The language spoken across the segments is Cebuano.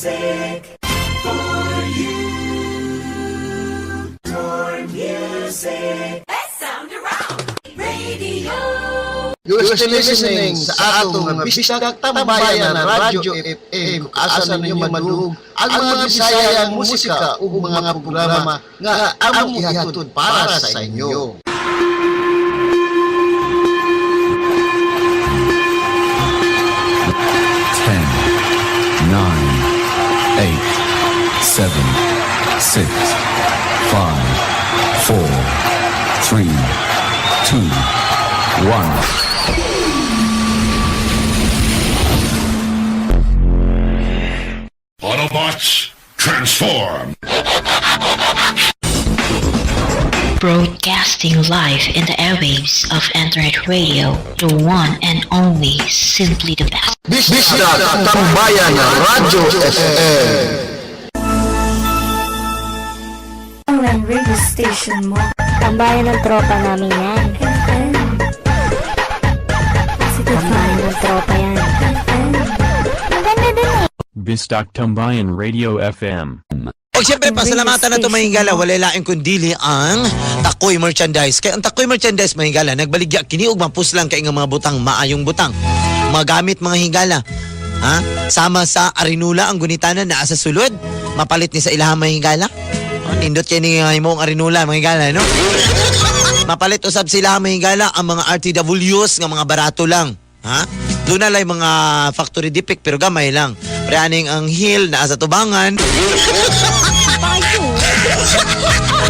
Music for you. More music. Best sound around. Radio. You're still listening sa atong nga Bisdak Tambayan na Radyo FM kung asa ninyo madungog ang mga Bisayang musika ug mga programa nga among ihatod para sa inyo. 10, 9, 8, 7, 6, 5, 4, 3, 2, 1. Autobots, transform! Broadcasting live in the airwaves of Internet Radio, the one and only, simply the best. Bisdak Tambayan na Radyo FM. Online radio station mo. Tambayan ng tropa namin yan. FM. Tambayan ng tropa yan. FM. Maganda dun eh. Bisdak Tambayan Radio FM. O siyempre, pasalamatan na ito, mahingala. Wala laing kundili ang Takoy Merchandise. Kaya ang Takoy Merchandise, mahingala, nagbaligya, kiniog mapuslang kay nga mga butang, maayong butang. Magamit mga hingala. Ha? Sama sa Arinula, ang gunitanan na sa sulod. Mapalit ni sa ilahang mahingala. Oh, nindot kay ni nga imong Arinula, mga hingala, no? Mapalit usab sila mga hingala ang mga RTWs nga mga barato lang. Ha? Doon na lang mga factory defect pero gamay lang. Pre aning ang heel naa sa tubangan.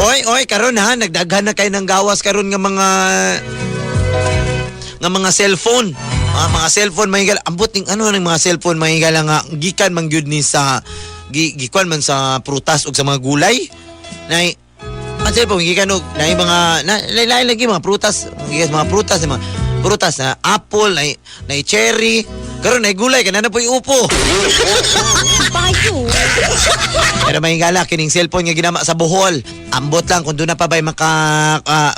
Oy, oy, karon ha, nagdaghan na kayo ng gawas karon nga mga cellphone. Ah, mga cellphone mahigala. Ambot ning ano ng mga cellphone mahigala nga gikan man gyud ni sa gikuan man sa prutas ug sa mga gulay. Nay ang cellphone gikan og nay mga na lain lagi mga prutas, gikan mga prutas, mga prutas na apple, nay nay cherry. Karon nay gulay kana na po'y upo. Pero mahingala kining cellphone nga ginama sa Bohol. Ambot lang kung doon na pa ba'y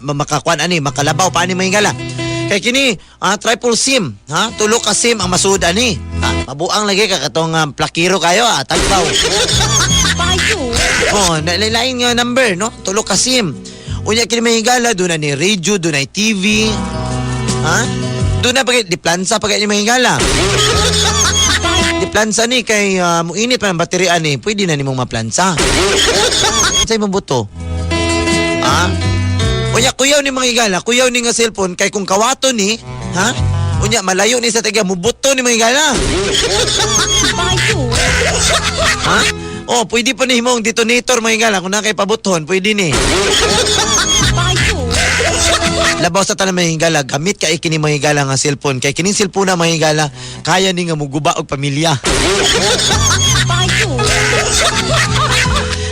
makakuan ani, makalabaw pa ani mahingala. Kay kini triple SIM, ha? Tulo ka SIM ang masuod ani. Ha, mabuang lagi ka katong plakiro kayo, tagpaw. Oh, lain nga number, no? Tulo ka SIM. Unya kini mahingala doon na ni radio, doon na TV. Ha? Doon na pag di plansa pag ni mahingala. Di plansa ni kay muinit pa ang baterya ni, pwede na nimong maplansa. Sa imong buto. Ha? Unya kuyaw ni mga higala, kuyaw ni nga cellphone kay kung kawato ni, ha? Unya malayo ni sa taga mubuto ni mga higala. Ha? Oh, pwede pa ni himong detonator mga higala kung na kay pabuton, pwede ni. Labaw sa tanan mga higala, gamit kay kini mga higala nga cellphone kay kining cellphone na mga higala kaya ni nga muguba og pamilya.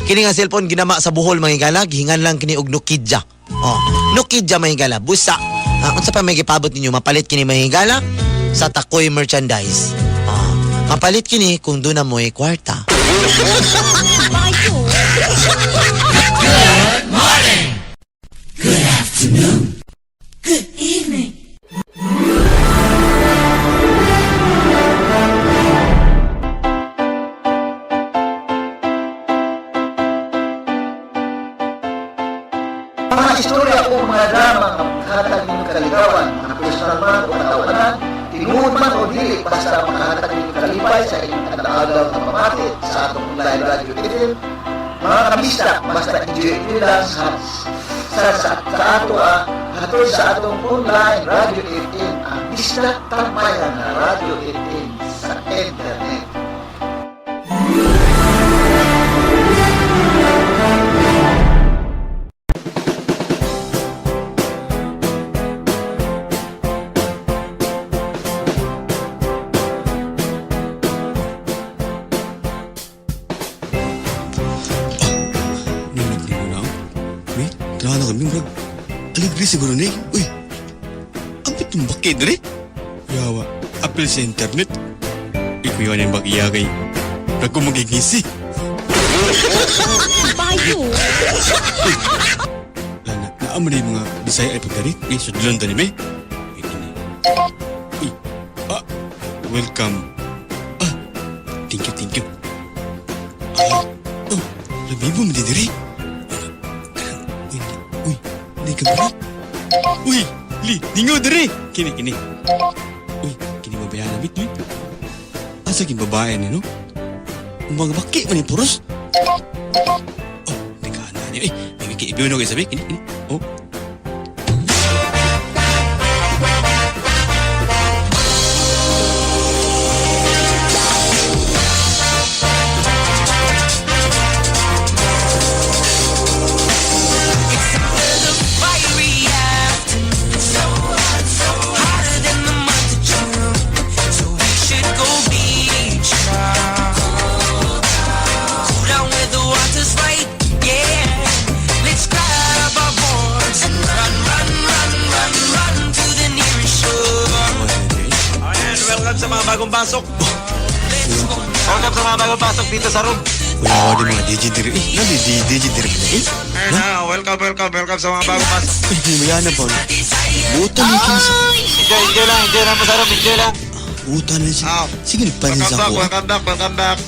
Kini nga cellphone ginama sa Bohol mga higala, gihingan lang kini og Nokia. Oh, Nokia mga higala, busa. Ah, unsa pa may gipabot ninyo mapalit kini mga higala sa Takoy Merchandise. Oh, mapalit kini kung doon na mo'y kwarta. Mga istorya o mga drama nga makahatag ninyong kaligawan, mga personal man o katawanan, tinuod man o dili, basta makahatag ninyong kalipay sa inyong adlaw nga pamati sa atong online radio FM. Mga kabisdak, basta enjoy nila sa ato hatod sa atong online radio FM, ang Bisdak Tambayan na Radio FM sa internet. Nindot ni mo na. Wait, tara na kami. Murag, aligri siguro ni. Uy, ang pitong baki dre. Yawa, apil sa internet. Ikuyaw na yung bakiya kay. Murag ko magigisi. Uy, lana, naamo na yung mga Bisaya ay pagdarit. Eh, sudlan ta ni me. Wait, ini. Uy, welcome. Ah, thank you, thank you. Oh, labibo mo di diri. Uy, uy, di ka ba? Uy, li, dingo diri. Kini, kini. Uy, kini mabayaran bit, uy. Asa kin babae ni, no? Mga baki man ni puros. Oh, di ka na niyo. Eh, may kiibiw na sabi. Kini, kini. Oh. Ayan, welcome sa mga bagong pasok. Welcome sa mga bagong pasok dito sa room. Wala ko di mga DJ diri. Eh, nadi di DJ diri na eh. Ayan na, welcome, welcome, welcome sa mga bagong pasok. Uy, may mayana ba? Buta ni kinsa. Enjoy, enjoy lang, enjoy lang po sa room, enjoy lang. Buta na siya. Ah. Sige, nagpansin Welcome sa back, ako. welcome back, welcome back.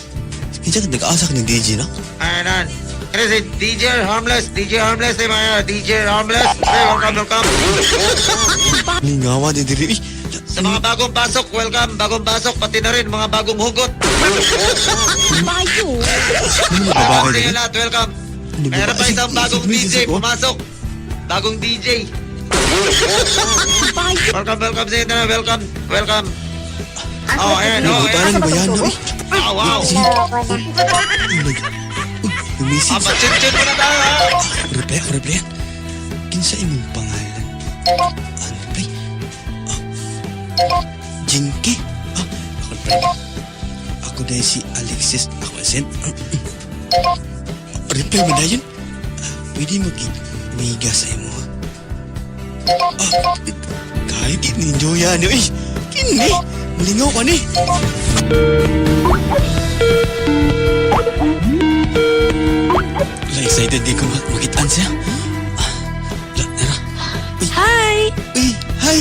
Kinsa ka nag-asa ka ng DJ na? Ayan. Ano si DJ Harmless, DJ Harmless, eh, mga DJ Harmless. Hey, welcome, welcome. Lingawa di diri. Eh, Sa mga bagong pasok, welcome, bagong pasok, pati na rin mga bagong hugot. Bayo. ano mga babae Sa diri? inyo lahat, welcome. Ano ba? Meron pa Sige, isang bagong sige, DJ, sige, oh. pumasok. Bagong DJ. Bayo. Welcome, welcome sa inyo na, welcome, welcome. Oh, ayan, Uy, oh, buta ayan. na ni bayana. Eh, Oh, wow. sige. Uy, nag... Uy, nag-message. Ah, pa-chin-chin muna tayo, ha? Reply ako, reply. Kinsa imong pangalan? Ano, reply? Ah, Jinky? Ah, ako reply. Ako dahil si Alexis. Ako send. Reply mo na yun? Ah, pwede mo miga sa imo. Ha? Ah, kahit ninjo yan. Eh, kini. Malingaw ka ni. La, excited di ko makitaan siya. Ah, La, tara. Hi! Uy, hi!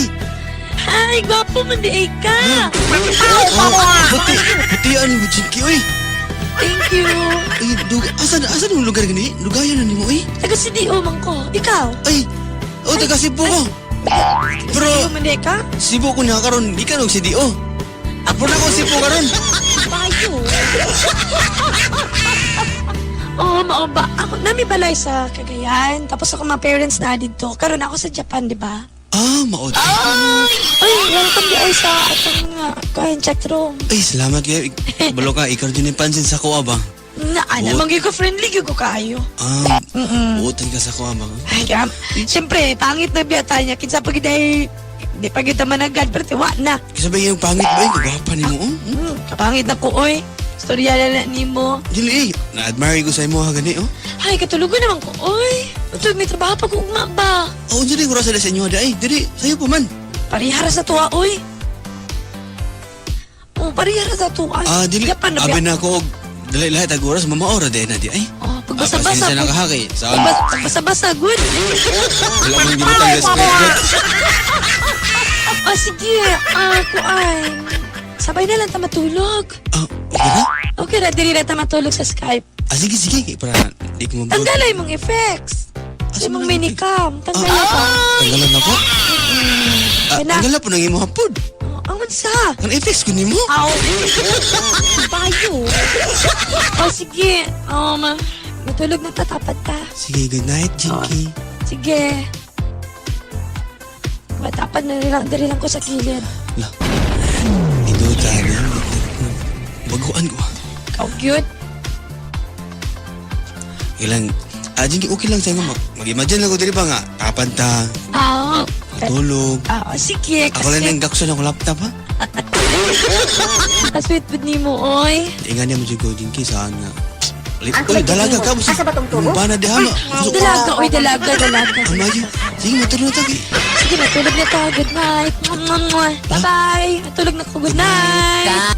Hi! Gwapo man di ay ka! Oh, puti, putian mo, Jinky, uy. Thank you! Ay, dug, asan, asan yung lugar gani? Lugayan na nimo, uy. Taga CDO man ko. Ikaw? Ay, oh, taga Cebu ko. Pero, CDO man di ay ka? Cebu ko na karon, di ka nog CDO. Apo na ko Cebu karon. Bayo! Oo, mao ba? Ako, nami balay sa Cagayan. Tapos ako mga parents na dito. Karon ako sa Japan, di ba? Ah, mao. Ay, welcome di ay sa atong kuan chat room. Ay, salamat kayo. Balo ka, ikaw din yung pansin sa kuha ba? Na, ana, Oh. mangyay ko friendly gyud ko kaayo. Ah, buotan ka sa kuha ba? Ay, siyempre, pangit na biyata niya. Kinsa pag day, di pa kita managad, pero tiwa na. Kasi ba yung pangit ba? Yung gwapa ni mo, oh? Kapangit na ko, oy. Storya na na nimo. Dili, eh. Na-admire ko sa imo ha gani, oh. Ay, katulugan naman ko, oy. Matulog may trabaho pa ko ugma ba? Oh, unsa din oras sa inyo ha, ay, dili, sayo pa man. Parihara sa tuwa, oy. Oh, parihara sa tuwa. Ah, dili. Japan na Abi biya. na ako og dali lahat ag oras mamaora din na di ay. Oh, pagbasa-basa. Ah, pasensya na ka ha kay. Saan? Pagbasa-basa, good. Wala mong gibutang sa spread. Ah, sige. Ah, kuan. Sabay na lang ta matulog. Ah, okay na? Okay na, dili na ta matulog sa Skype. Ah, sige, sige. Kay para di ko mabuot. Tanggalay mong effects. Ah, Imong minicam. Tanggalay pa. Tanggalan ako? Ah, Kaya na- tanggalan po ng imo hapod. Oh, ang unsa? Ang effects ko nimo. Aw. Bayo. Oh, sige. Matulog na tatapat ta. Sige, good night, Jinky. Sige. Matapat na lang, dali lang ko sa kilid. La. Induta niya. Baguan ko. Ikaw cute. Ilang Ah, Jinky, okay lang sa'yo. Mag-imagine lang ko diri ba nga. Tapan ta, Ah, matulog. ah, sige. Ako lang Kasi, nang gaksan ako laptop, ha? kasweet po nimo, oy. Ingan niya mo dyan ko, Jinky, saan nga. Uy, dalaga ka. Asa ba tong tubo? Bana di hama. Dalaga, oy, dalaga, dalaga. Amayo. Sige, matulog na tayo. Sige, matulog na tayo. Good night. Mwah, mwah, mwah. Bye-bye. Matulog na ko. Good night.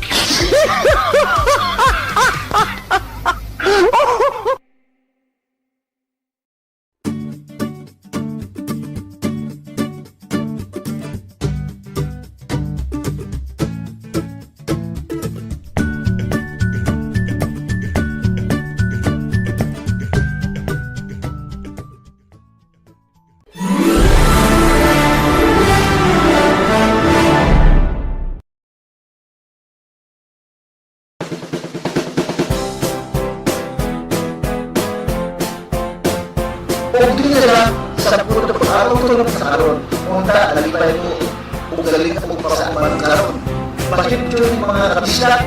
Ug dili lang sa puto pag tulog sa karon. Unta nalipay mo ug galing og pasaan karon. Bakit yun mga kabisdak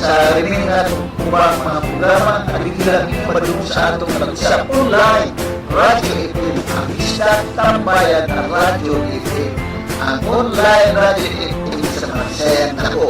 sa remaining natong ubang mga programa at lang padung sa atong pag-usap online Radyo FM, ang Bisdak Tambayan ang Radyo FM, ang online Radyo FM sa mga Bisayang nako.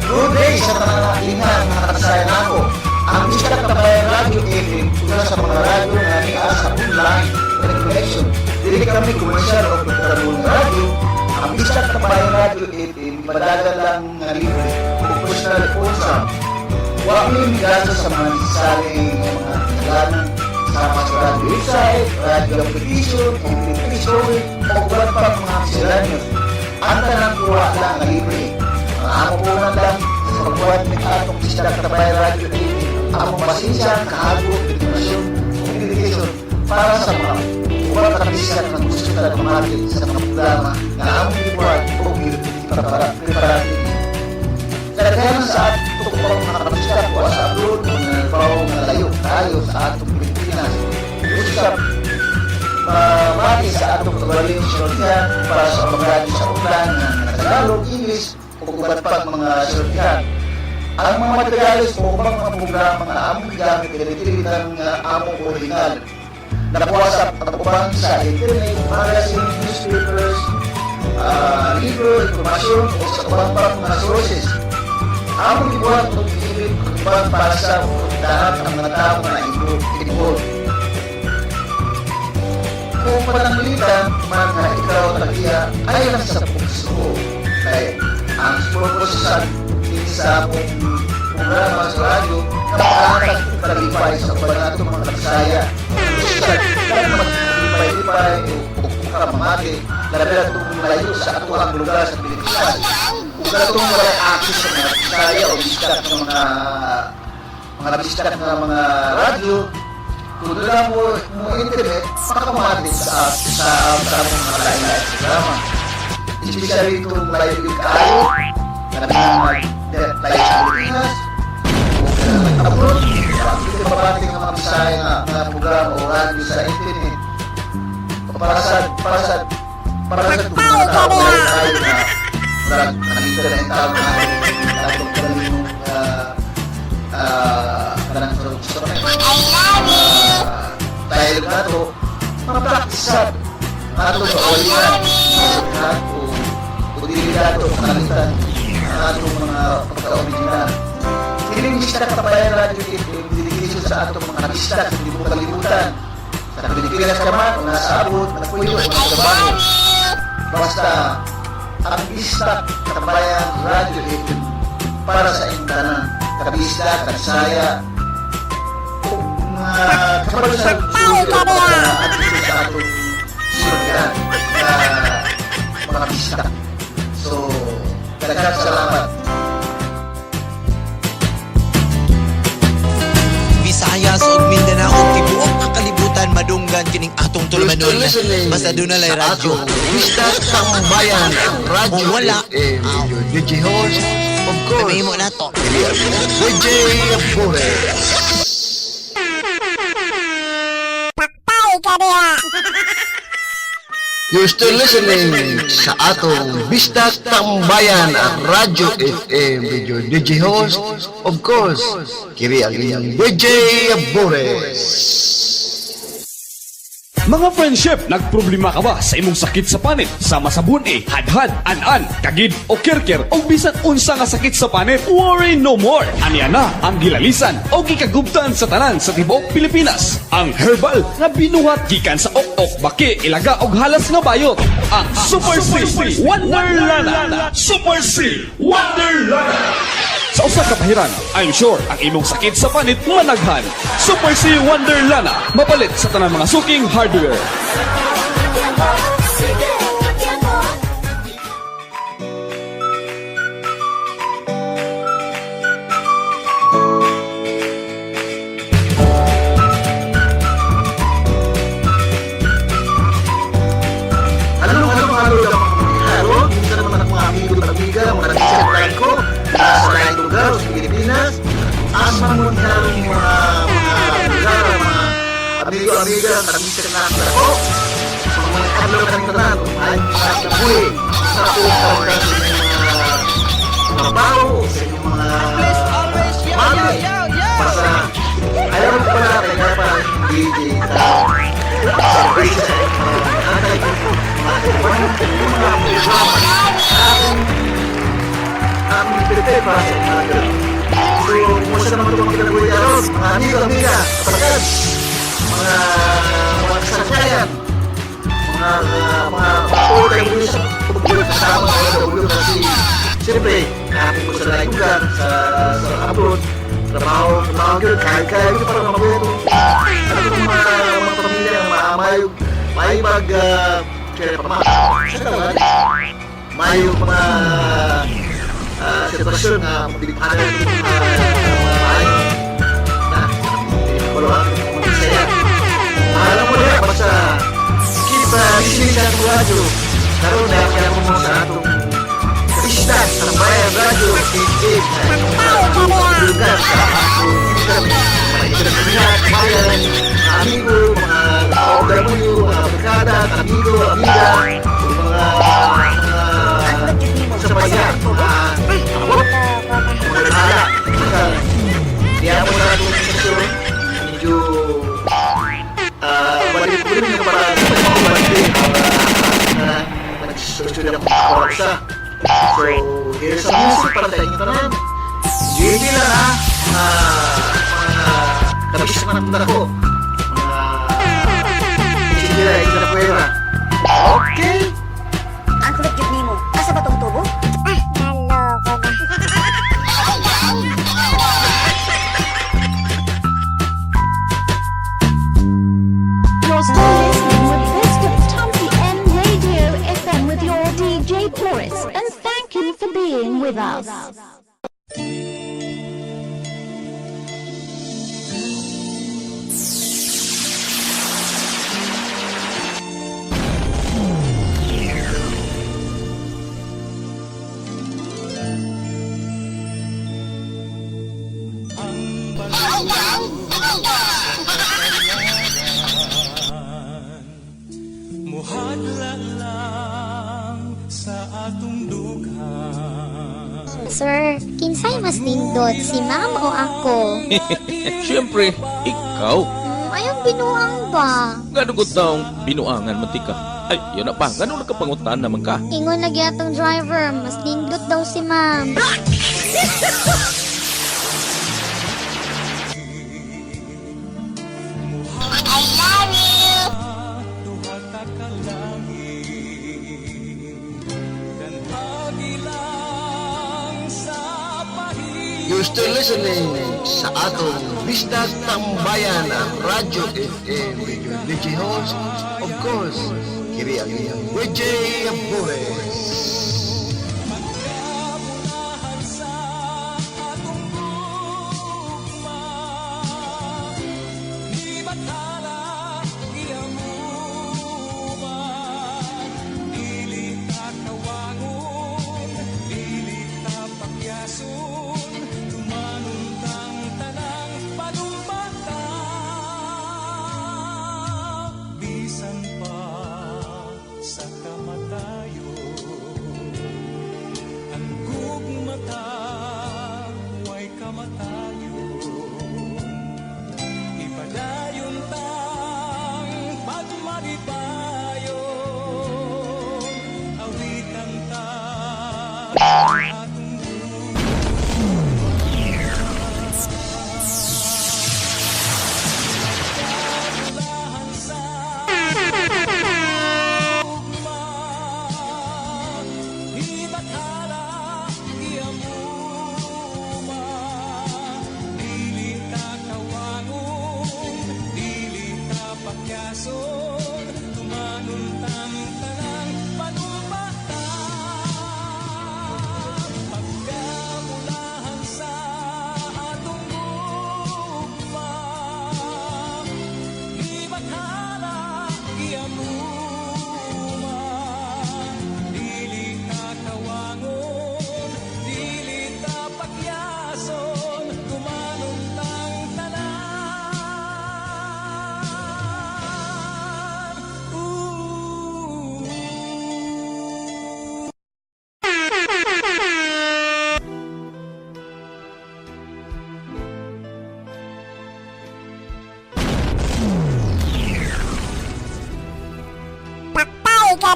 Good day sa mga ingan mga kabisayan nako. Ang Bisdak Tambayan Radyo FM una sa mga radyo nga niya sa online connection. Dili kami komersyal o programong radyo. Ang Bisdak Tambayan Radyo FM padagan lang nga libre ug personal usap. Wa mi migasto sa mga necessary nga mga kinahanglan sama sa radyo website, radyo application, MP3 story, o uban pa mga miscellaneous. Ang tanang kuha lang nga libre. Ang amo po lang sa pagbuhat ng atong Bisdak Tambayan Radyo TV, among pasensya, kahago, determinasyon, ug dedication para sa mga ubang kabisdak na gusto na pamati sa mga programa na among gibuhat o giprepara kini. Kadaghanan sa atong ubang mga kabisdak wa sa abroad o nagbaw nga layo tayo sa atong Pilipinas. Usap mamati sa atong kagaling sultihan para sa mga radyo sa online nga Tagalog, English o uban pang mga sultihan. Ang mga materyales o ubang mga programa nga among gigamit dili nga among original. Nakuha sa ang uban sa internet, magazine, newspapers, libro, impormasyon o sa ubang pang mga sources. Among gibuhat og giilib ang uban para sa dahat ang mga tao nga involved. Kung pananglitan man nga ikaw tagiya ay lang sa pugsuo. Kay ang purpose sa sa akong programa sa radyo na makahatag og kalipay sa uban nato mga kabisaya. Usad lang maglipay-lipay o kamamati labi na itong layo sa atoang lugar sa Pilipinas. Ug katong walay access sa mga Bisaya o bisdak ng mga mga bisdak ng mga radyo, kung doon lang mo internet, makamamati sa among mga lain-lain programa. Especially itong layo yung kaayo, na layo sa Pilipinas, o abroad, bakit mabati ng mga Bisaya nga programa o radyo sa internet. Para sa itong mga tao layo kaayo na murag nakita na yung tao na atong galing kanang sa I love you! Dahil na to, ma-practice sad. Ato sa kawalingan, lahat o dili nato makalitan ang atong mga pagka-original. Kining Bisdak Tambayan Radyo FM, dedication sa atong mga bisdak sa hindi mo kalimutan. Sa Pilipinas ka man, o nasa abot, nagpuyo, o nasa trabaho. Basta, ang Bisdak Tambayan Radyo FM para sa inyong tanan, kabisdak, kabisaya, o mga kabalo sa sulti o pagka sa atong sultihan na mga bisdak. So, daghang salamat. Visayas ug Mindanao ug tibuok ang kalibutan madunggan kining atong tulumanon. Basta doon na lay radyo. Bisdak Tambayan Radyo Kung wala, FM, your DJ host, of course, Sabihin mo na to. DJ Bores. You're still listening sa atong Bisdak Tambayan at Radyo FM with your DJ host, of course, kiri ang inyong DJ Bores. Mga friendship, nagproblema ka ba sa imong sakit sa panit? Sama sa buni, hadhad, an-an, kagid o kirkir o bisan unsa nga sakit sa panit? Worry no more! Aniya na ang gilalisan o gikagubtan sa tanan sa tibuok Pilipinas. Ang herbal nga binuhat gikan sa ok-ok, baki, ilaga og halas nga bayot. Ang Super C Wonderlana! Super C Wonderlana! Sa usa ka pahiran, I'm sure ang imong sakit sa panit managhan. Super C Wonderlana, mapalit sa tanang mga suking hardware. kinabuhi sa atong sa inyong mga trabaho, sa inyong mga mami. Basta, alam mo pala kay pa DJ sa service sa inyong mga nanay, mga mga programa akong aming prepare para sa inyong mga. So, kumusta naman itong kinabuhi karon, mga amigo, amiga, kapatid, mga kasangkayan, mga OFW sa kasama ng OFW kasi siyempre, hanapin mo sa laing lugar, sa abroad, trabaho, trabaho yun, kaya-kaya yun para mabuhay itong ano itong mga pamilya nga maamayo, may mag, kaya pa sa tawag, may mga sitwasyon na mabigpanan itong mga bahay na wala ang mga saya. Alam mo na, basta keep listening sa atong radyo. Karon na kaya mo sa atong Pista sa Bayan Radyo 88 sa inyong lugar sa atong internet. Mga internet, bayan, mga amigo, mga OFW, mga barkada, amigo, amiga, mga sa bayan, mga mga naghala. Kaya mo sa atong sesyon, medyo balik ko rin para mabalik na nagsusunod ako sa. So, here's some music para sa inyong tanan. JJ lang ha, mga kabis na ko. Mga etcetera, etcetera, puwera. Okay? Ang kulot jud nimo. Asa ba tong tubo? Ah, naloko na. You're still listening with Best of Tambayan Radio FM with your DJ Boris, and thank you for being with us. Muhadla lang sa atong dughan. Sir, kinsay mas nindot, si ma'am o ako? Siyempre, ikaw. Ayaw binuang ba? Ngano ko taong binuangan man tika. Ay, yun na pa. Ngano nakapangutan naman ka? Ingon lagi atong driver, mas nindot daw si ma'am. I love you! Duha ka langit Kanhagi lang sa pahiyas. You're still listening sa atong Bisdak Tambayan ang Radyo FM with your DJ host, of course, kiri ang inyong DJ Boris. Pagkapunahan sa atong gugma, Di bathala giamuman. Dili ta kawangon, dili ta pakyason. Tumanon tang tanang panumbata. Bisan pa sa kamatayon.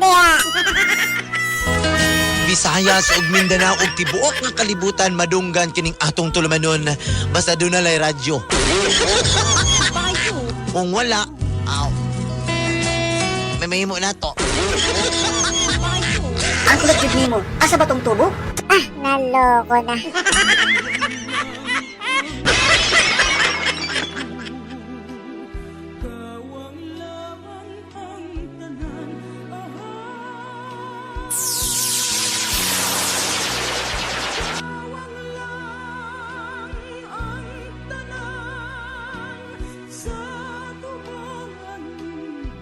diha. Visayas ug Mindanao ug tibuok nga kalibutan madunggan kining atong tulumanon basta doon na lay radyo. Kung wala, aw. May mahimo na to. Ang kulot jud nimo. Asa ba tong tubo? Ah, naloko na. Sa tubangan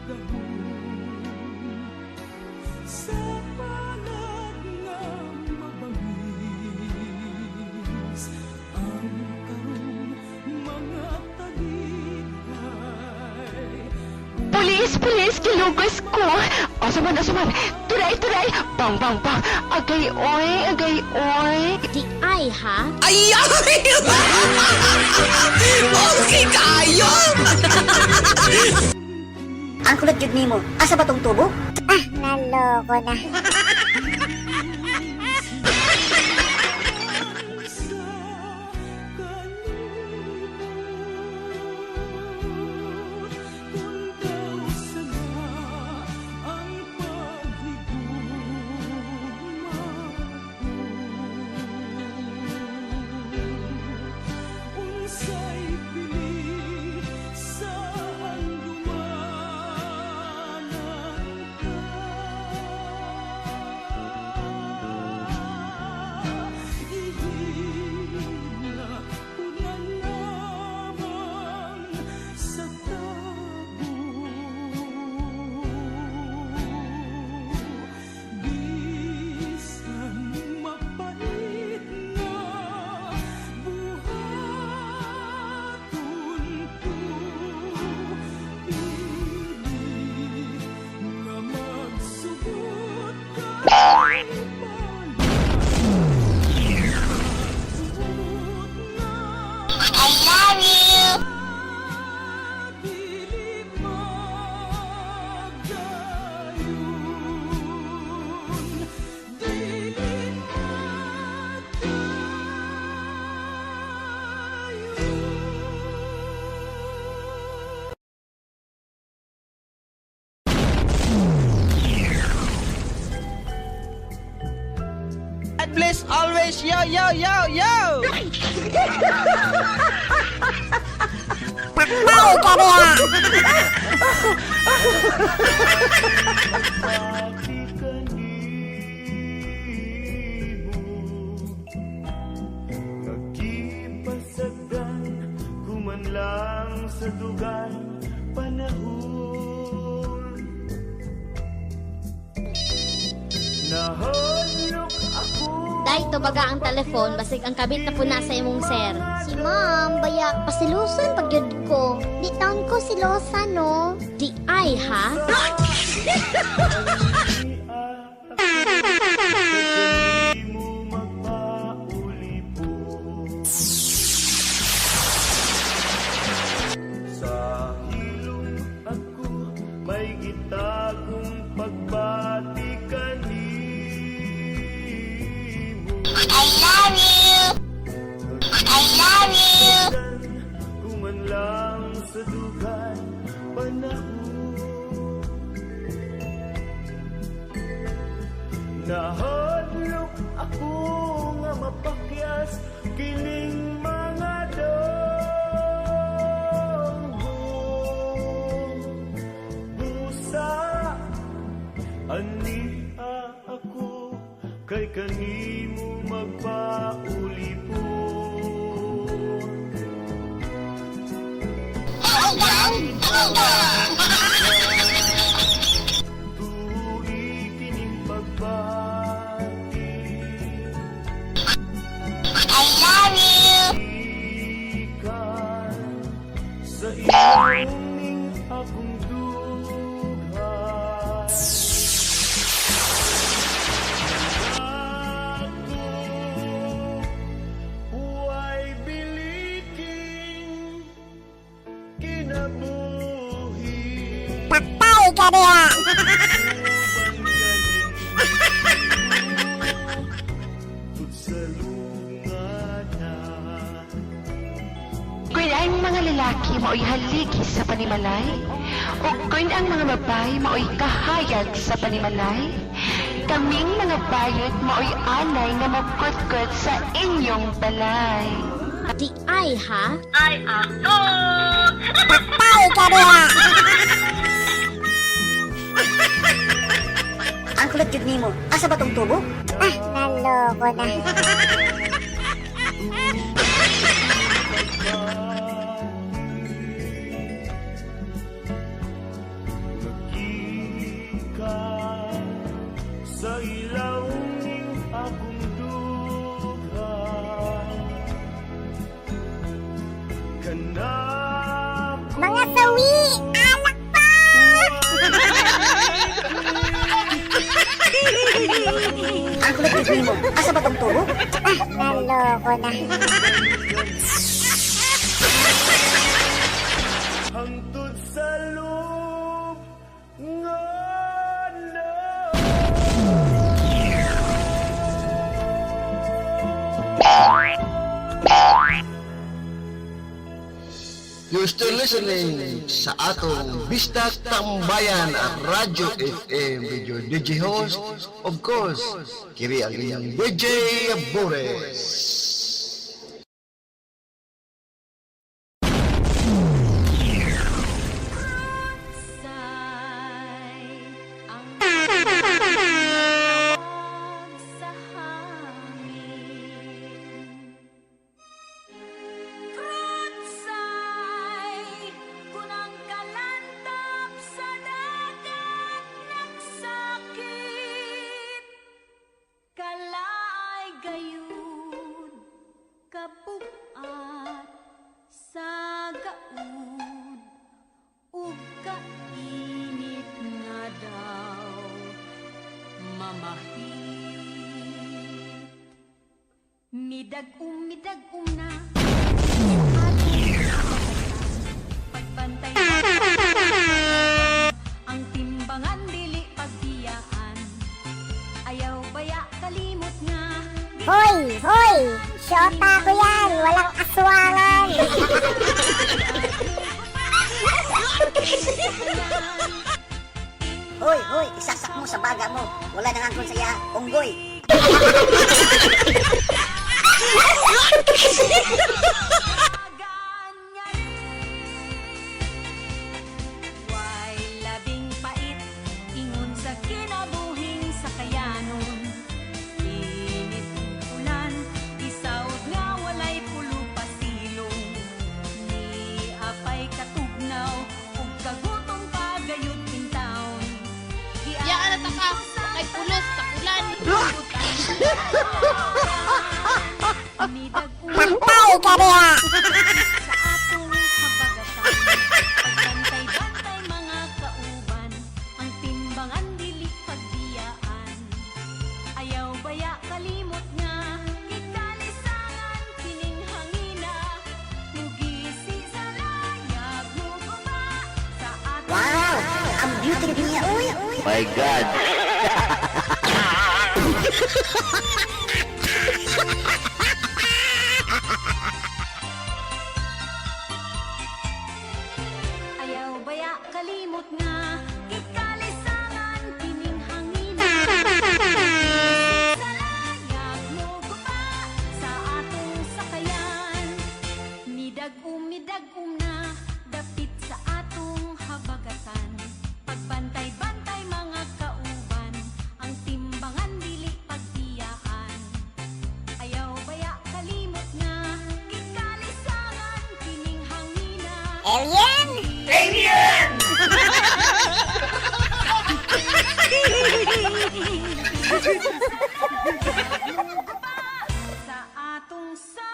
dahon, sa palad nga mabangis, ang karong mga talikay. Pulis, pulis, gilugos ko. Asa man, asa man. Turay, turay. Bang, bang, bang. Agay, oy, agay, oy. Di ay ha? Ay! Ay! Okay kayo! Ang kulot jud nimo. Asa ba tong tubo? Ah, naloko na. Unsay pili sa handumanan ka, Ihina ko na lamang sa tabo, bisan mapait na buhaton ko, pili nga magsugot kay I love you! Dili magdayon, dili God bless always. Yo, yo, yo, yo! Patay ka diha! Kagipasagdan kuman lang sa dugay panahon. Nahadlok ako. Day, tubaga ang telefon, basig ang kabit na puna sa imong sir. Si ma'am, bayak, pasilusan pag yun ko. Di taon ko silosa, no? Di ay, ha? Sa hilom ako may gitagong pagbati kanimo. I love you! I love you! Kuman lang sa dugay panahon. Nahadlok ako nga mapakyas kining mga donggo. Busa ania ako kay kanimo magpaulipon. Tuwi kining pagbati. I love you! Ikan sa iyong akong dughay. Ako way biliking kinabuhi. Patay ka diha! mga lalaki maoy haligi sa panimalay, ug kun ang mga babae maoy kahayag sa panimalay, kaming mga bayot maoy anay nga mokutkot sa inyong balay. Di ay ha? Ay, ako! Patay ka diha! Ang kulot jud nimo. Asa ba tong tubo? Ah, naloko na. Gikan sa ilaw ning akong dughan Kanako Mga sawi, alak pa! Ang kulot jud nimo. Asa ba tong tubo? Ah, naloko na. Hangtod sa loob nga na. You're still listening sa atong Bistak Tambayan at Radyo FM with your DJ host, of course, kiri ang inyong DJ Bores. Sa hangin Krutsay Kunang kalantap sa dagat nagsakit. Kalaay gayud kabuat sa gaud ug kainit nga daw mamahit. Midag-um, midag-um na pagbantay ang timbangan dili pagdiyaan. Ayaw baya kalimot nga. Hoy, hoy! Shota ko yan! Walang aswangan! Hoy, hoy, isasak mo sa baga mo. Wala nang angkon sa iya, unggoy. Way labing pait ingon sa kinabuhing sakayanon. Init ug ulan, isaod nga walay pulo pasilong. Ni apay katugnaw ug kagutom pa gayud intawon. Yaan na ta ka, kay pulos, takulan. Patay ka diha! Sa atong habagatan, pagbantay-bantay mga kauban, ang timbangan dili pagdiyaan. Ayaw baya kalimot nga, gikalisangan kining hangina, mugisi sa layag muguba sa atong Wow, ang beauty niya, uy. My God! Ayaw baya kalimot nga kikalisangan kining hangina. Sa layag mo guba sa atong sakayan. Midag-um, midag-um na dapit sa atong habagatan. Pagbantay-bantay mga kauban, ang timbangan dili pagdiyaan. Ayaw baya kalimot nga kikalisangan kining hangina. Alien! Alien! Sa atong sakayan.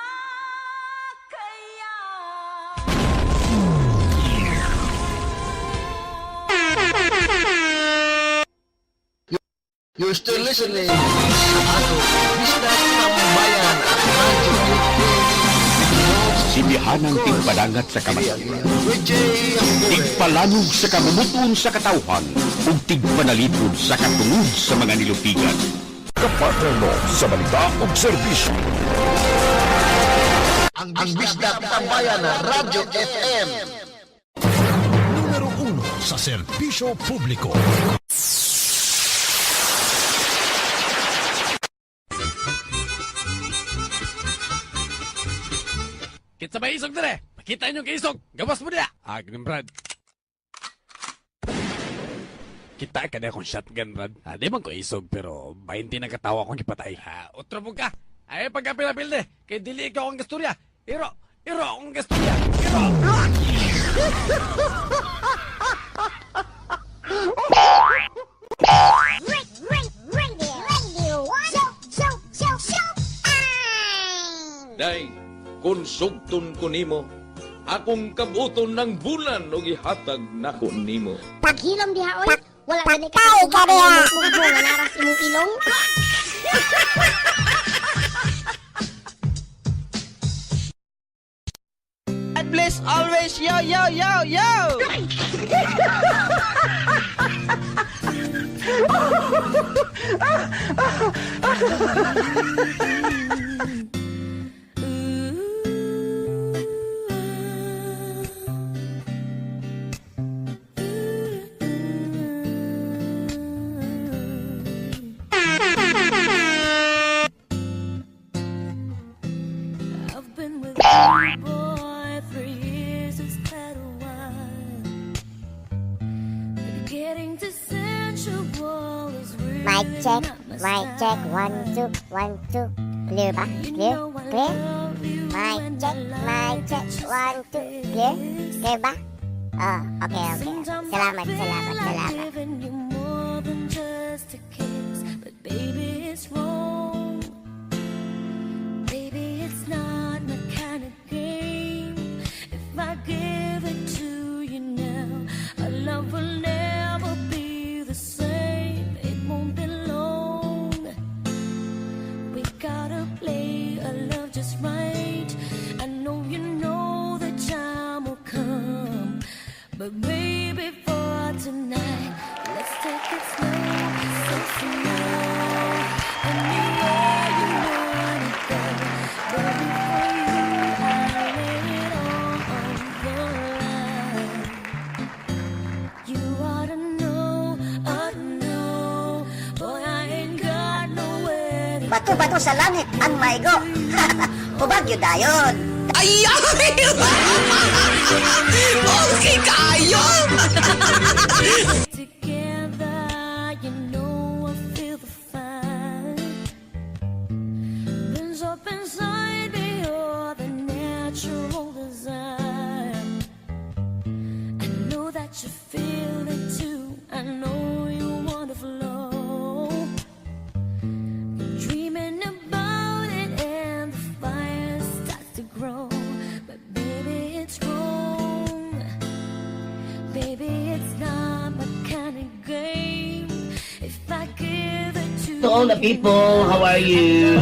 You're still listening sa atong Bistak Tambayan at Radyo FM with your host, Simihanang tigpadangat sa kamatuoran. Tigpalanog sa kamumuton sa katawhan ug tigpanalipod sa katungod sa mga nilupigan. Kapartner mo sa balita ug serbisyo. Ang Bisdak Tambayan Radyo FM. Numero 1 sa serbisyo publiko. Kitsa ba isog dire? Pakita inyong kaisog. Gawas mo niya. Ah, ganun, Brad. Kita ka na akong shotgun, Brad. Ah, di man ko isog, pero 20 na katawa akong gipatay. Ah, otro mo ka. Ay, pagkapil-apil de. Kay dili ikaw ang gasturya. Iro, iro akong gasturya. Iro! Radio, Day, konsugton ko nimo. Akong kabuton ng bulan og ihatag nako nimo. Paghilom diha oy. Wala gani ka ka diha. Nga naras imong ilong. God bless always, yo, yo, yo, yo! I've been with you, boy, for years, it's quite a while. But getting to sensual is really Mic check, not my mic check, 1, 2, 1, 2. Clear ba? Clear? Clear? Mic check, 1, 2. Clear? Clear ba? Oh, okay. Sometimes Salamat, I feel salamat, like salamat. giving you more than just a kiss, but baby, it's wrong. Baby, it's not my kind of game. If I give it to you now, our love will never be the same. It won't be long. We gotta play our love just right. I know you know the time will come, but maybe for tonight, let's take it slow, so slow. Anywhere you wanna go, baby, for you I lay it all on the line. You ought to know, ought to know, boy, I ain't got nowhere to Bato-bato sa langit ang maigo. Hubag yun dayon. Ay! Okay kayo! Together, you know I feel the fire. Burns up inside me, you're the natural desire. I know that you feel it too. I know you want to flow. Dreaming about it, and the fire starts to grow. But baby, it's wrong. Baby, it's not my kind of game. If I give it to To all the people, how are you?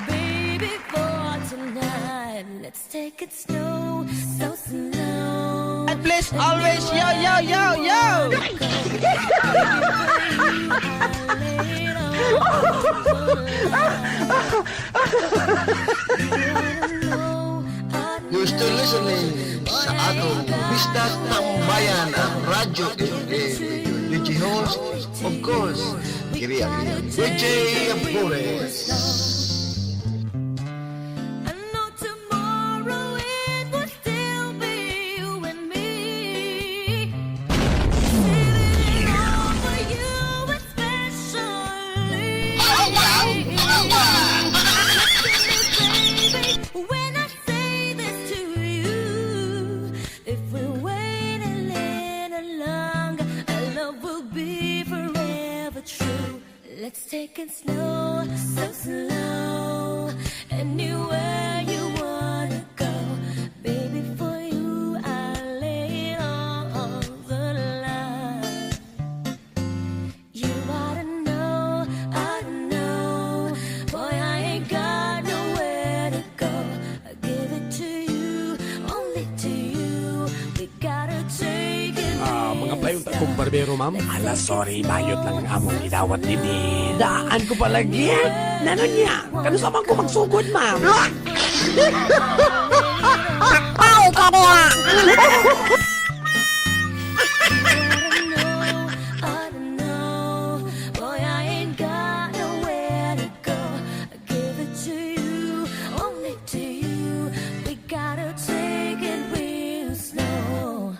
Baby, for tonight, let's take it slow, so slow. God bless always, yo, yo, yo, yo! You're still listening sa atong Bisdak Tambayan ang Radyo FM with your DJ host, of course, kiri ang inyong DJ Flores. I know tomorrow it will still be you and me. Saving it all for you, especially. Baby, when I say this to you, if we wait a little longer, our love will be forever true. Let's take it slow, so slow. Anywhere you wanna go, baby, for you I lay it all on the line. You ought to know, ought to know, boy, I ain't got nowhere to go. I give it to you, only to unta kong barbero, ma'am. Ala, sorry, bayot lang ang among gidawat dinhi. Daan ko palagi. Nano niya? Kano sa man ko magsugod, ma'am? Patay ka diha. I don't know. Boy, I ain't got nowhere to go. I give it to you, only to you. We gotta take it real slow.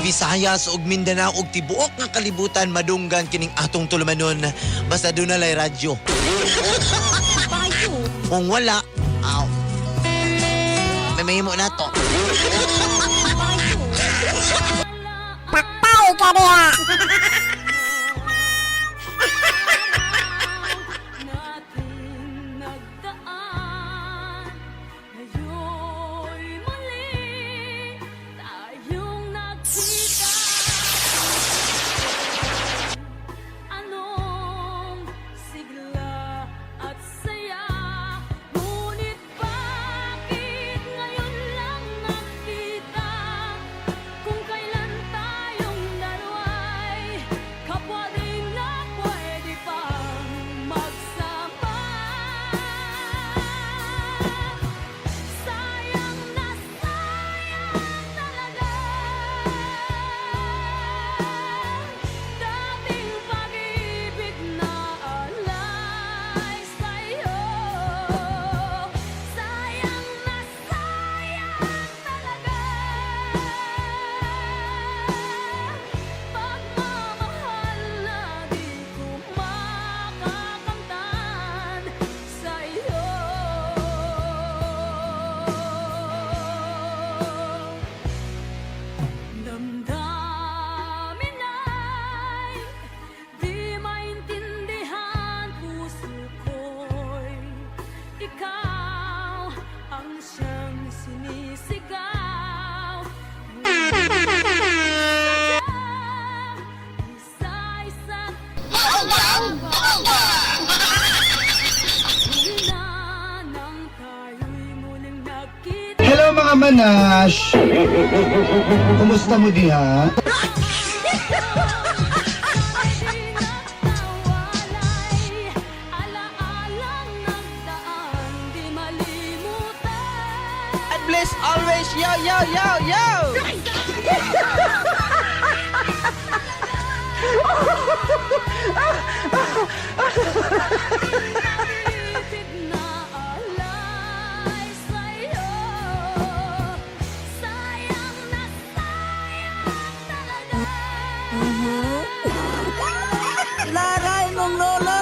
Visayas ug Mindanao ug tibuok nga kalibutan madunggan kining atong tulumanon basta doon na lay radyo. Kung wala, aw. May mahimo na to. Patay ka diha. Nating nagdaan Ngayon'y muli tayong nagkita. Anong sigla at saya? Ngunit bakit ngayon lang nakita? Kung kailan tayong dalawa'y kapwa di na pwede pang magsama. Sayang na sayang talaga dating pag-ibig na alay sa'yo. Sayang na sayang talaga pagmamahal na di ko makakamtan sa'yo. Damdamin ay di maintindihan, puso ko'y ikaw ang siyang sinisigaw. Isa-isa huli na nang tayo'y muling nagkita. Hello mga manash! Kumusta mo diha? Alaalang nagdaan, di malimutan. And bless always, yo, yo, yo, yo! Ibig na alay sa'yo. Sayang na sayang talaga. Laray mong lolo!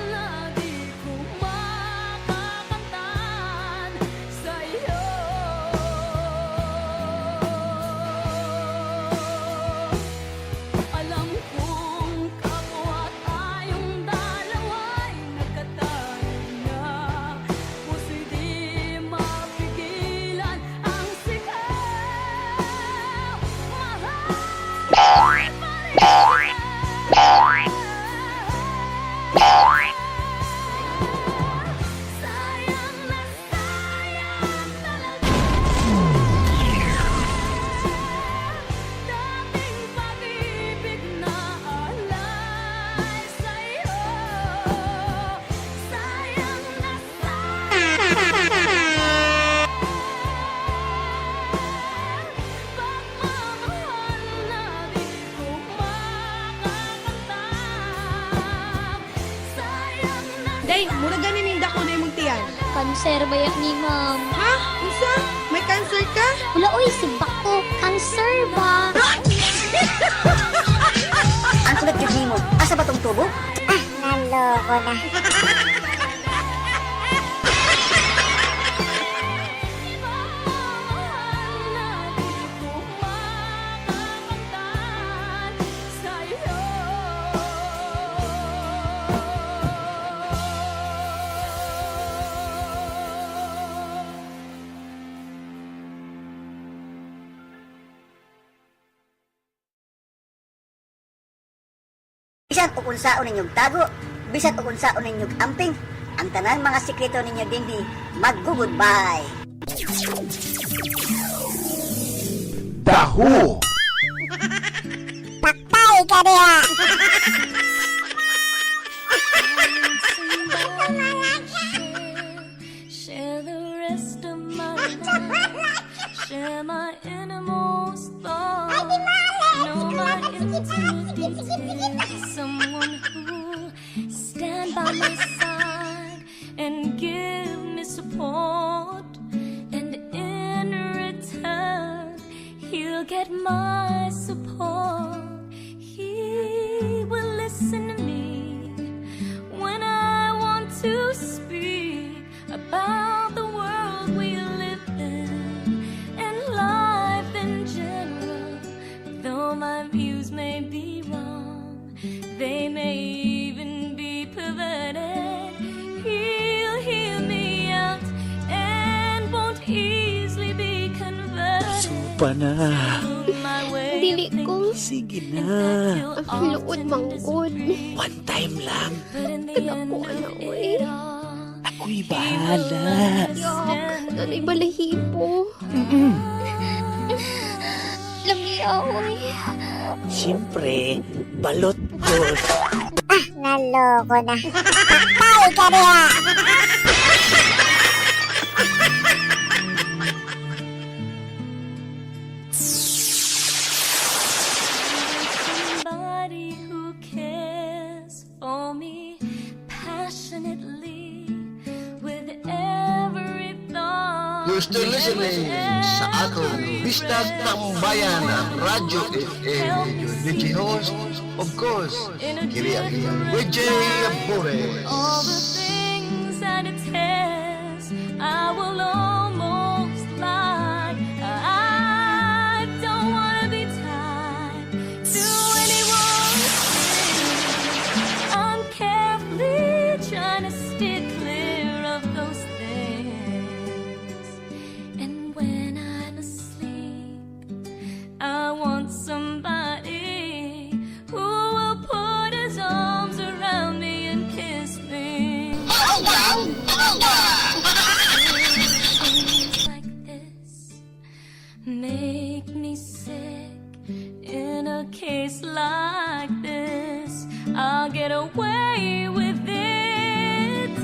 Na di ko makakamtan sa'yo. Alam kong kapwa tayong dalawa'y nagkatalo na. Puso'y di mapigilan ang sigaw. Mahal pa rin Sayang na sayang talaga dating pag-ibig na alay sa'yo. Sayang na sayang pagmamahal na di ko makakamtan. Sayang na Day, mura gani ning dako na imong tiyan. Cancer ba yan ni ma'am? Ha? Unsa? May cancer ka? Wala oy, sibak ko. Cancer ba? Ang kulot jud nimo. Asa ba tong tubo? Ah, naloko na. Pagmamahal na di ko makakamtan sa'yo. Bisan og unsaon ninyong tago, bisan og unsaon ninyong amping, ang tanang mga sikreto ninyo dinhi maggo-goodbye. Daho! Patay ka diha! Share the rest of my life. Share my innermost thoughts. Know my intimate details. Someone who'll stand by my side and give me support. And in return, he'll get my support. He will listen to me when I want to speak about the world we live in and life in general. Though my views may be wrong, they may even be perverted. He'll hear me out and won't easily be converted. Pa na. To my way Dili ko. Sige na. Ang luod manggod. One time lang. Kadako na, oy. Ako'y bahala. Yak, nanay balahibo. Lamia, oy. Siyempre, balot ko. Ah, naloko na. Patay ka diha! Somebody who cares for me passionately with every thought. You're still listening sa atong Bistak Tambayan Radyo FM. Your DJ host, of course, kini ang inyong DJ Boris. All the things I detest, I will almost lie. I don't wanna be tied to anyone's thing. I'm carefully trying to steer clear of those things. And when I'm asleep, I want somebody who will put his arms around me and kiss me. Things like this make me sick. In a case like this, I'll get away with it.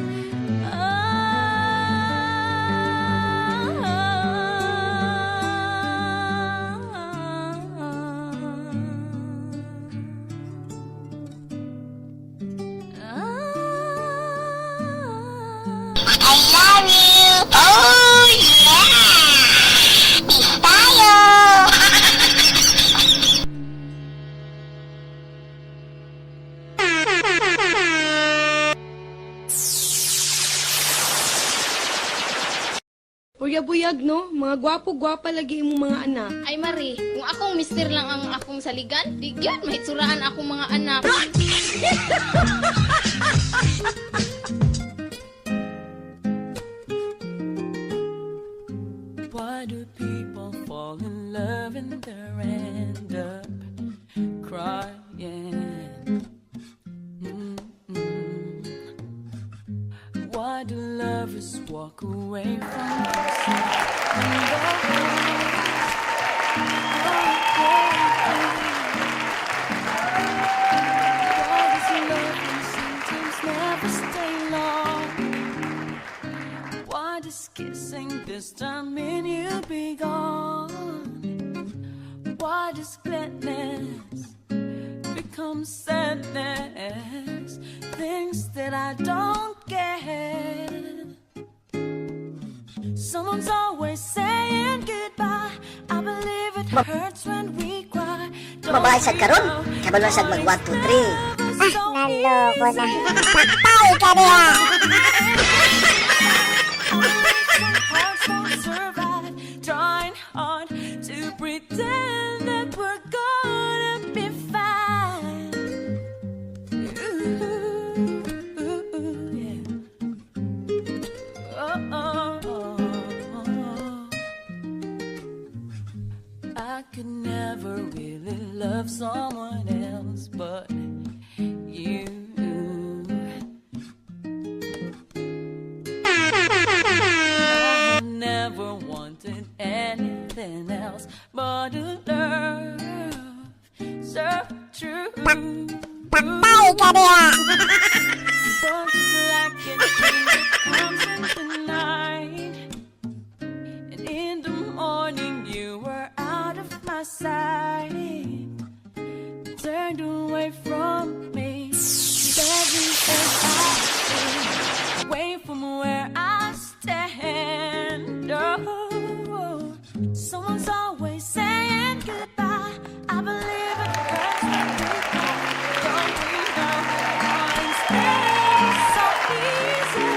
I love you! Oh, yeah! Peace tayo! Buyag-buyag, no? Mga gwapo-gwapa lagi imong mga anak. Ay Mari, kung akong mister lang ang akong saligan, di gyud mahitsuraan akong mga anak. Why do people fall in love and they end up crying? Why do lovers walk away from themselves and go home? Why does loving sometimes never stay long? Why does kissing this time mean you'll be gone? Why does gladness become sadness? Things that I don't get. Someone's always saying goodbye. I believe it hurts when we cry. Babae sad karon, kabalo sad mag 1, 2, 3. Ah, naloko na. Patay ka diha! Hearts won't survive. Trying hard to pretend that we're gonna be fine. Ooh, yeah. Oh. I could never really love someone else but No, someone's always saying goodbye. I believe it hurts when we cry. Don't we know it's never so easy?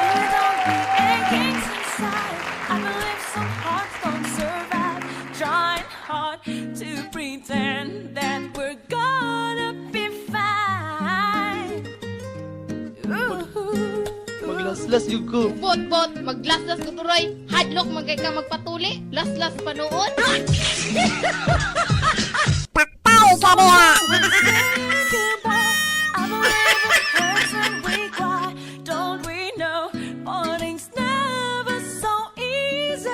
And don't be aching inside. I believe some hearts don't survive. Trying hard to pretend that we're gonna be fine. Ooh. Maglaslas yun ko. Bot, bot, maglaslas ko turoy. Hadlok man kay ka magpatuli. Laslas pa noon. Patay ka diha! I believe it hurts when we cry. Don't we know parting's never so easy?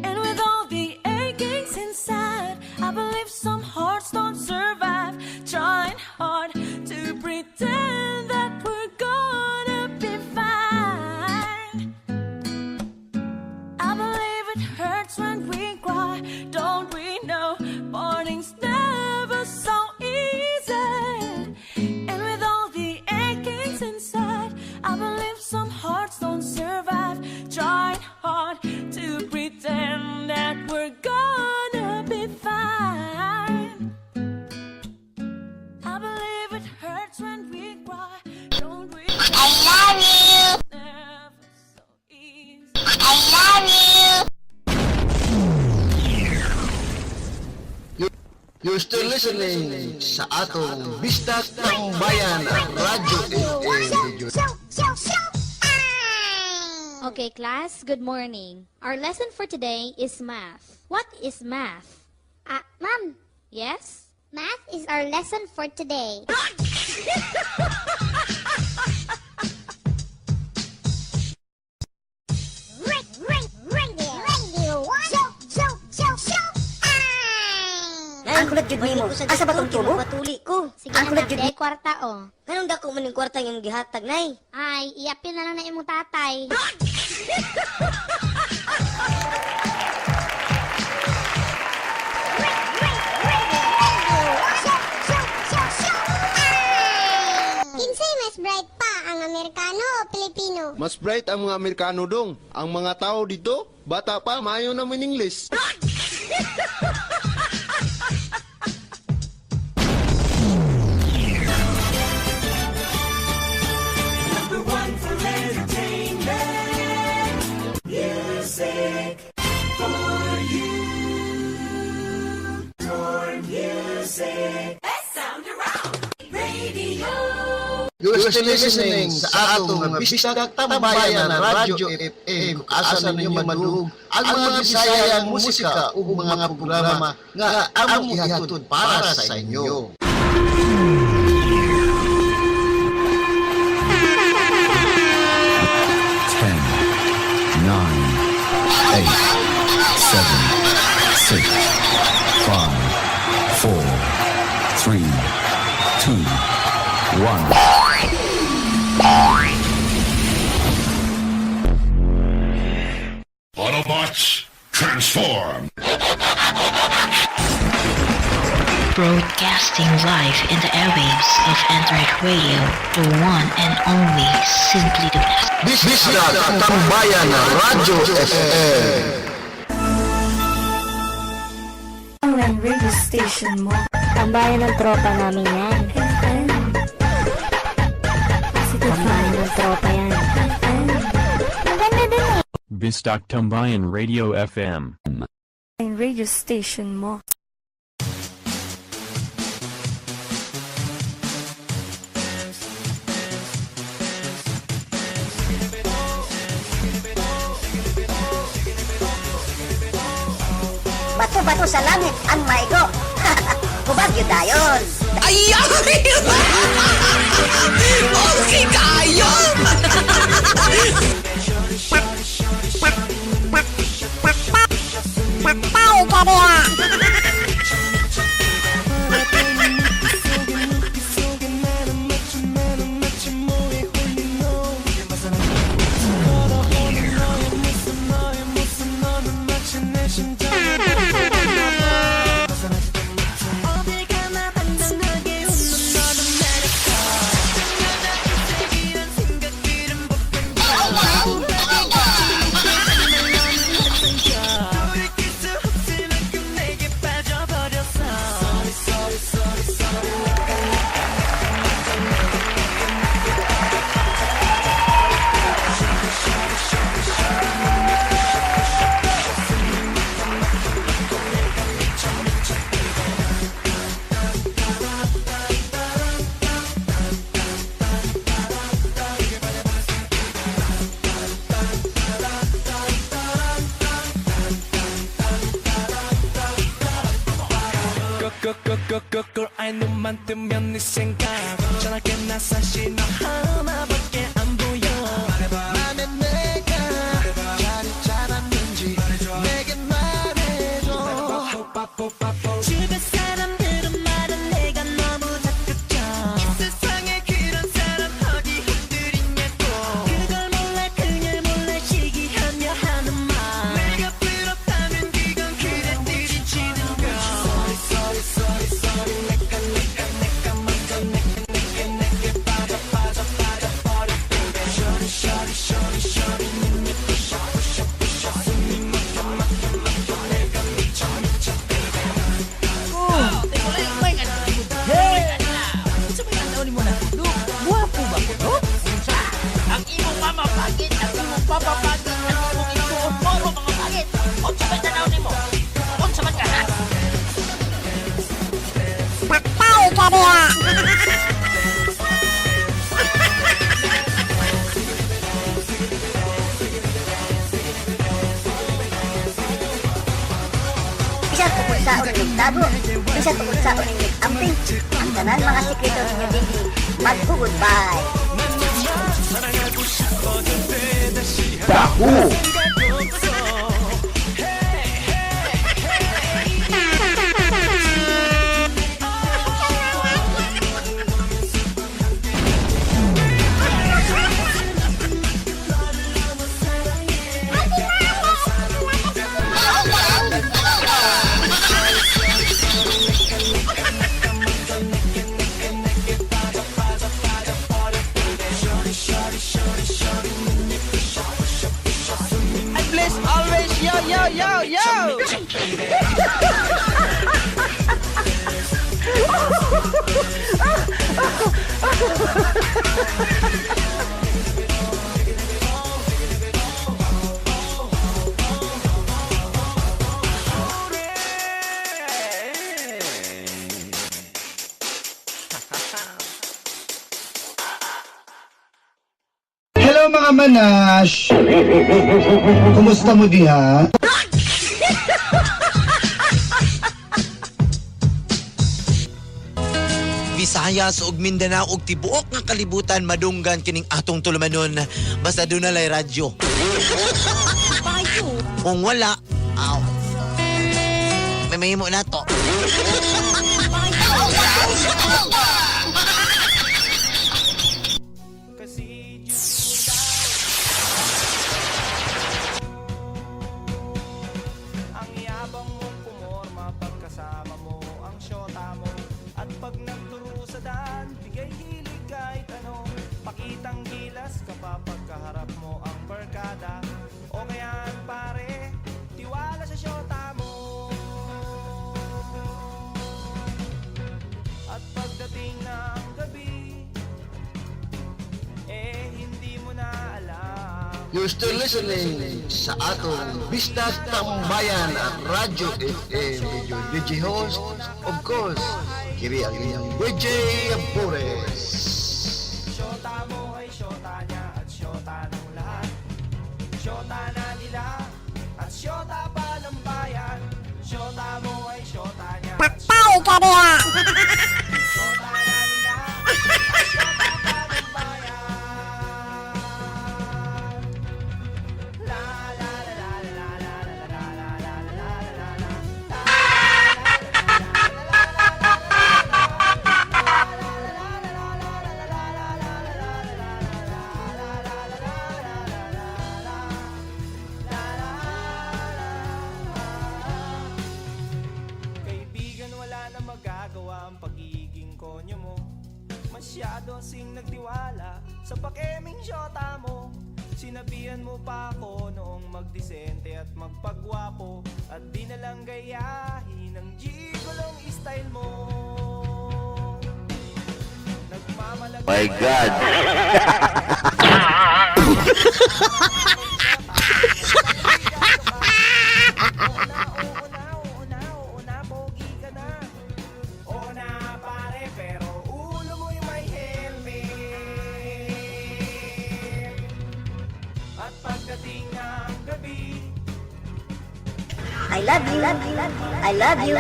And with all the achings inside, I believe some hearts don't survive. Trying hard to pretend that we're gonna be fine. I believe it hurts when we cry. Don't we know parting's never so easy? And with all the achings inside, I believe some hearts don't survive. Trying hard to pretend that we're gonna be fine. I believe it hurts when we cry. Don't we? I love you! Never so easy. I love you! You're still listening sa atong Bisdak Tambayan Radyo FM. Okay, class, good morning. Our lesson for today is math. What is math? Ah, ma'am, Yes? math is our lesson for today. Ang kulat jud nimo. Asa ba tong tubo? Patuli ko. Sige Ang kulat na, jud day kwarta oh. Nganong dako man ning kwarta nga imong gihatag nay? Ay, iapil na lang na imong tatay. Kinsay mas bright pa ang Amerikano o Pilipino? Mas bright ang mga Amerikano dong. Ang mga tao dito, bata pa, maayo na in English. Number one for entertainment. Music for you. Your music. Best sound around. Radio. You're still listening sa atong Bisdak Tambayan Radyo FM kung asa ninyo madungog ang mga Bisayang musika ug mga programa nga among ihatod para sa inyo. 10, 9, 8, 7, 6, 5, 4, 3, 2, 1. Autobots, transform! Broadcasting live in the airwaves of Android Radio, the one and only simply the best. Bisdak Tambayan Radyo FM. Online radio station mo. Tambayan ng tropa namin yan. FM. Tambayan ng tropa yan. Maganda dun eh. Bisdak Tambayan Radio FM. Online radio station mo. Bato-bato sa langit ang maigo. Hubag yun dayon. Ay! Okay kayo! Patay ka diha! Girl, 아이 눈만 뜨면 네 생각 전화게 나 사실 너 하나밖에 안 보여. 말해봐 맘에 내가 자리 잡았는지 내게 말해줘. 주변 사람들은 말은 내가 너무 적극적. 이 세상에 그런 사람 어디 한둘이냐고. 그걸 몰라 그녀 몰라 시기하며 하는 말. 내가 부럽다면 그건 그래 들이치는 거. Sorry sorry sorry sorry 내가 내가 내가 먼저 내게 내게 내게 빠져 빠져 빠져버려 baby. Shorty shorty shorty shorty 눈이 부셔 부셔 부셔 숨이 막혀 막혀 막혀 내가 미쳐 미쳐 baby. Hey! Unsa may tan-aw nimo na? Guwapo ba ko, no? Unsa? Ang imong mama pagit, ang imong papa pagit, ang imong igsuon puro mga pagit. Unsa may tan-aw nimo? Unsa man ka ha? Patay ka diha! Bisan kung unsaon ninyong tago, bisan kung unsaon ninyong amping, ang tanan mga sikreto ninyo dinhi maggo-goodbye. Dahu! And bless always, yo, yo, yo, yo! Hello mga manash! Kumusta mo diha? Visayas ug Mindanao ug tibuok nga kalibutan madunggan kining atong tulumanon basta duna lay radyo. Kung wala, aw. May mahimo na to. Ang yabang mong pumorma pagkasama mo ang syota mo. At pag nagturo sa daan, bigay hilig kahit ano. Pakitang gilas ka pa pagkaharap mo ang barkada. O kaya pare, tiwala sa syota mo. At pagdating ng gabi, eh hindi mo na alam. You're still listening sa atong Bisdak Tambayan at Radyo FM with your DJ host, of course, kiri ang inyong DJ Bores. Syota mo ay syota niya at syota ng lahat. Syota na nila at syota pa ng bayan. Syota mo ay syota niya at Patay ka diha! syota na nila at syota pa ng bayan. La la la la la la la la la la la la la la. Kaibigan, wala na magagawa ang pagiging konyo mo. Masyado sing nagtiwala sa pakeming syota mo. Sinabihan mo pa ako noong magdisente at magpagwapo. At di na lang gayahin ang gigolong style mo. Nagmamalagi. My God! Oo na, pogi ka na. Oo na, pare, pero ulo mo'y may helmet. At pagdating ng gabi, I love you. I love you.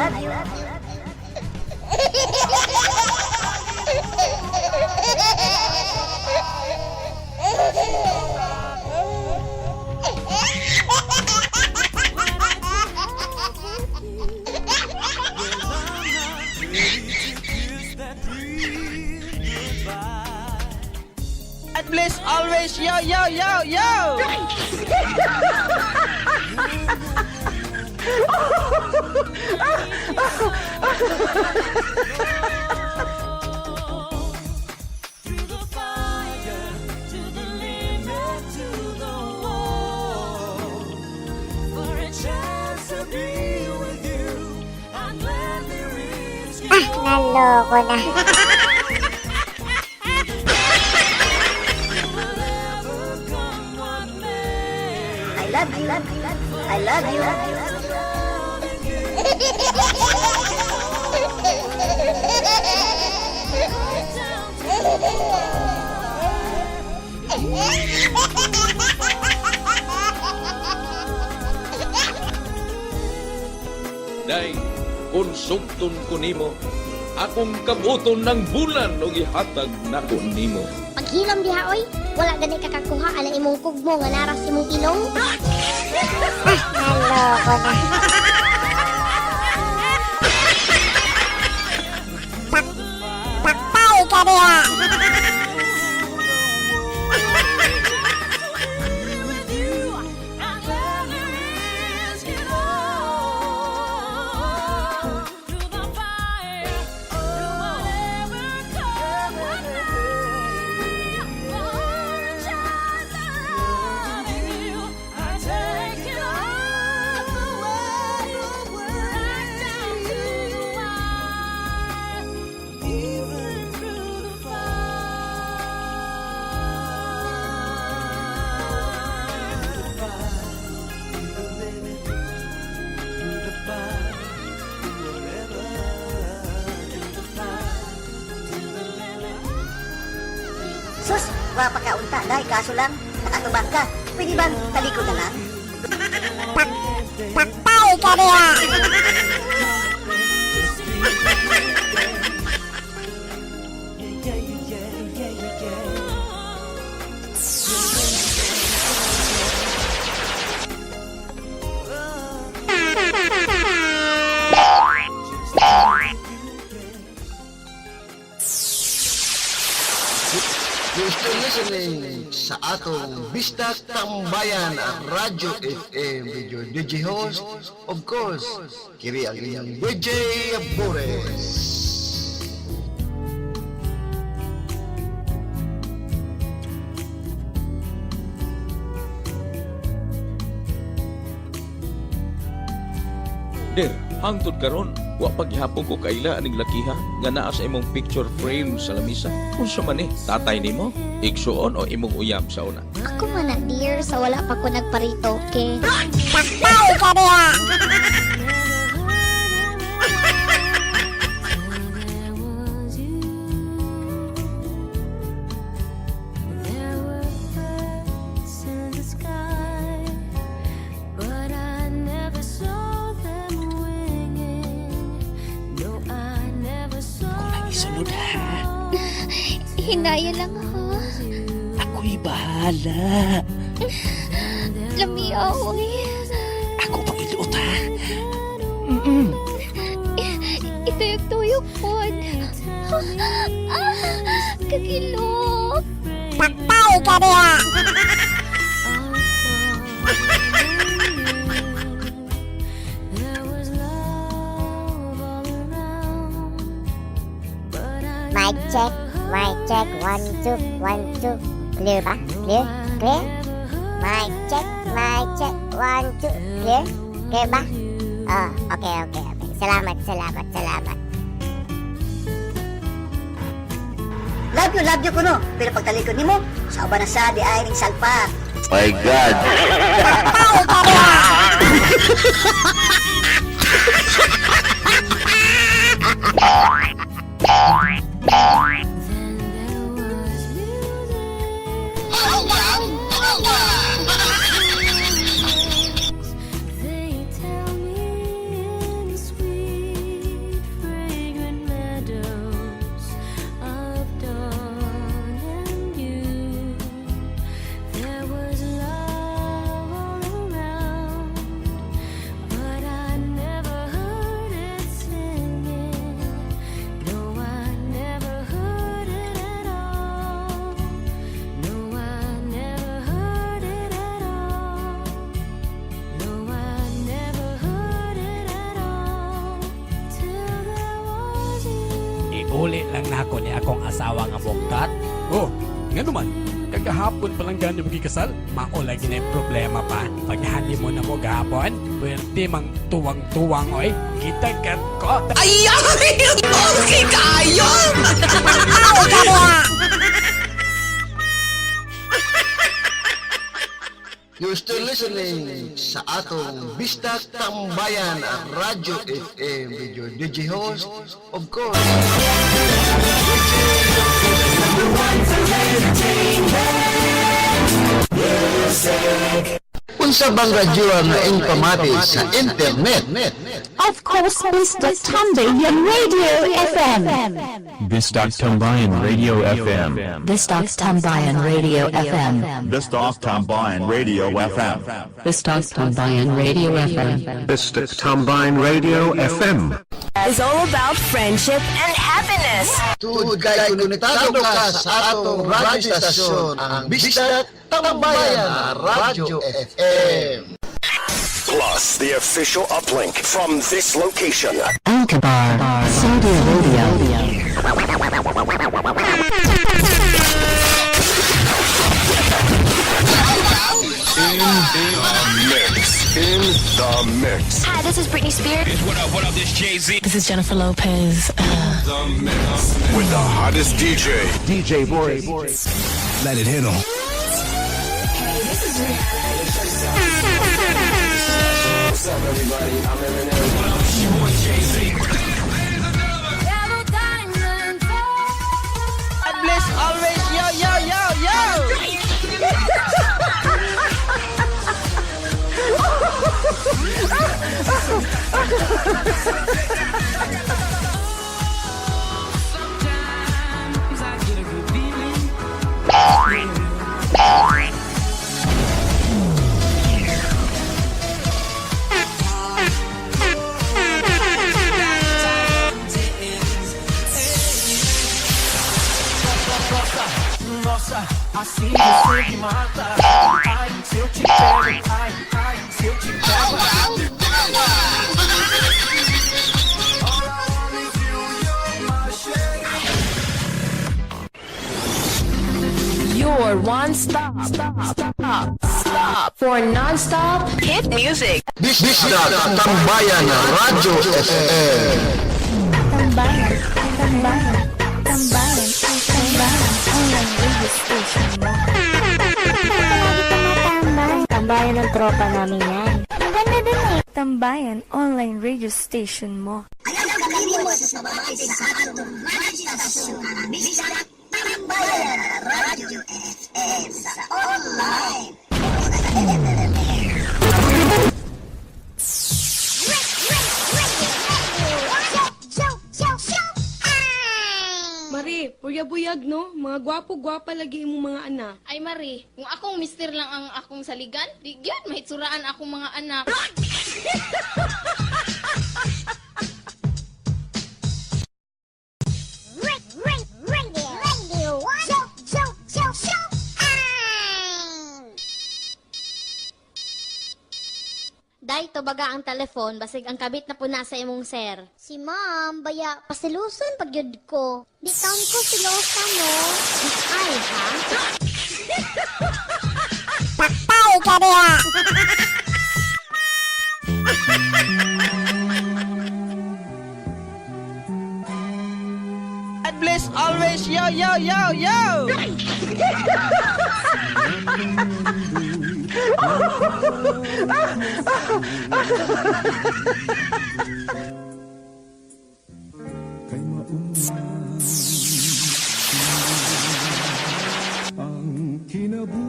God bless always. Yo, yo, yo, yo! Ah, naloko na. I love you. I love you. Day, kung sugton ko nimo, akong kabuton ng bulan og ihatag nako nimo. Paghilom diha oy, wala gani kakakuha ana imong kugmo nga naras imong ilong. Ah, naloko na. Patay ka diha. Sus, wapa ka unta, dahil kaso lang, nakatubang ka. Pwede bang talikod na lang? Patay ka diha. You're still listening sa atong Bista Tambayan Radyo FM with your DJ host, of course, kiri ang inyong DJ Bores. Der, hangtod karon, wa paghapon ko kaila aning lakiha nga naa sa imong picture frame sa lamisa. Unsa man ni, tatay nimo, igsuon o imong uyab sa una? Ako man na dear sa wala pa ko nagparitoke. Patay ka diha. Isunod ha. Hinaya lang ha. Ako'y bahala. Lamia, oy. Ako pang iluot ha. Mm-mm. Ituyok-tuyok pod. Ah, kagilok. Patay ka diha. Mic check, 1, 2, 1, 2. Clear ba? Clear? Clear? Mic check, 1, 2. Clear? Clear ba? Oh, okay. Salamat, salamat, salamat. Love you kuno. Pero pag talikod nimo, sa uban na sa di ay ning salpak. My God! Giuli lang nako ni akong asawa nga buktat. Oh, nga naman, kagahapon pa lang gani magikasal, mao lagi na yung problema pa. Pag honeymoon na mo gahapon, pwerte mang tuwang-tuwang oy, gitagat ko. Ay, okay kayo! You're still listening sa atong Bistak Tambayan Radyo FM with your DJ host, of course. Unsa bang radyo nga ing pamati sa internet? Of course, Mr. Tambayan Radio FM. Bistak Tambayan Radio FM. Bistak Tambayan Radio FM. Bistak Tambayan Radio FM. Bistak Tambayan Radio FM. Bistak Tambayan Radio FM. Is all about friendship and happiness. Tuod kay konektado ka sa atong radyo stasyon, ang Bistak Tambayan Radyo FM. Plus the official uplink from this location. Alkabar, Saudi Arabia. In the mix. In the mix. Hi, this is Britney Spears. What up, this Jay-Z. This is Jennifer Lopez. The mix. With the hottest DJ. DJ Boris. Let it hit 'em. Hey, this is Rihanna. What's up, everybody? I'm Eminem. What up, it's your boy Jay-Z. God bless always. Yo, yo, yo, yo! Nossa, assim você me mata. Ai, se eu te pego, ai, ai, se eu te pego. Your one stop, stop, stop, stop for non-stop hit music. Bistak Tambayan Radyo FM. Tambayan, Tambayan, Tambayan, Tambayan, online radio station mo. Palagi tumatambay. Tambayan ng tropa namin yan. Ang ganda dun eh. Tambayan online radio station mo. Sa atong radyo stasyon, ang Bistak Tambayan Radyo FM sa online. Mari, buyag-buyag no? Mga gwapo-gwapa lagi imong mga anak. Ay Mari, kung akong mister lang ang akong saligan, di gyud mahitsuraan akong mga anak. Day, tubaga ang telefon, basig ang kabit na puna sa imong sir. Si ma'am, baya, pasiluson pag yun ko. Di taon ko silosa, no? Ay, ha? Patay ka diha! God bless always. Yo, yo, yo, yo! Ang kinabuhi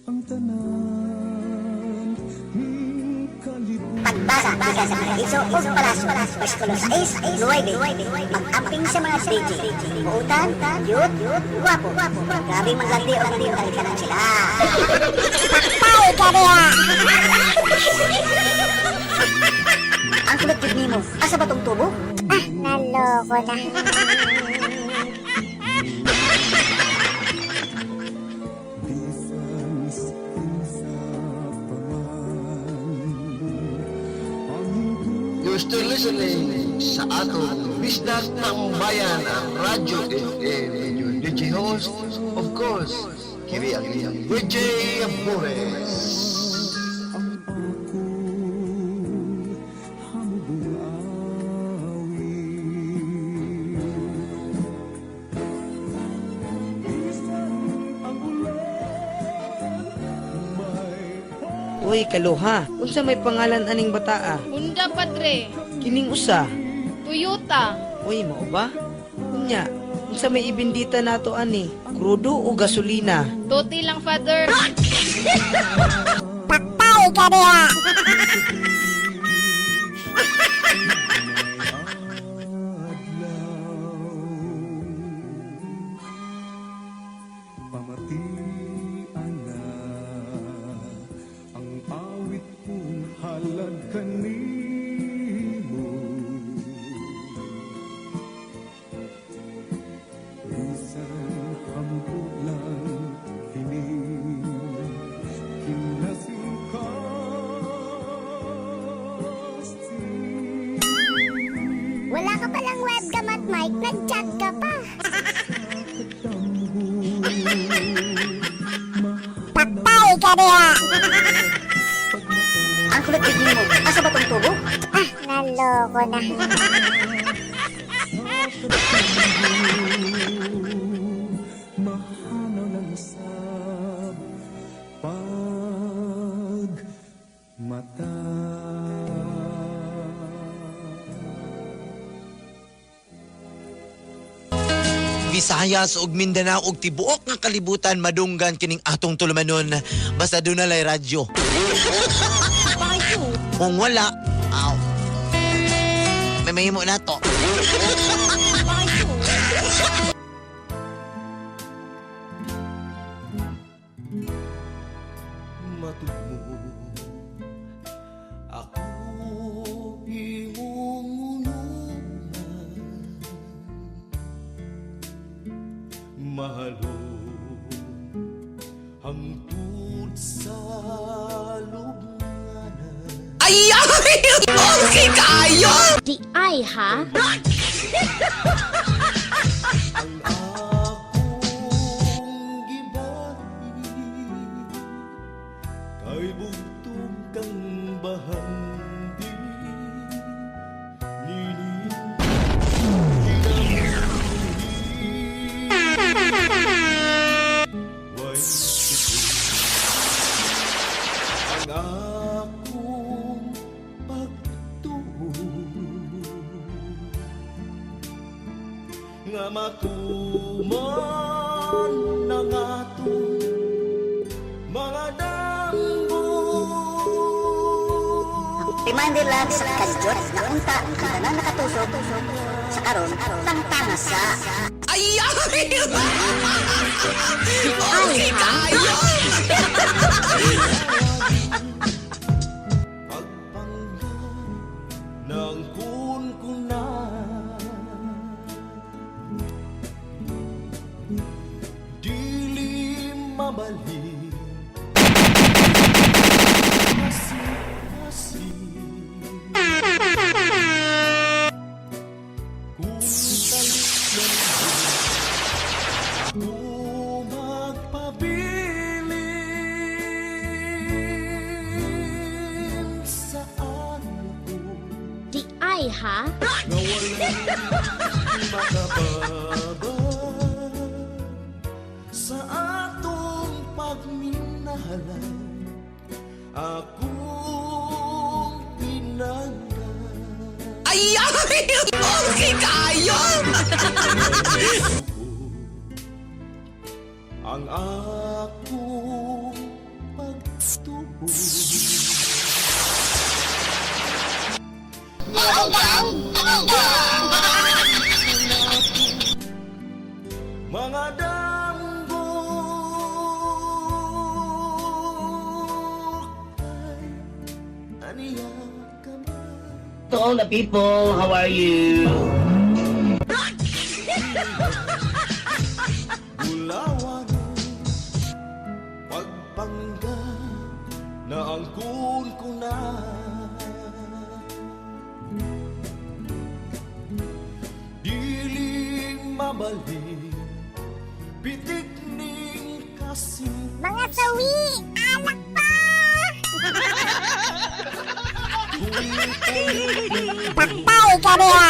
ang tanan ning kalibutan. Pagbasa gikan sa mga igso ug palasyo. Bersikulo 6, 9. Mag-amping sa mga DJ. Buutan, cute, guwapo. Grabing maglandi og nindot sila. Patay ka diha! Ang kulot jud nimo, asa ba tong tubo? Ah, naloko na. Bisan sa kinsa pa man. You're still listening sa atong Bisdak Tambayan Radyo FM with your DJ host, of course, kini ang inyong DJ Boris. Uy, kaluha. Unsa may pangalan aning bataa? Honda, padre. Kining usa. Toyota. Uy, mao ba? Unya, unsa may ibindita nato ani? Krudo o gasolina? Toti lang, father. Patay ka diha! Pamatian na ang awit kong halad kanimo. Bisan hampo lang kini kinasingkas. Wala ka palang webcam at mic, nag-chat ka pa. Patay ka diha! Ang kulot gid nimo. Asa ba tong tubo? Ah, naloko na. Mahanaw lang usab pag mata. Visayas ug Mindanao ug tibuok nga kalibutan madunggan kining atong tulumanon basta doon na radyo. Kung wala, aw. May mahimo na to. Matugmo ako imong unuman, mahalon hangtod sa lubnganan. Ay! Okay kayo! Di ay, ha? Ang akong gibahin kay bugtong kang bahandi nining kinabuhi. Way ang akong pagtuo nga matuman ang atong mga damgo. Reminder lang sa kadyot na unta ang tanan nakatusok sa karon tangtanga sa Ay! Okay kayo! Pagpangga ng kunkunan, dili mabalhin kasi kung talikdan mo ako magpabilin sa ano ko Di ay, ha? nga walay makababa sa atong pagminahalan akong pinangga. Ay! Okay kayo! Ang akong pagtuo. Mga damgo kay aniya ka man. To all the people, how are you? Bulawan pagpangga na ang kunkunan. Magpabilin Pitik ning kasim Mga sawi, alak pa! Patay ka niya!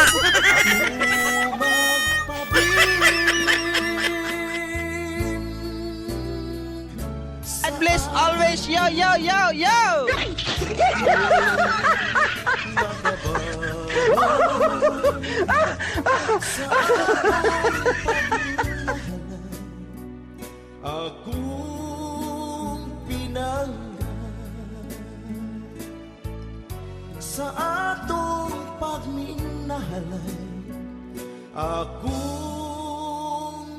God bless always, yo, yo, yo, yo! Akong pinangga Sa atong pagminahalay Akong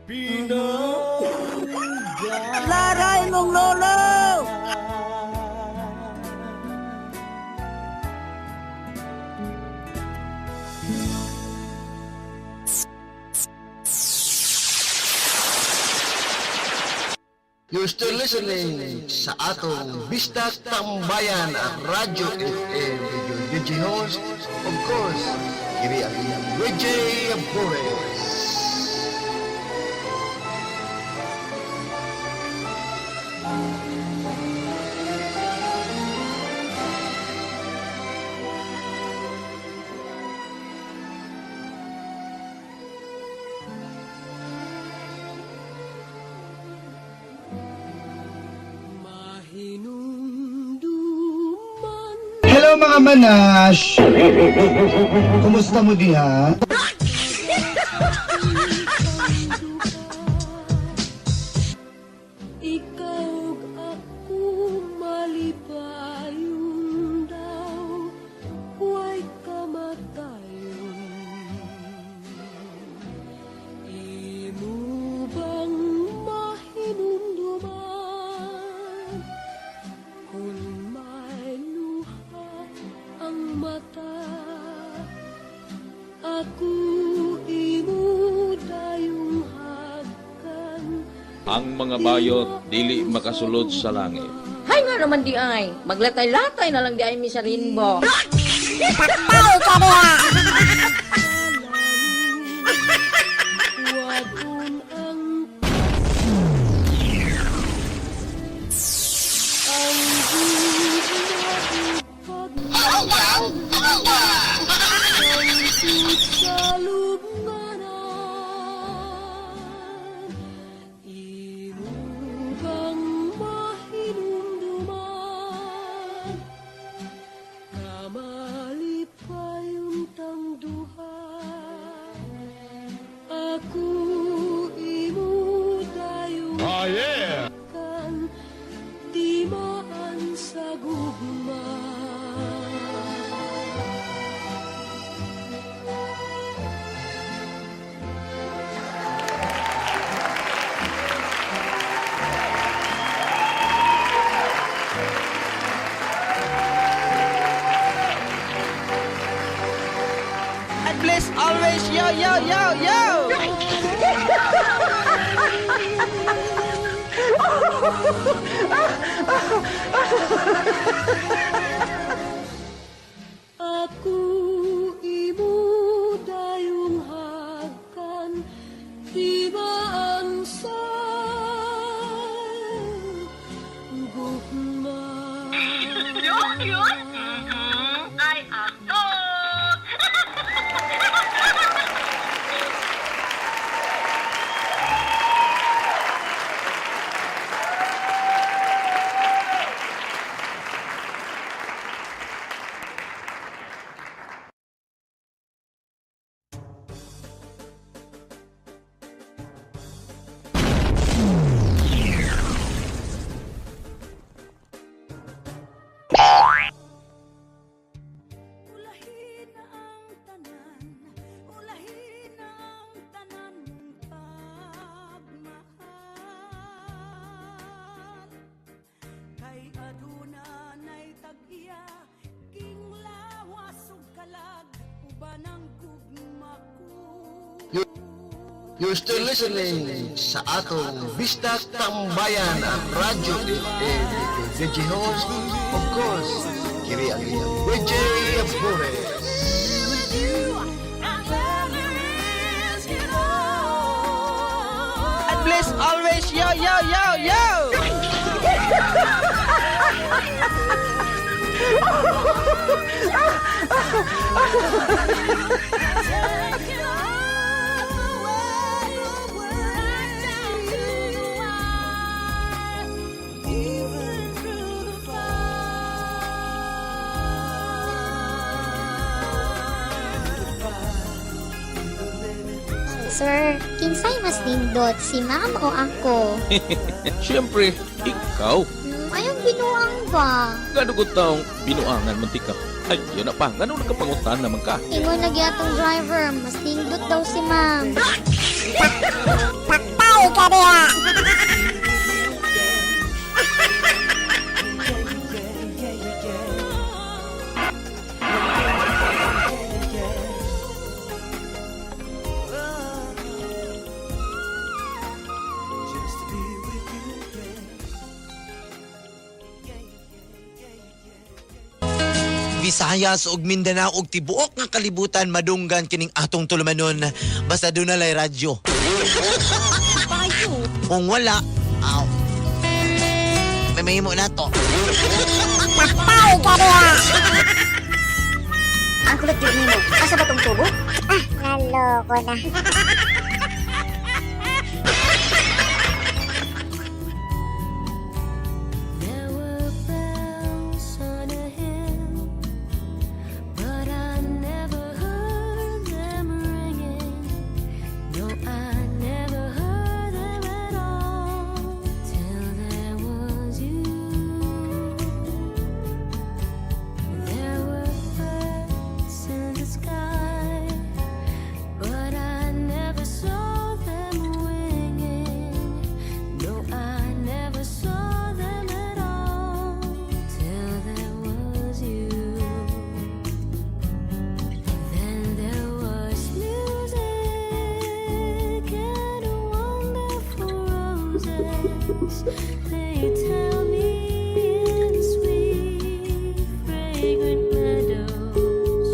pinangga. Laray mong lolo! You're still listening sa atong Bisdak Tambayan Radyo FM with your DJ host, of course, kini ang inyong DJ Boris. Hello mga manash! Kumusta mo diha? Ikaw ug ako malipayon daw, way kamatayon. Imo bang mahinumduman kung may luha ang mata? Ako imo dayong hagkan. Ang mga bayot dili makasulod sa langit. Hay nga naman di ay. Maglatay-latay na lang di ay mi sa rainbow. Patay ka niya! Wagon ang ang gugma sa lubnganan. Imo bang mahinumduman kamalipayon tang duha? Ako imo dayong Oh, yeah. kan timaan sa gugma. God bless always, yo, yo, yo, yo! Ako imo dayong hagkan timaan sa gugma. Yun, yun. Ay, ako. Ulahin na ang tanan, ulahin na ang tanan mong pagmahal. Kay aduna na'y tag-iya, king lawas ug kalag, uban ang gugma ko. You're still listening sa atong Bisdak Tambayan Radyo FM with your DJ host, of course, kini ang inyong DJ Boris. With you, and there is Always yo yo yo yo. Sir, kinsay mas nindot, si ma'am o ako? Siyempre, ikaw. Ayong binuang ba? Gano ko taong binuangan man tika. Ay, yun na pa. Ngano nakapangutan naman ka? Ingon lagi atong driver, mas nindot daw si ma'am. Patay ka diha! Visayas ug Mindanao ug tibuok nga kalibutan madunggan kining atong tulumanon basta dunay radyo. Kung wala, aw. May mahimo na to. Patay ka diha! Ang kulot yun nimo. Asa ba tong tubo? Ah, naloko na. There were bells on a hill, but I never heard them ringing. No, I never heard them at all till there was you. There were birds in the sky, but I never saw them winging. No, I never saw them at all till there was you. Then there was music and wonderful roses. They tell me in sweet, fragrant meadows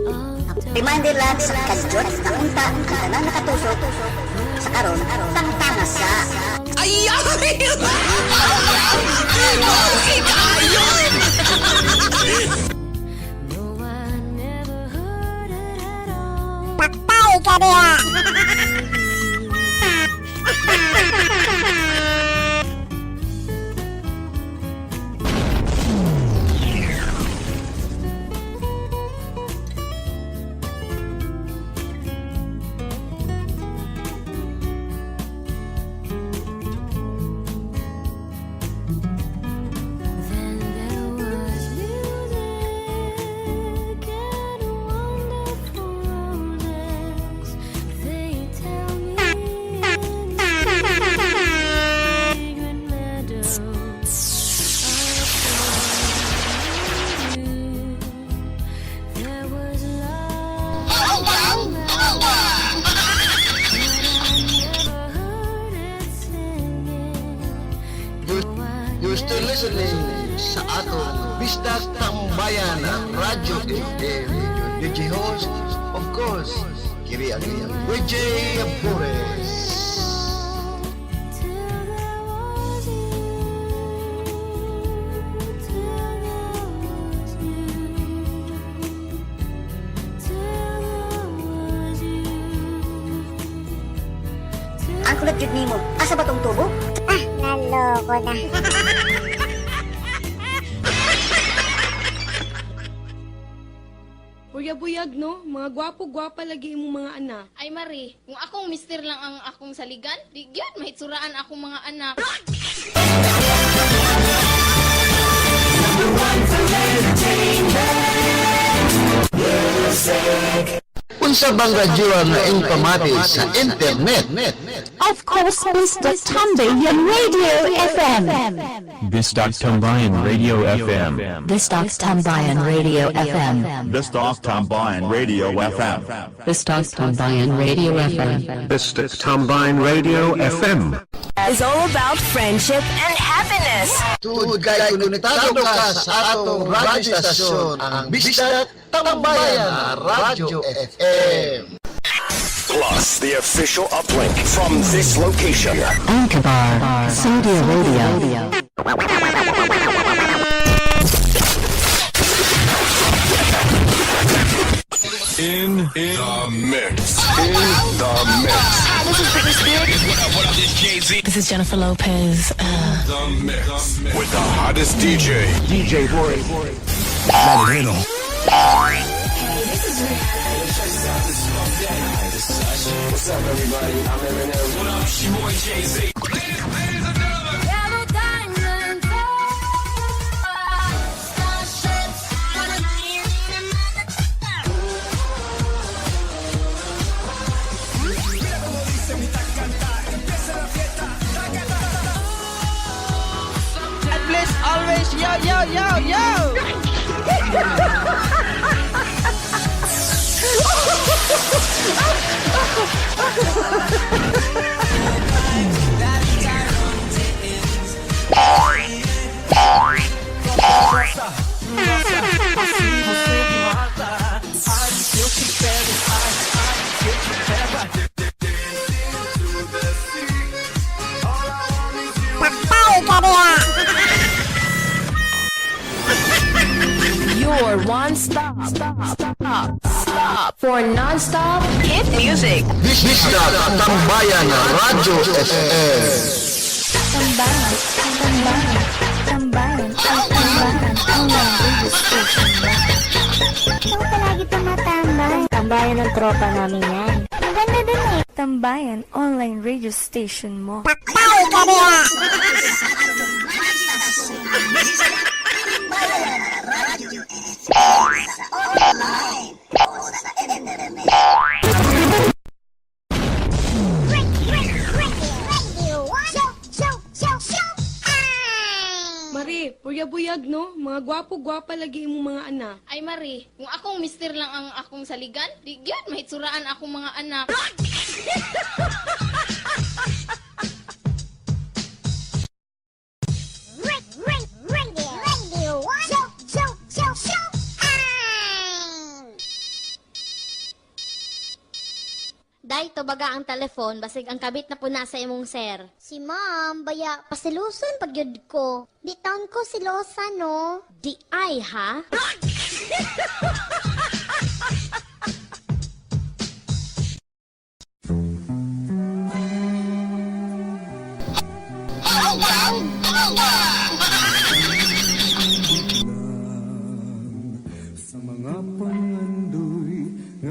of Reminder lang sa kadyot na unta ang tanan nakatusok sa karon tangtanga sa Ay! Ay! Okay kayo! No, I never heard it at all. Patay ka diha! Then there was music and wonderful roses. They tell me in fragrant meadows of you. There was love, but I never heard it singing. You're still listening sa atong Bisdak Tambayan Radyo FM. Your DJ host, of course, kini ang inyong DJ Boris. Till there was you, till there was you, till there was you. Ang kulot jud nimo. Asa ba tong tubo? Ah, naloko na. Buyag-buyag no, mga gwapo-gwapa lagi imong mga anak. Ay Mari, kung akong mister lang ang akong saligan, di gyud mahitsuraan akong mga anak. Unsa bang radyo nga imong pamati sa internet? Of course, Mr. Tambayan Radio FM. Bisdak Tambayan Radio FM. Bisdak Tambayan Radio FM. Bisdak Tambayan Radio FM. Bisdak Tambayan Radio FM. Bisdak Tambayan Radio FM. Is all about friendship and happiness. Tuod kay konektado ka sa atong radyo stasyon, ang Bisdak Tambayan Radyo FM. Plus, the official uplink from this location. Ankabar, Saudi Arabia. In the mix. In the mix. Hi, this is Britney Spears. What up, what up, this Jay-Z. This is Jennifer Lopez. The mix. With the hottest DJ. DJ Boris. Moreno. Hey, this is Rihanna. What's up, everybody? I'm Eminem. What up, it's your boy Jay-Z. And bless always, yo, yo, yo, yo! Patay ka diha! Your one stop, stop, stop, stop for non-stop hit music. This is the Tambayan Radyo FM. Tambayan, Tambayan, Tambayan, Tambayan, Online Radio Station mo. Ikaw palagi tumatambay. Tambayan ng tropa namin yan. Ang ganda dun eh. Tambayan Online Radio Station mo. Patay ka diha! Mari, buyag-buyag no, mga gwapo-gwapa lagi imong mga anak. Ay Mari, kung akong mister lang ang akong saligan, di gyud mahitsuraan akong mga anak. Day, tubaga ang telefon, basig ang kabit na puna sa imong sir. Si ma'am, baya, pasilusan pag yun ko. Di taon ko silosa, no? Di ay, ha?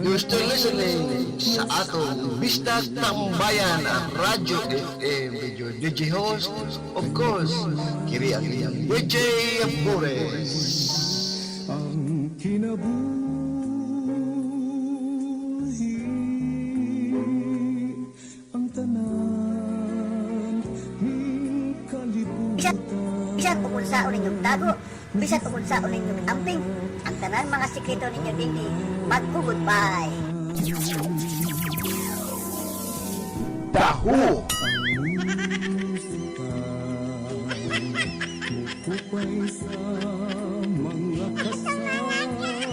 You're still listening sa atong Bistak Tambayan Radyo FM with your DJ host, of course, kiri ang iyang DJ Flores. Ang kinabuhi ang tanan ning kalibutan. Bisan kung unsaon ninyong tago, bisan kung unsaon ninyong amping, ang tanan mga sikreto ninyo dinhi magku-goodbye. Dahu! Mupupay sa mga kasakit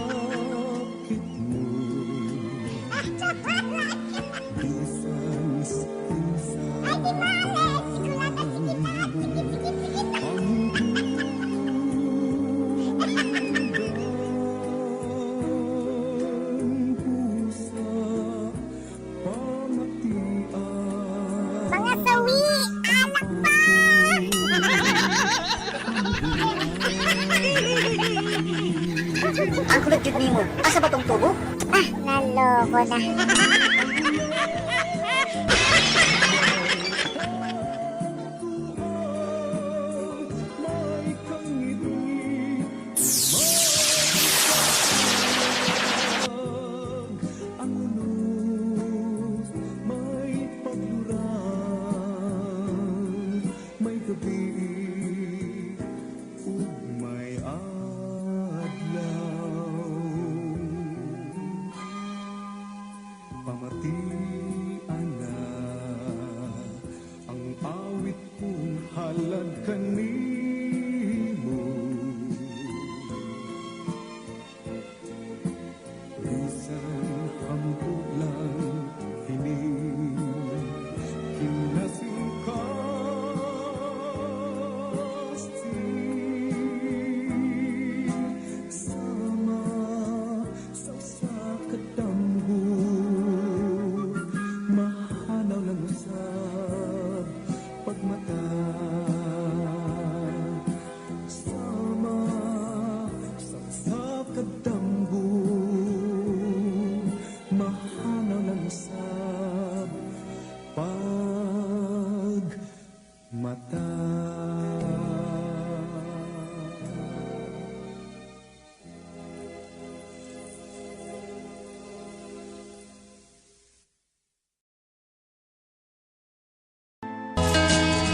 mo. Bisan sa Ay, di mali! Sikulata, sige pa! Sige, sige, sige pa! Mga sawi! Alak pa! Ang kulot jud nimo, asa ba tong tubo? Ah, naloko na. May paglurang, may gabi ug may adlaw. Pamatian na ang awit kong halad kanimo. Bisan hampo lang.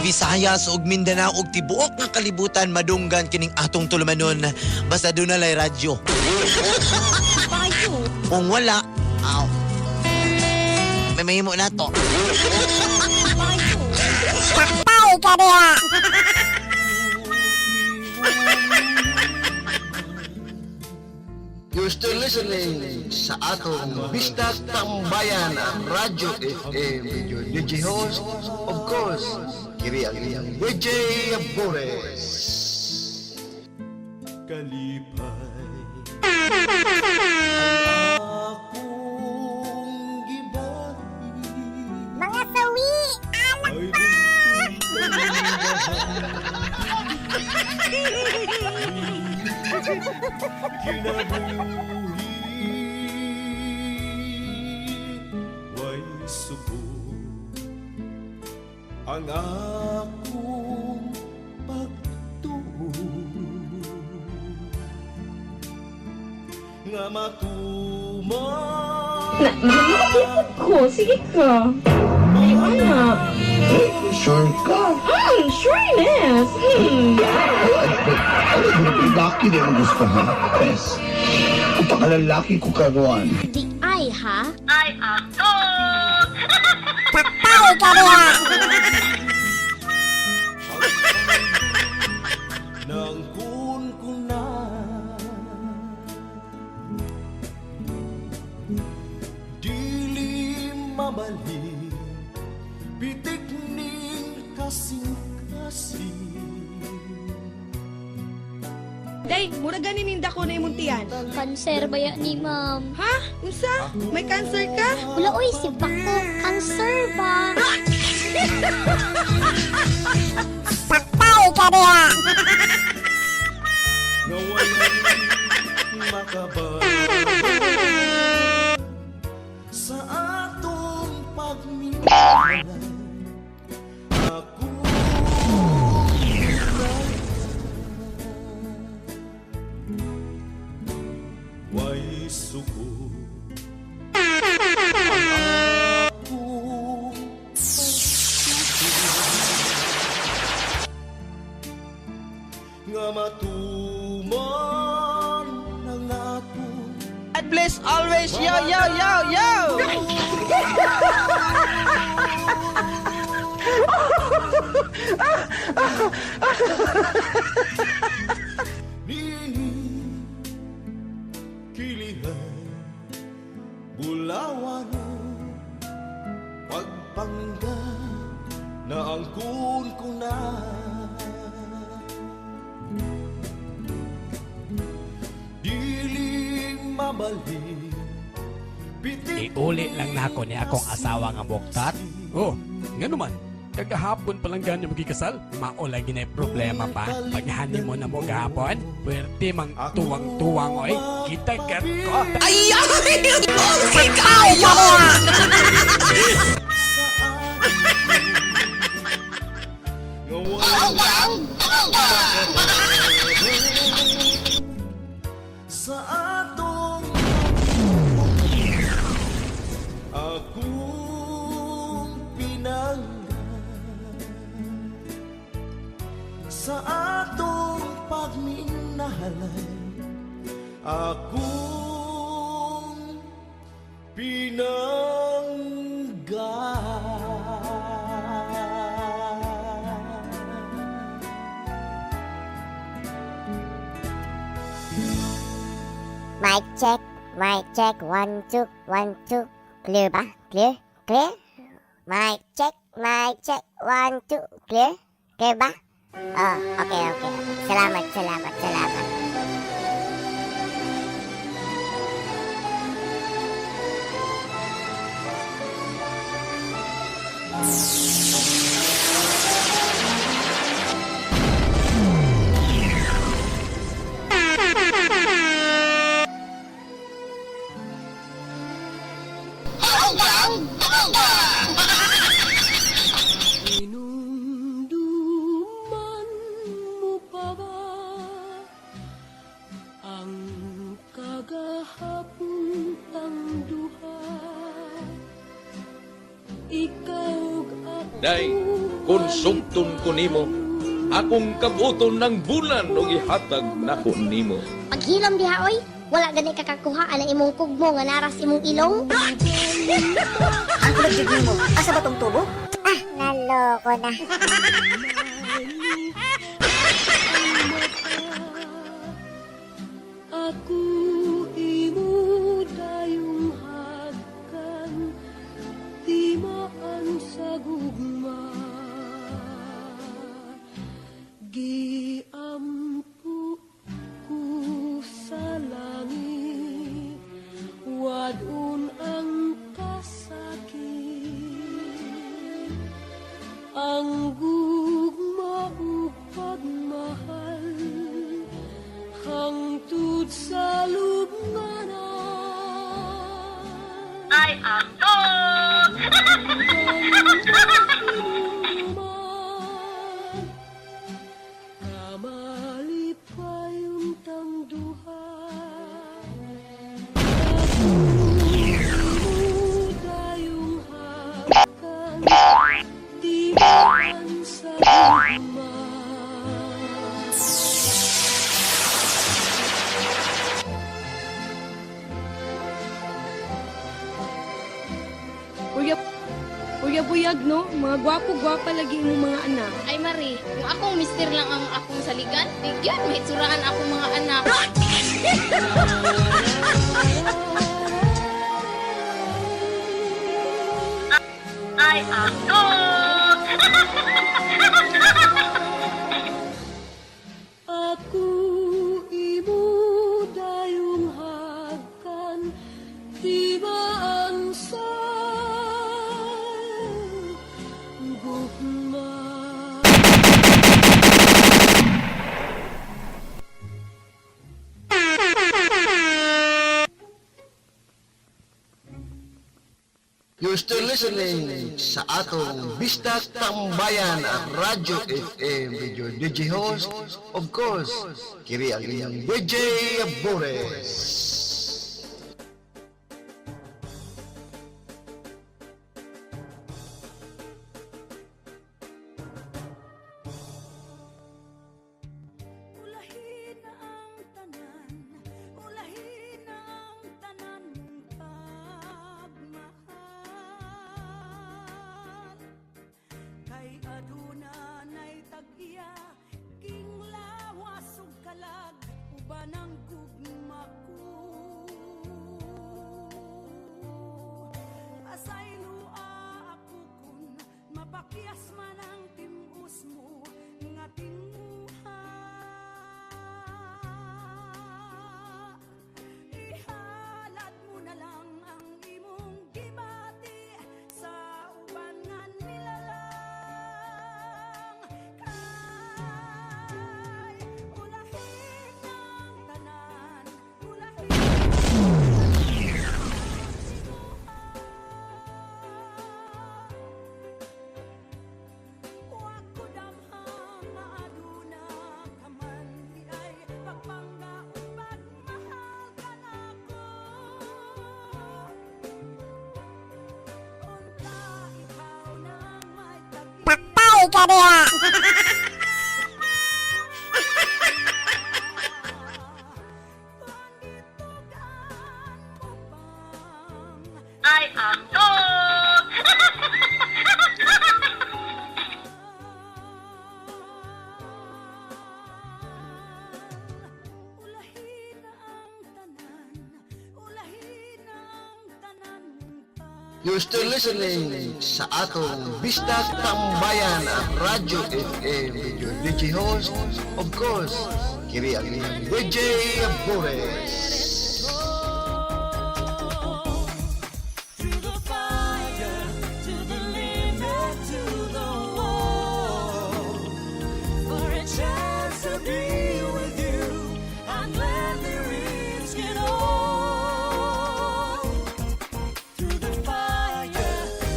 Visayas ug Mindanao ug tibuok nga kalibutan madunggan kining atong tulumanon basta doon na lay radyo. Kung wala, aw. May mahimo na to. Patay ka diha! You're still listening sa atong Bistak Tambayan Radyo FM with your DJ host, of course, kiri ang inyong DJ Boris. Kalipay Mga sawi! Alak pa! Kinabuhi way subo ang akong pagtuo nga matuman Na, ko. Sige ka. Ay, anak. Sure ka? Sureness. Ay, lalaki din ang gusto ha? Yes. Kung pakalalaki ko karoon. Di ay ha? Ay, ako! Patay ka diha! Nang kun na dili mabalhin pitik ning kasing-kasing. Day, mura gani ninda ko na imong tiyan. Cancer ba ya ni ma'am? Ha? Unsa? May cancer ka? Wala oy, si Bako. Cancer ba? Patay ka diha! Nga walay makabal sa atong pagminalay ako way suko ang akong nga matuman ang atong God bless always. Yo, yo, yo, yo! Nini kilihan bulawan pagpangga na ang kun ko na dili mabalhin pitik Iuli lang nako ni akong asawa nga buktat. Oh, ngano man, kagahapon pa lang gani magikasal, mao lagi na problema pa. Pag honeymoon na mo gahapon, pwerte mang tuwang-tuwang oy, kita kat ko. Ay! Okay kayo! Sa atong akong pinangga sa atong pagminahalay akong pinangga. Mic check, 1, 2, 1, 2. Clear ba? Clear? Clear? Mic check, 1, 2. Clear? Clear ba? Oh, okay, okay. Salamat, salamat, salamat. Hinumduman mo pa ba ang kagahapon tang duha? Ikaw ug ako. Day, Kung sugton ko nimo, akong kabuton ng bulan og ihatag nako nimo. Paghilom diha oy, wala gani kakakuha ana imong kugmo nga naras imong ilong. Ang kulog jud nimo. Asa ba tong tubo? Ah, naloko na. Ako imo dayong hagkan, timaan sa gugma. Giampo ko sa langit, wadon ang kasakit. Ang gugma ug pagmahal hangtod sa lubnganan. Ay, ako! Kamalipayon tang duha. Ako dayong hakan, timaan sa gugma. Uya, uya buyag no, mga gwapo-gwapa lagi imong mga anak. Ay Mari, kung akong mister lang ang akong saligan, di gyud mahitsuraan akong mga anak. Ay, ako! Ako imo dayong hagkan, timaan sa gugma. You're still listening sa atong Bisdak Tambayan Radyo FM with your DJ host, of course, kiri ang inyong DJ Boris. Ulahin na ang tanan, ulahin na ang tanan mong pagmahal. Kay aduna na'y tag-iya, king lawas ug kalag, uban ang gugma ko. Pasayloa ako kun mapakyas man ang timus mo nga tinguha. Ihalad mo na lang ang imong gibati sa uban nga nilalang. Kay ulahin ang tanan, ulahin. Wa ko damhang nga aduna ka man di ay pagpangga ug pagmahal kanako. Unta ikaw nang may Patay ka diha! Ay, ako! Ulahin na ang tanan, ulahin na ang tanan mong You're still listening sa atong Bisdak Tambayan Radyo FM with your DJ host, of course, kiri ang inyong DJ Boris. Through the fire, to the limit, to the wall. For a chance to be with you, I'd gladly risk it all. Through the fire,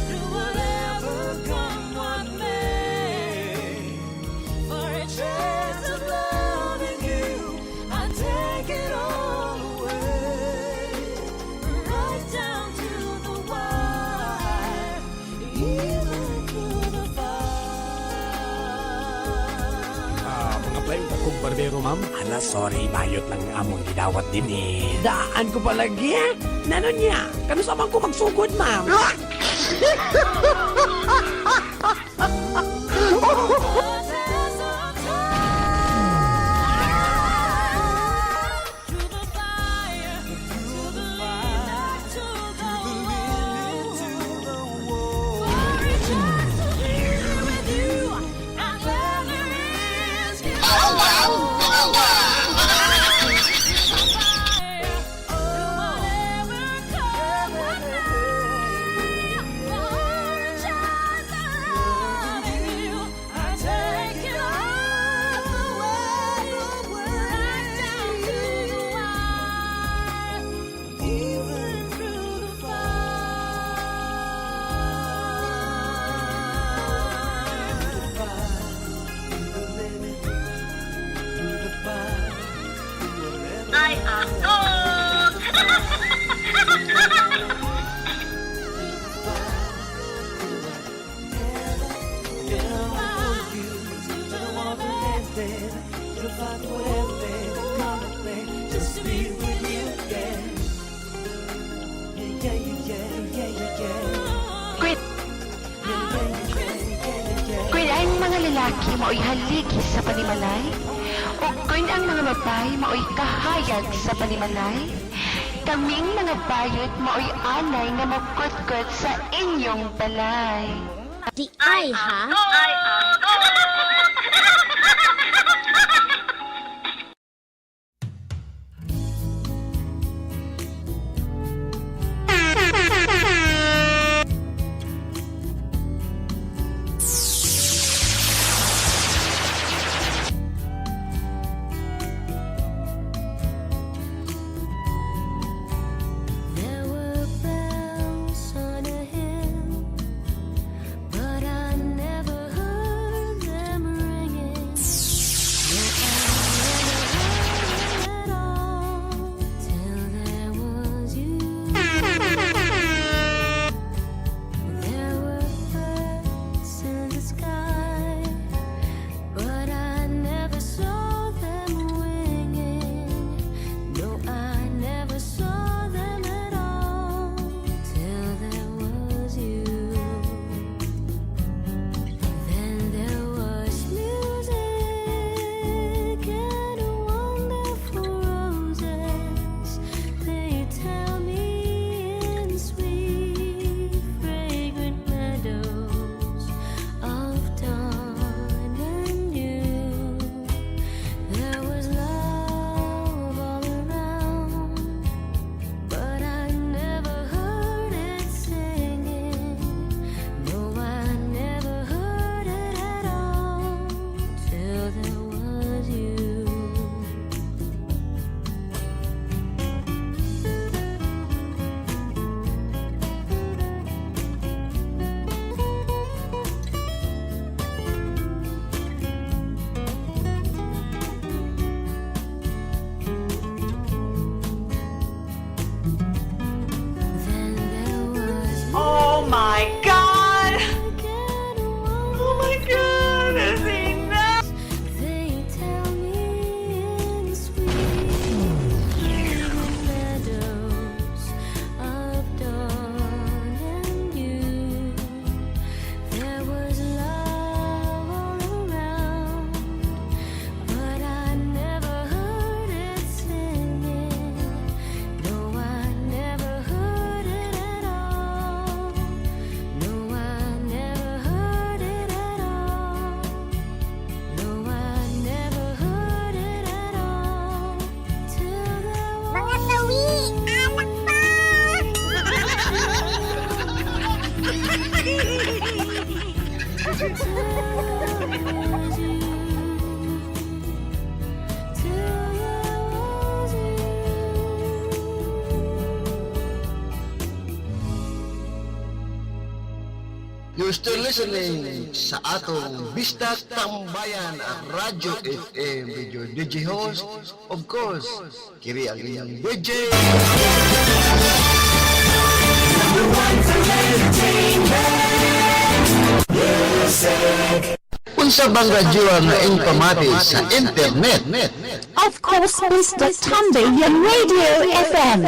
through whatever come what may. For a chance of loving you, I'd take it all away. Magsupply kog barbero, ma'am. Ala, sorry, bayot lang ang among gidawat din eh. Daan ko palagi eh. Nano niya? Kano sa man ko magsugod, ma'am? Ay, ahon! Kun ang mga lalaki mao'y haligi sa panimalay, o kun ang mga babae mao'y kahayag sa panimalay, kaming mga bayot mao'y anay nga makutkot sa inyong balay. Di ay ha? Ay, ahon! There were bells on a hill, but I never heard them ringing. No, I never heard at all till there was you. There were birds in the sky, but I never saw them winging. No, I never saw them at all till there was you. Then there was music and wonderful roses. They tell me in sweet, fragrant meadows of dawn and dew. There was love all around, but I never heard it singing. No, I never heard it at all till there was you. Then there was Oh my God! Oh my God! Enough! They tell me in sweet meadows of dawn and dew, there was love all around, but I never heard it singing. No, I never heard it at all. No, I never heard it at all. No, I never heard it at all till there Mga sawi, alak pa! Was you. Till there was you. You're still listening sa atong Bista Tambayan Radyo FM with your DJ host, of course, kiri ang inyong DJ. Unsa bang radyo nga inyong pamati sa internet? Of course, Mr. Tambayan Radio FM.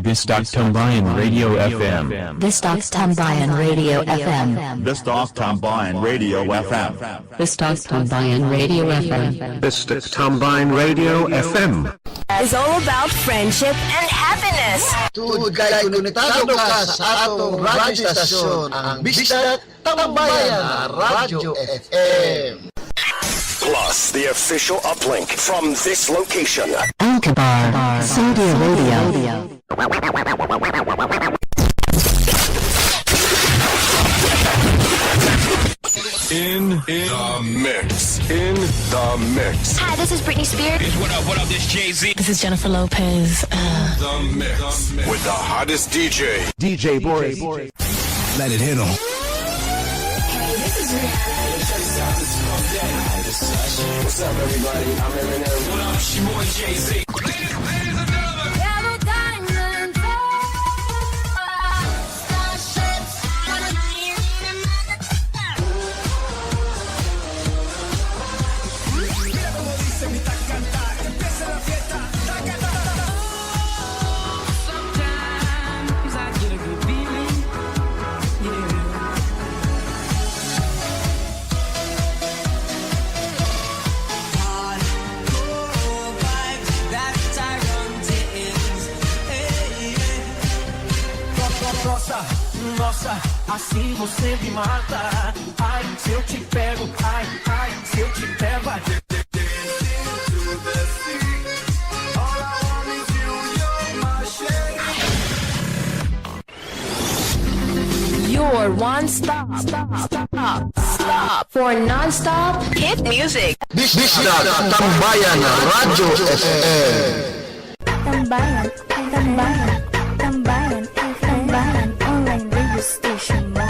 Bisdak Tambayan Radio FM. Bistak Tambayan Radio FM. Bisdak Tambayan Radio FM. Bistak Tambayan Radio FM. Bisdak Tambayan Radio FM. Is all about friendship and happiness. Tuod kay konektado ka sa atong radyo stasyon, ang Bisdak Tambayan Radyo FM. Plus the official uplink from this location. Ankabar, Saudi Arabia. In the mix. In the mix. Hi, this is Britney Spears. What up, this Jay-Z. This is Jennifer Lopez. The mix. With the hottest DJ. DJ Boris. Let it hit 'em. Hey, this is Rihanna. What's up, everybody? I'm Eminem. What up, it's your boy Jay-Z. Nossa, nossa, assim você me mata. Ai, se eu te pego, ai, ai, se eu te pego. Ai. Your one stop, stop, stop, stop for non-stop hit music. Bisdak Tambayan Radyo FM. Tambayan, Tambayan, Tambayan, Tambayan Online Radio Station mo.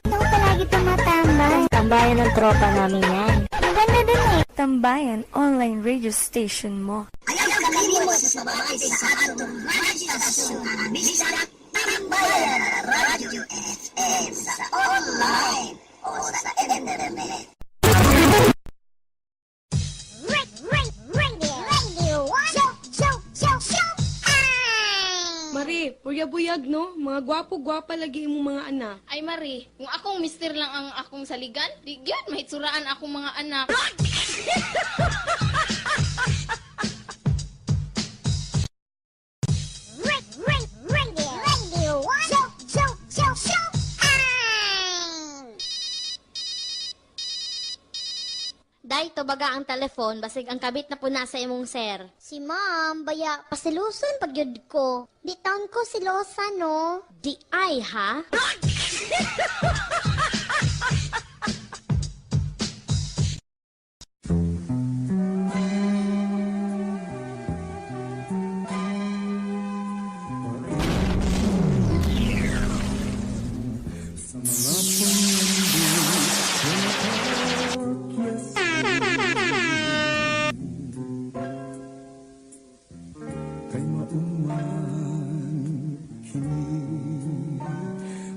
Ito palagi tumatambay. Tambayan ng tropa namin yan. Ang ganda dun eh. Tambayan Online Radio Station mo. Ayaw kakalimot sa pamati sa atong radyo stasyon, ang Bisdak Tambayan Radyo FM sa online o sa internet. Mari, purya-buyag no? Mga gwapo-gwapa lagi imong mga anak. Ay Mari, kung akong mister lang ang akong saligan, di gyud mahitsuraan akong mga anak. Day, tubaga ang telefon, basig ang kabit na puna sa imong sir. Si ma'am, baya, pasiluson pag yun ko. Di taon ko silosa, no? Di ay, ha? Kay mauman kini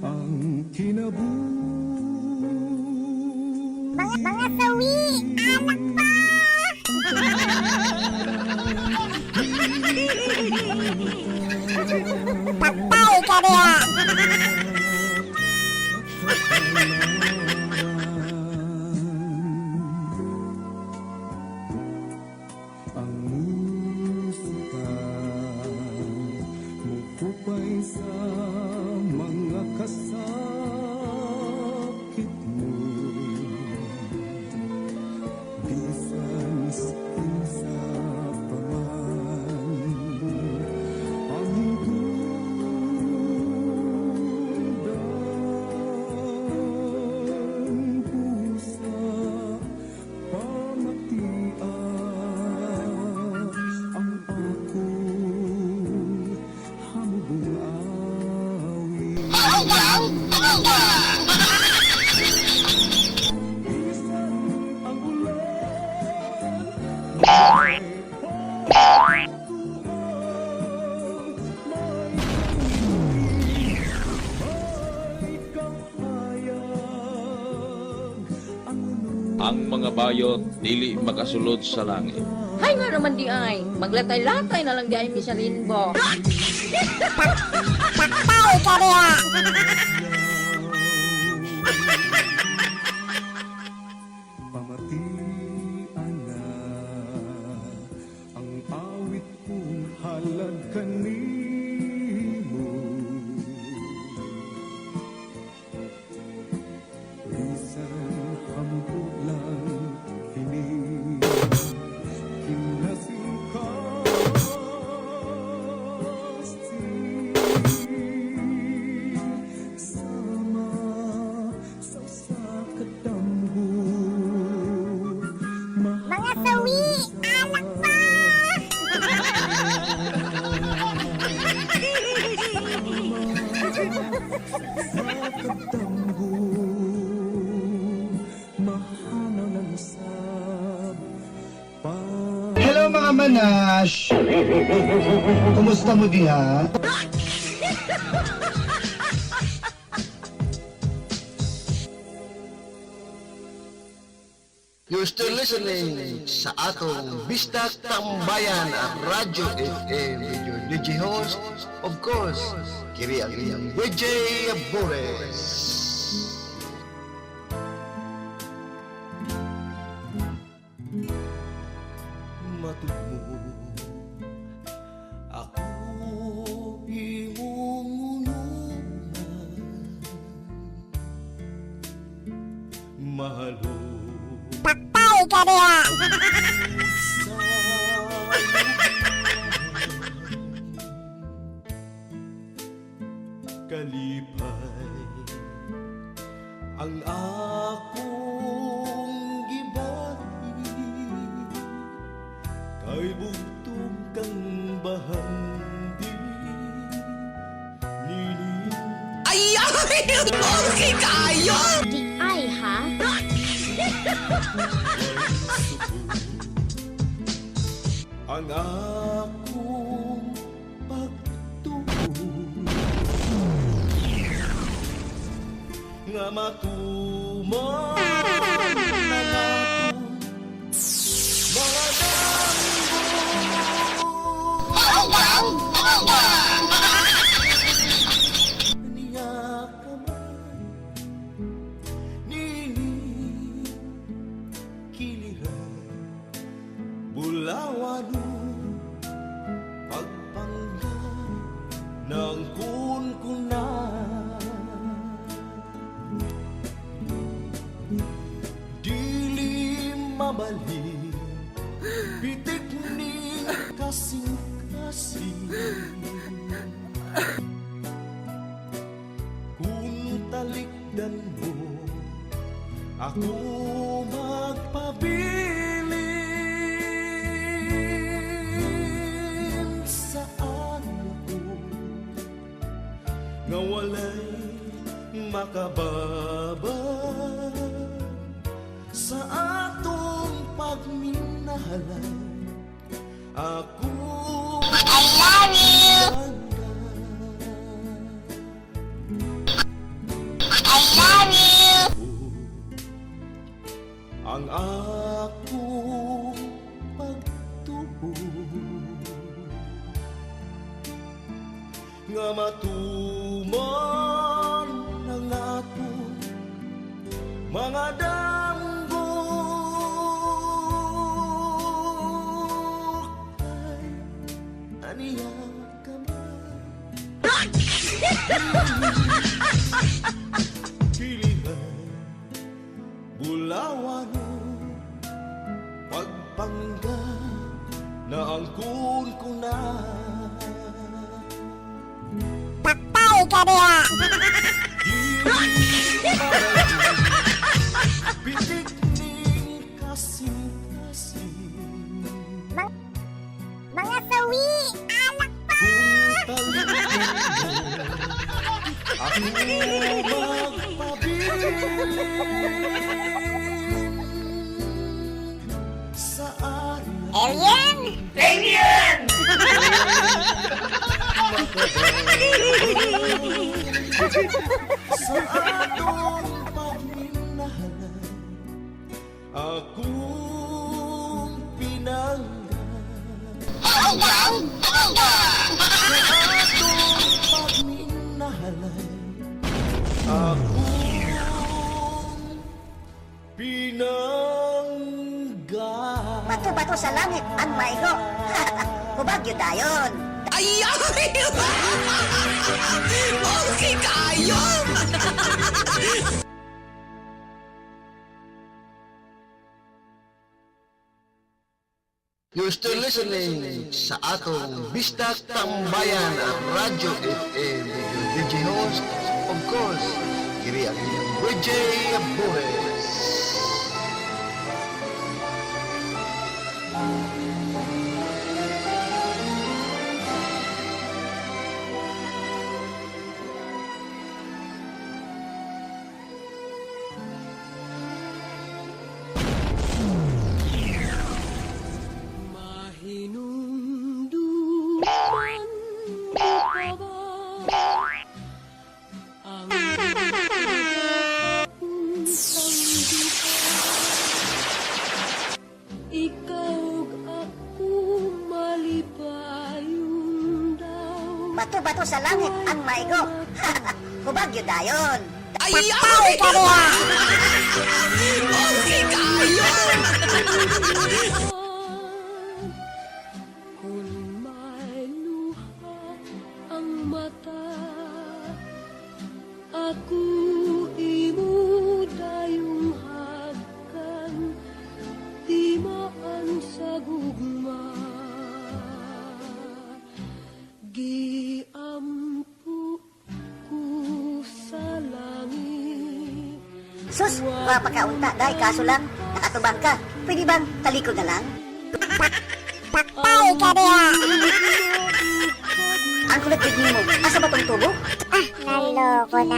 ang kinabuhi. Mga sawi, anak pa! Patay ka niya! Ang musika mukupay sa mga kasakit mo, bisan sa kinsa pa man. mga bayot dili makasulod sa langit. Hay nga naman di ay, maglatay-latay na lang di ay mi sa limbo. Patay ka diha! Pamatian na ang awit kong halad kanimo. Bisan hampo lang kini kinasingkasi sama sa usa ka damgo. Mga sawi! Alak pa! Makadamgo, mahanaw lang usab. Hello mga manash! Kumusta mo diha? You're still listening sa atong Bisdak Tambayan at Radyo FM with your DJ host, of course, kiri ang inyong DJ Boris. Matugmo ako imong unuman mahalo. Patay ka diha! Kalipay ang akong gibati kay bugtong kang bahandi nini. Ay, okay kayo! Di ay ha? Ang akong pagtuo nga matuman na nato mga damgo niya ka man nini kiliran Bulawano pagpangga ng kunkuna. Dili mabalhin pitik ni kasing-kasing. Kung talikdan mo ako magpabilin sa ako nga walay makababa sa atong pagminahalan ako. I love you! I love you! Ang akong pagtuo nga matuman ang atong mga damgo kay aniya ka man kilihan Bulawano pagpangga na ang kunkuna. Patay ka diha! Pitik ning kasing-kasing. Mga sawi! Alak pa! Ako magpabilin sa araw. Alien! Alien! Sa atong pagminahalan ako. Akong pinangga Sa atong pagminahalay, akong pinangga. Bato-bato sa langit ang maigo. Hubag yun dayon. Ay! Okay kayo! You're still listening sa atong Bisdak Tambayan Radyo FM with your DJ host, of course, kiri ang inyong DJ Boris. Mahinumduman mo pa ba ang puntang Ikaw ug ako malipayon daw. Bato-bato sa langit ang maigo. Hubag yun dayon. Ay! Okay kayo! Kung may luha ang mata, ako imo dayong hagkan, timaan sa gugma. Giampo ko sa langit. Sus, gwapa ka unta, day, kaso lang, nakatubang ka. Pwede bang talikod na lang? Patay ka diha! Ang kulit gid nimo. Asa ba tong tubo? Ah, naloko na.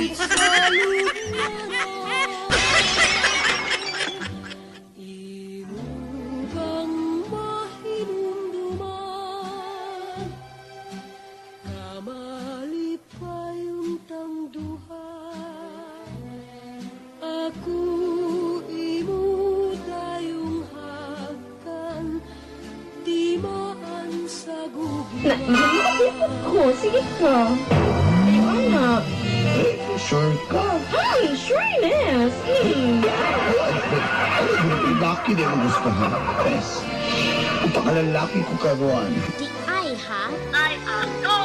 Imong mahinumduman, kamalipayon tang duha. Ako imo dayong hagkan, timaan sa gugma. Ko, sige ka. Ayaw na. Sure ka? Sureness. Lalaki din ang gusto ha, Pres. Kung pakalalaki ko karoon. Di ay ha? Ay, ako!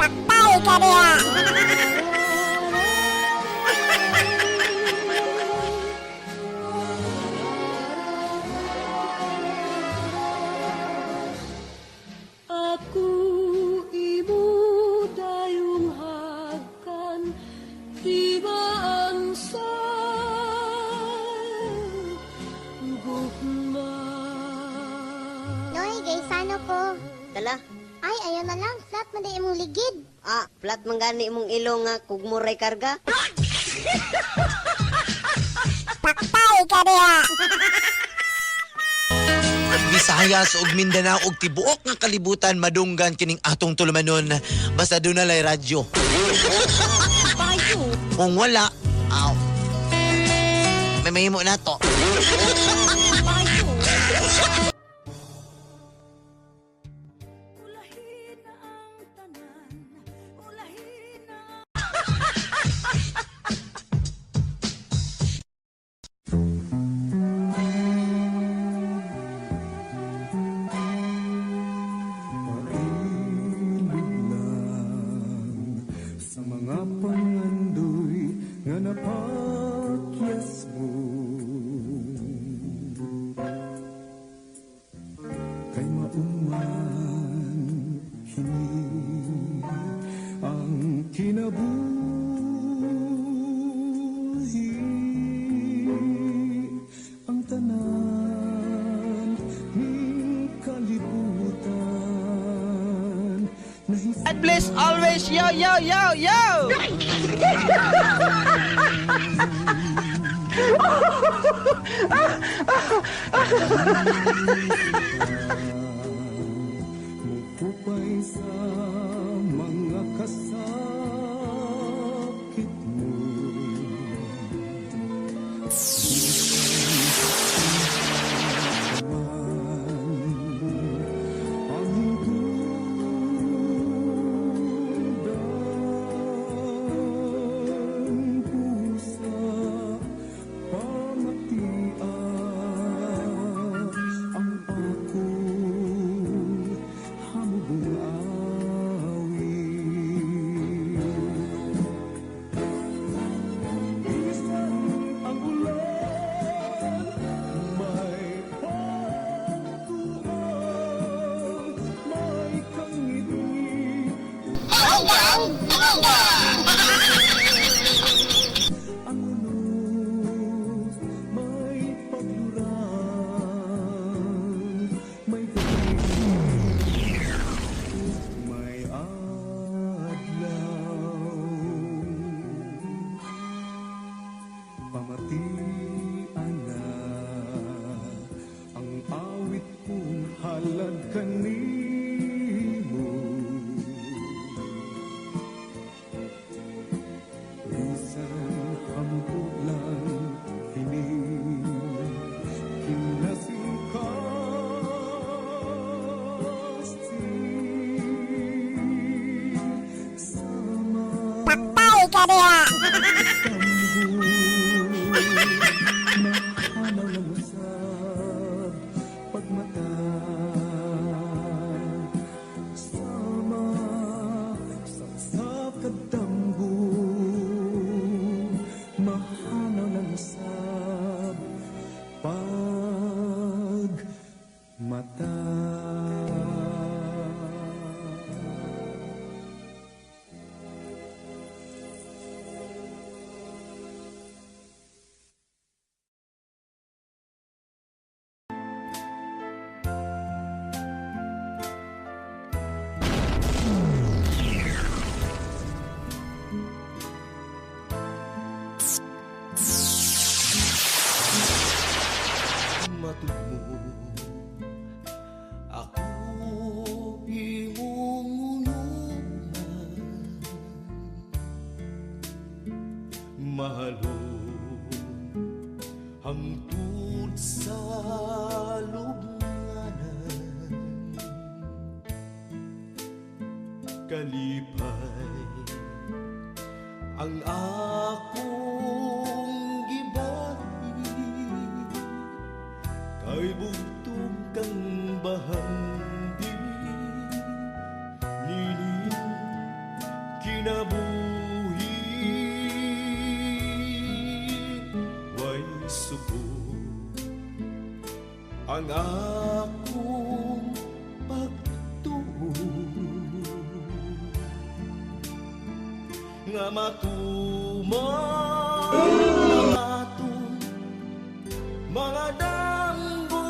Patay ka diha! Ako imo dayong hagkan, timaan sa gugma. Noy, gaysano ko. Dala. Ay, ayaw na lang. Flat man di imong ligid. Ah, flat man gani imong ilong nga kugmuray karga. Patay ka diha! Visayas ug Mindanao ug tibuok nga kalibutan madunggan kining atong tulumanon basta duna lay radyo. Kung wala, aw. May mahimo na to. Ulahin na ang tanan, ulahin na. Pailog lang sa mga pangandoy nga napakyas mo kay mauman hini ang kinabuhi, ang tanan ning kalibutan. God bless always. Yo, yo, yo, yo! Mupupay sa mga kasakit mo. Patay ka diha! Matugmo ako imong unuman, mahalon hangtod sa lubnganan, kalipay ang akong gibahi kay bugtong kang bahandi nining kinabuhi, way subo ang akong pagtuo nga matuman ang atong mga damgo.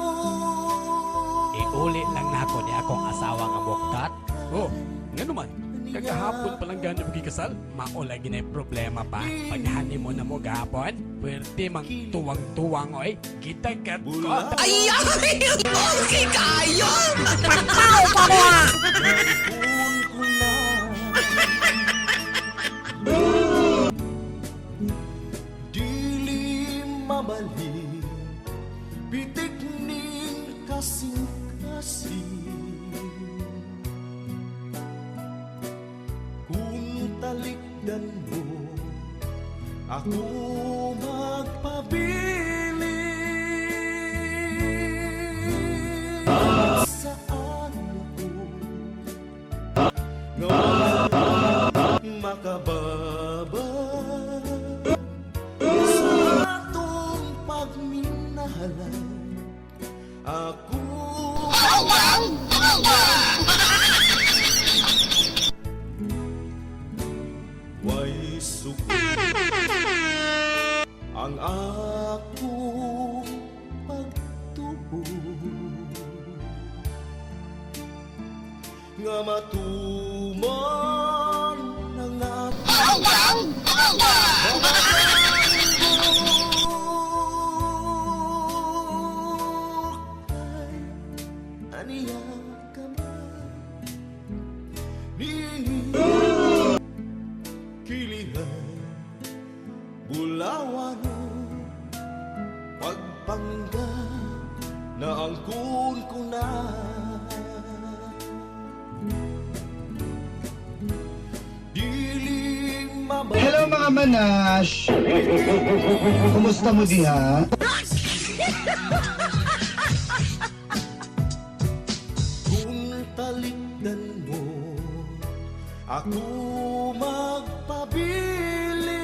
Iuli lang nako ni akong asawa nga buktat. Oh, ngano man, kagahapon pa lang gani magikasal, mao lagi na problema pa. Pag honeymoon na mo gahapon, pwerte mang tuwang-tuwang oy, gitagat ko. Ay, okay kayo! Patay ka diha! Dili mabali pitik ning kasing-kasing, kung talikdan mo ako magpabilin. Saan ako nga makababa sa atong pagminahalan ako way suko ang akong pagtuo nga matuman ang atong aniya ka man nini kilihan bulawan. Pagpanggap na angkon ko na. Dili mabalik. Hello mga manash! Kumusta mo diha? Kung talikdan mo ako magpabilin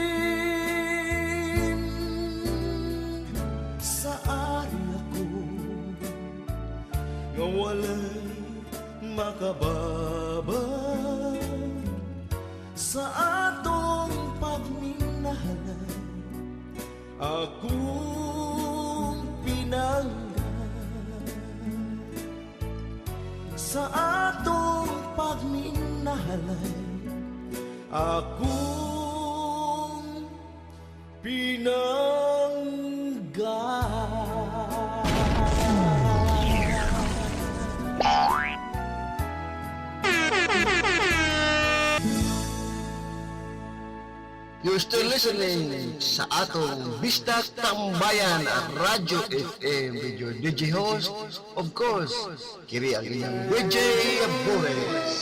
sa ari ako nga walay makababag sa atong pagminahalay akong pinangga sa atong pagminahalay akong pinangga. You're still listening sa atong Bisdak Tambayan Radyo FM with your DJ host, of course, kiri ang inyong DJ Boris.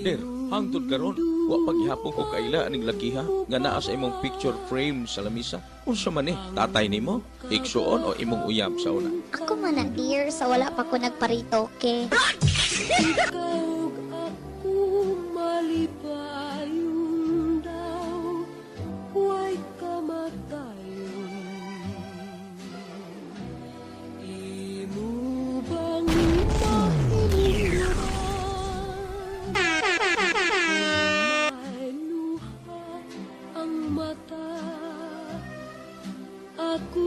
Der, hangtod karon, wa paghihapon ko kaila aning lakiha nga naa sa imong picture frame sa lamisa. Unsa man ni, tatay nimo, igsuon o imong uyab sa una? Ako man na dear sa wala pa ko nagparitoke. Ikaw ako malipayon daw, huwa'y kamatayon. Imo bang mahinuman? May luha ang mata, ako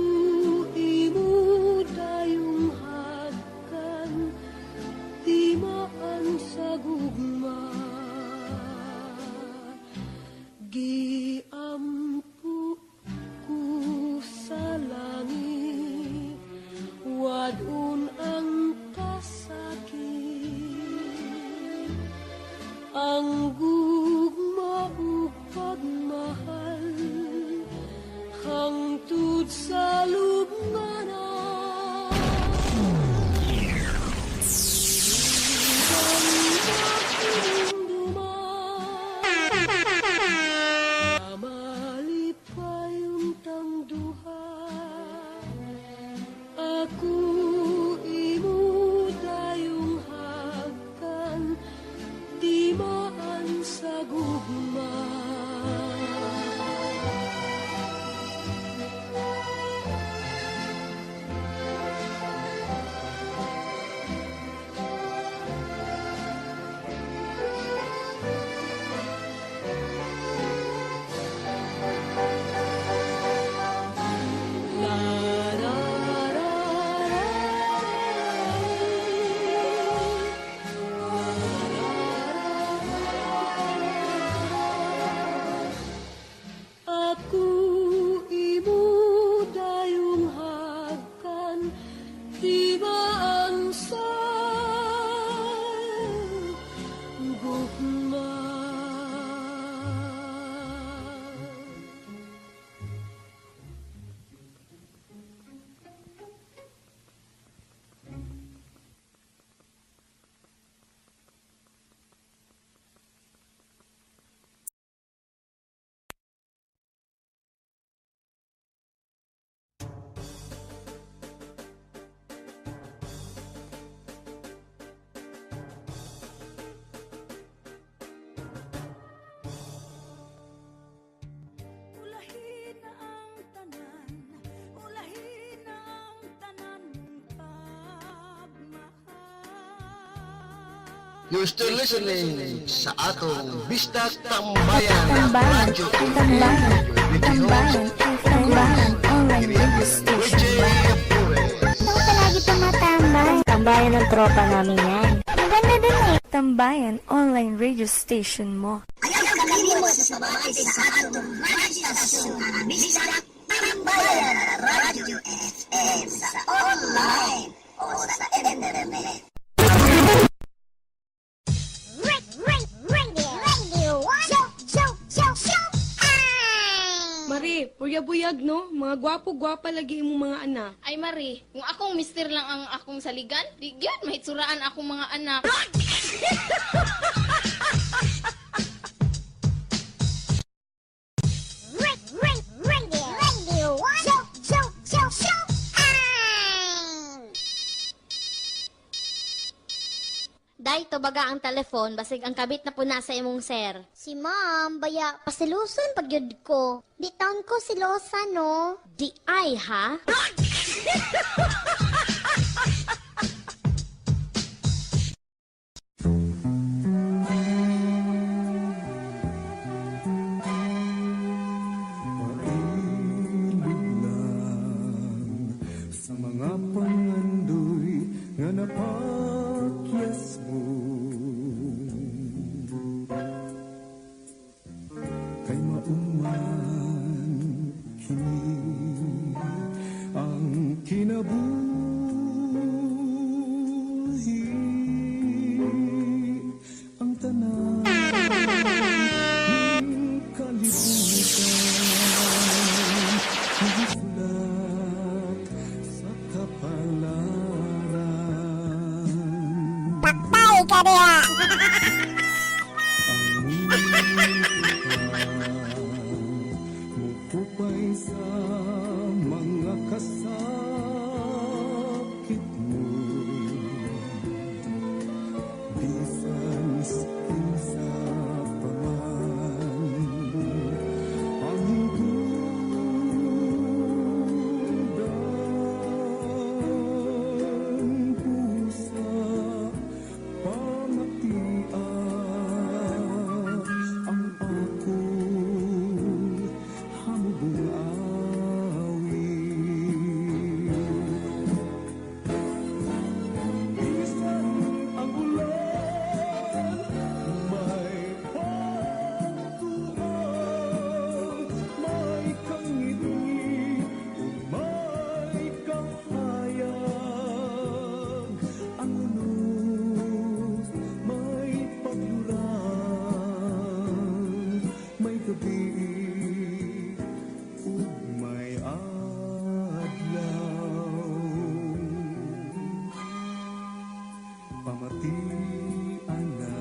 imo dayong hagkan, timaan sa gugma. Giampo ko sa langit, wadon ang kasakit. Ang gugma ug pagmahal, hangtod sa lubnganan. Malipayon tang duha, ako imo dayong hagkan, timaan sa gugma. Ako imo dayong hagkan, timaan sa gugma. Ulahin na ang tanan, ulahin na ang tanan mong pagmahal. You're still listening sa atong Bisdak Tambayan Tambayan, Radyo Tambayan, Tambayan, Tambayan, online radio station. Ako palagi tumatambay. Tambayan ng tropa namin yan. Maganda dun eh. Tambayan Online Radio Station mo. Ayaw kanimo sa pamati sa atong radyo stasyon ang Bisdak Tambayan Radio FM sa online o sa internet. Radio, show, show, show, show. Mari, purya-buyag no? Mga gwapo-gwapa lagi imong mga anak. Ay Mari, kung akong mister lang ang akong saligan, di gyud mahitsuraan akong mga anak. Radio, show, show, show, show. Day, tubaga ang telefon, basig ang kabit na puna sa imong sir. Si ma'am, baya pasiluson pag yun ko. Di taon ko silosa, no? Di ay, ha? Sa mga pangandoy nga napakyas mo, kay mauman kini ang kinabuhi, ang tanan kalibutan higit sa kapalaran. Patay ka diha! Mukupay sa mga kasakit mo, bisan sa kinsa pa man, ang tungdan pusa pamatian ang akong hamubong awit. Bisan ang ulan, may pagtuan, may kangiti, ug may kahayag. Ang unos, may paglurang, may gabi, ug may adlaw. Pamatian na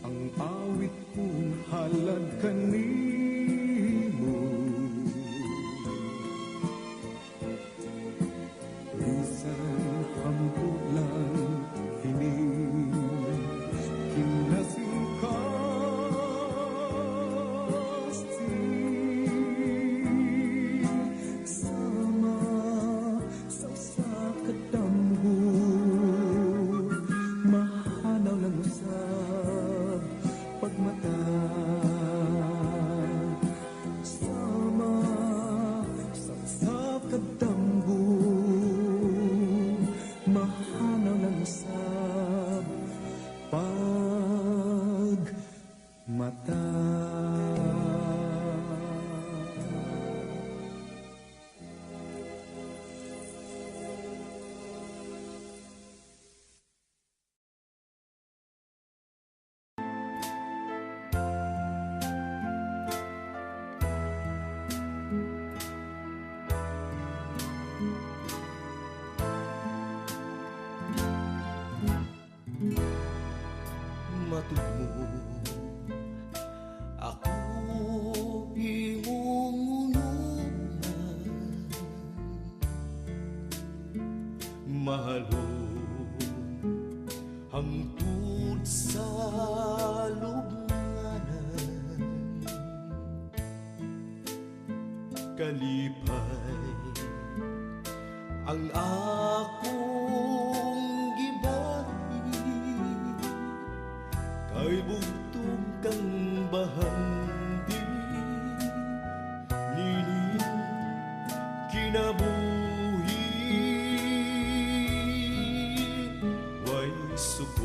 ang awit kong halad kanimo, bisan hampo lang kini kinasingkasti sama sa usa ka damgo, mahanaw lang usab pagmata, sama sa usa ka damgo, mahanaw lang usab pagmata. Matugmo ako imong unuman, mahalon hangtod sa lubnganan, kalipay ang akong gibahi kay bugtong kang bahandi nining kinabuhi. Way suko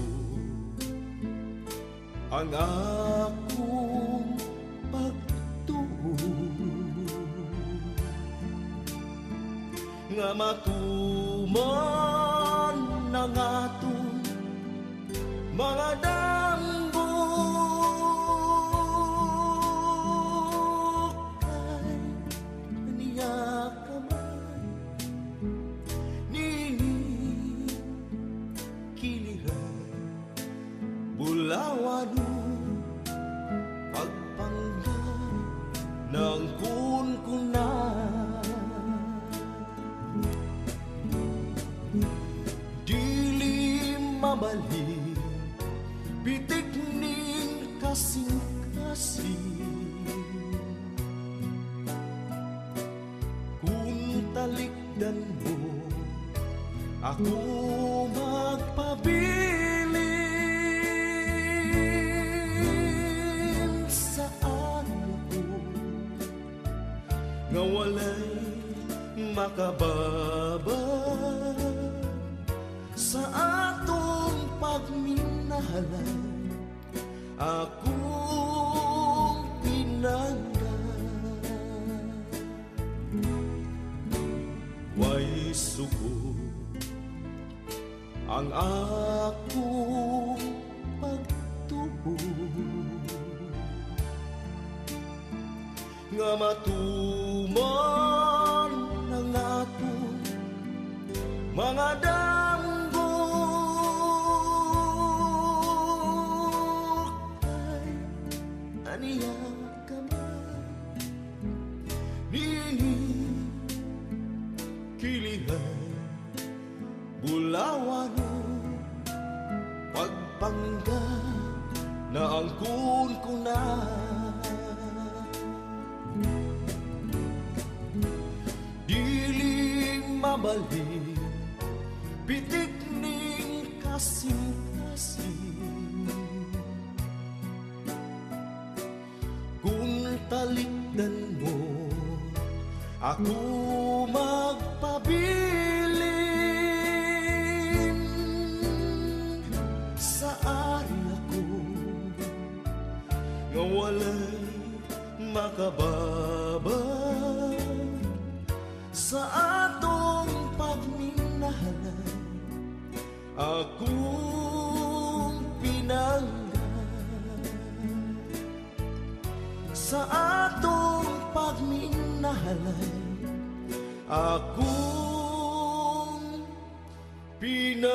ang akong pagtuo nga matuman ang atong mga damgo kay niya ka man nini kiliran bulawano pagpangga ng kunkuna. Dili mabalik pitik ning kasing-kasing kung talikdan mo ako magpabilin sa ako nga walay makababa sa atong pagminahalan akong pinangga. Way suko ang akong pagtuo nga matuman ang atong mga damgo kay aniya ka man nini kilihan bulawano pagpangga na ang kunkuna. Dili mabalik pitik ning kasing-kasing kung talikdan mo ako magpabilin sa ari ako nga walay makababa sa atong pagminahalan akong pinangga. Sa atong pagminahalan akong pinangga.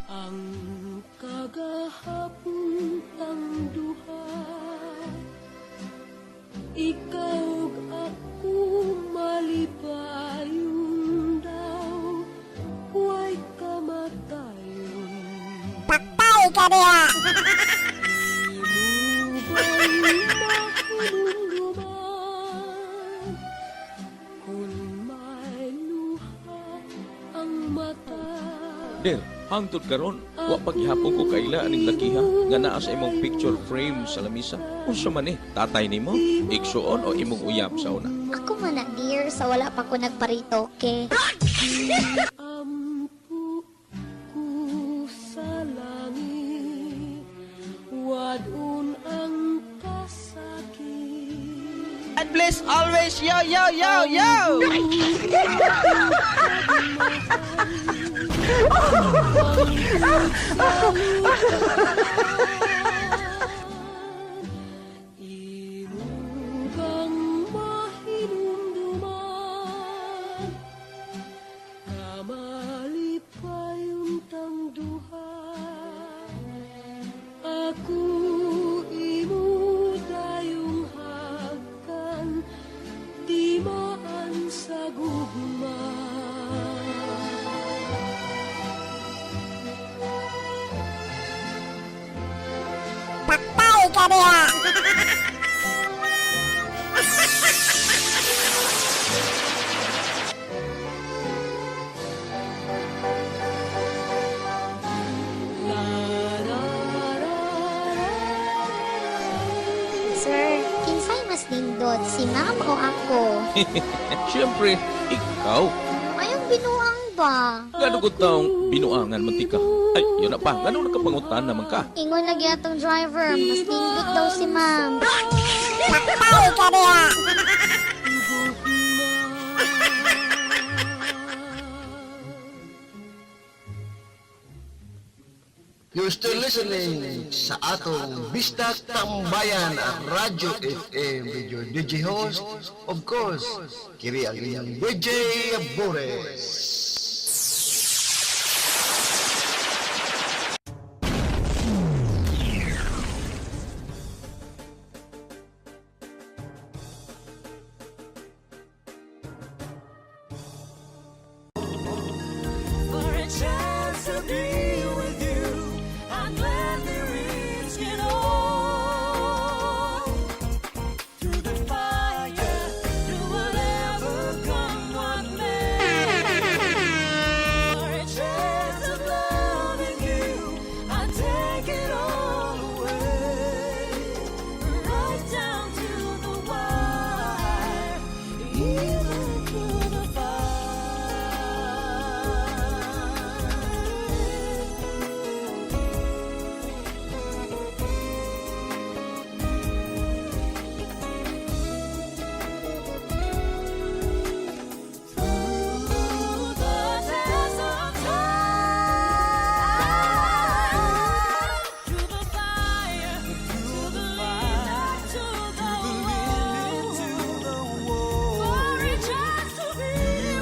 Ang kagahapon tang duha, ikaw ug ako malipayon daw, way kamatayon. Patay ka diha! Imo mahinumduman kung may luha ang mata. Der, hangtod karon, wa paghihapon ko kaila aning lakiha nga naa sa imong picture frame sa lamisa. Unsa man ni, tatay nimo, igsuon o imong uyab sa una? Ako man na, dear, sa wala pa ko nagparitoke. Ampo ko sa langit, wadon ang kasakit. God bless always. Yo, yo, yo, yo! Imugang mahinumduman. ka diha. Sir, kinsay mas nindot, si ma'am o ako? Siyempre, ikaw. Mayong binuang ba? Gano ko taong binuangan man tika. Ay, yun na pa. Gano nakapangutan naman ka. Ingon lagi atong driver, mas nindot daw si ma'am. Patay ka diha. You're still listening sa atong Bista Tambayan Radyo FM with your DJ host, of course, kiri ang inyong DJ Boris. For a chance to be with you, I'm gladly risk it all. Through the fire, through whatever come what may. For a chance of loving you, I take it all away. Right down to the wire, even through the fire. Through the test of time, through the fire, through the limit to the wall. For a chance to be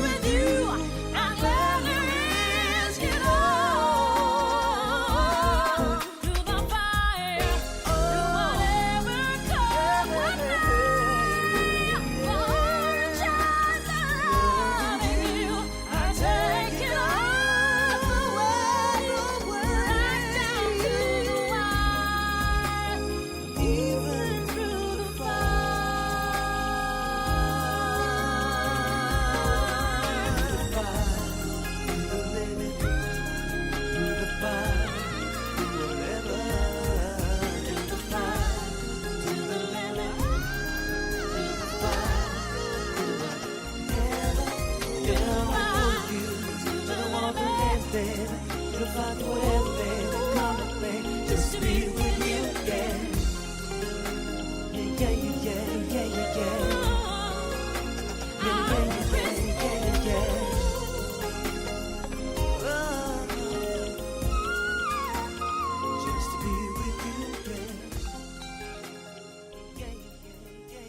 with you, I'd gladly risk it all. Through the fire, through whatever comes what may. For a chance of loving you, I take it all away, right down to the wire, even through the Just to be with you again. Yeah, yeah, yeah, yeah, yeah, yeah. Yeah, yeah, yeah, yeah, yeah. Oh, just to be with you again. Yeah, yeah, yeah, yeah,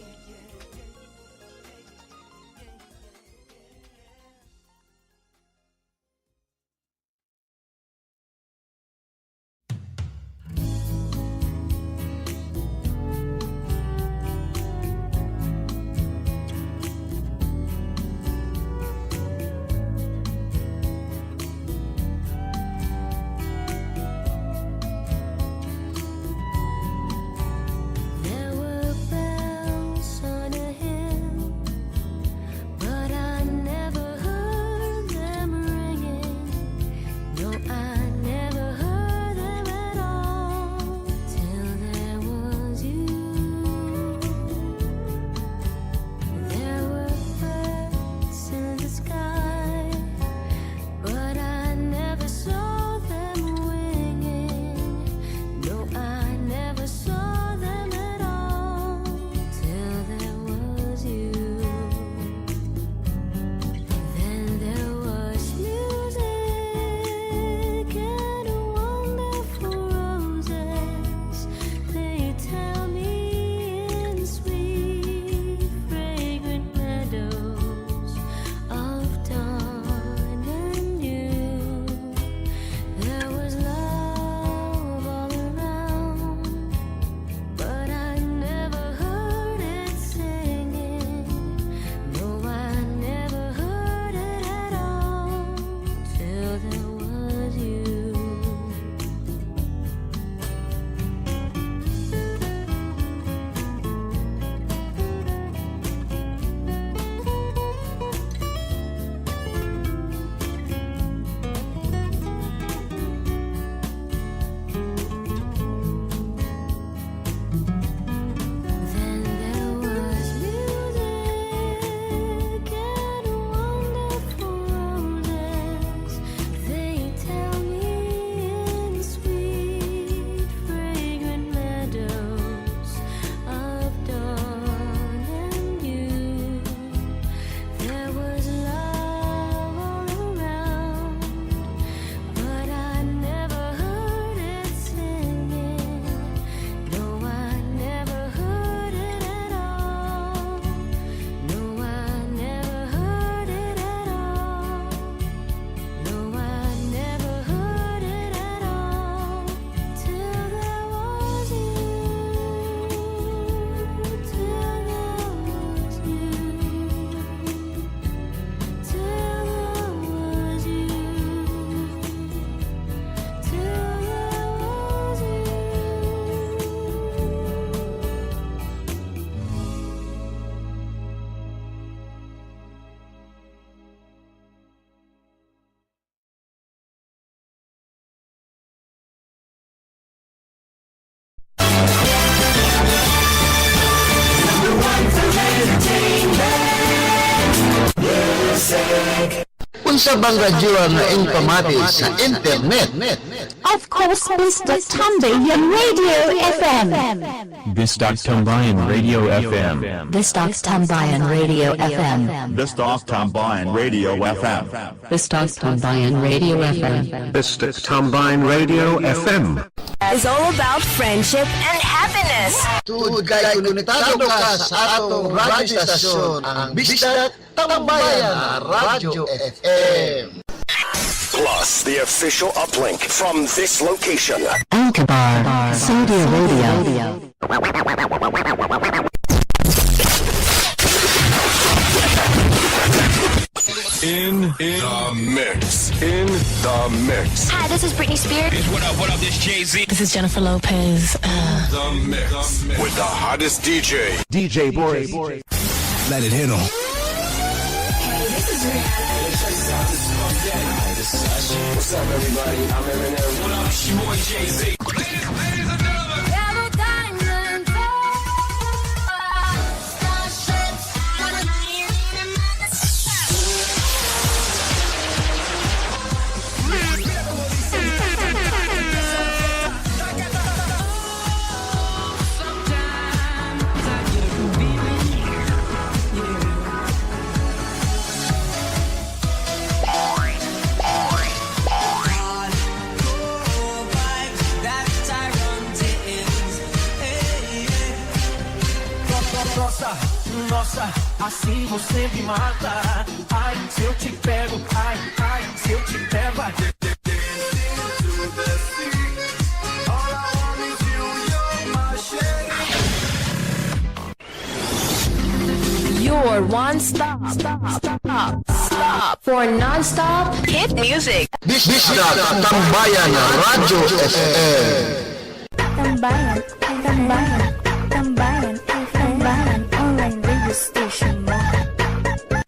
Unsa bang radyo nga ing pamati sa internet? Of course, Mr. Tambayan Radio FM. Bisdak Tambayan Radio FM. Bistak Tambayan Radio FM. Bisdak Tambayan Radio FM. Bistak Tambayan Radio FM. Bisdak Tambayan Radio FM. Is all about friendship and happiness. Tuod kay konektado ka sa atong radyo stasyon, ang Bisdak Tambayan Radyo FM. Plus the official uplink from this location. Ankabar, Saudi Arabia. In the mix. In the mix. Hi, this is Britney Spears. What up, this Jay-Z. This is Jennifer Lopez. The mix. With the hottest DJ. DJ Boris. Let it hit 'em. This is What's up, everybody? I'm Eminem. What up, it's your boy Jay-Z. Nossa, nossa, assim você me mata. Ai, se eu te pego, ai, ai, se eu te pego. Ai. Your one stop, stop, stop, stop for non-stop hit music. Bisdak Tambayan Radyo FM. Tambayan, Tambayan, Tambayan, Tambayan Online Radio Station mo.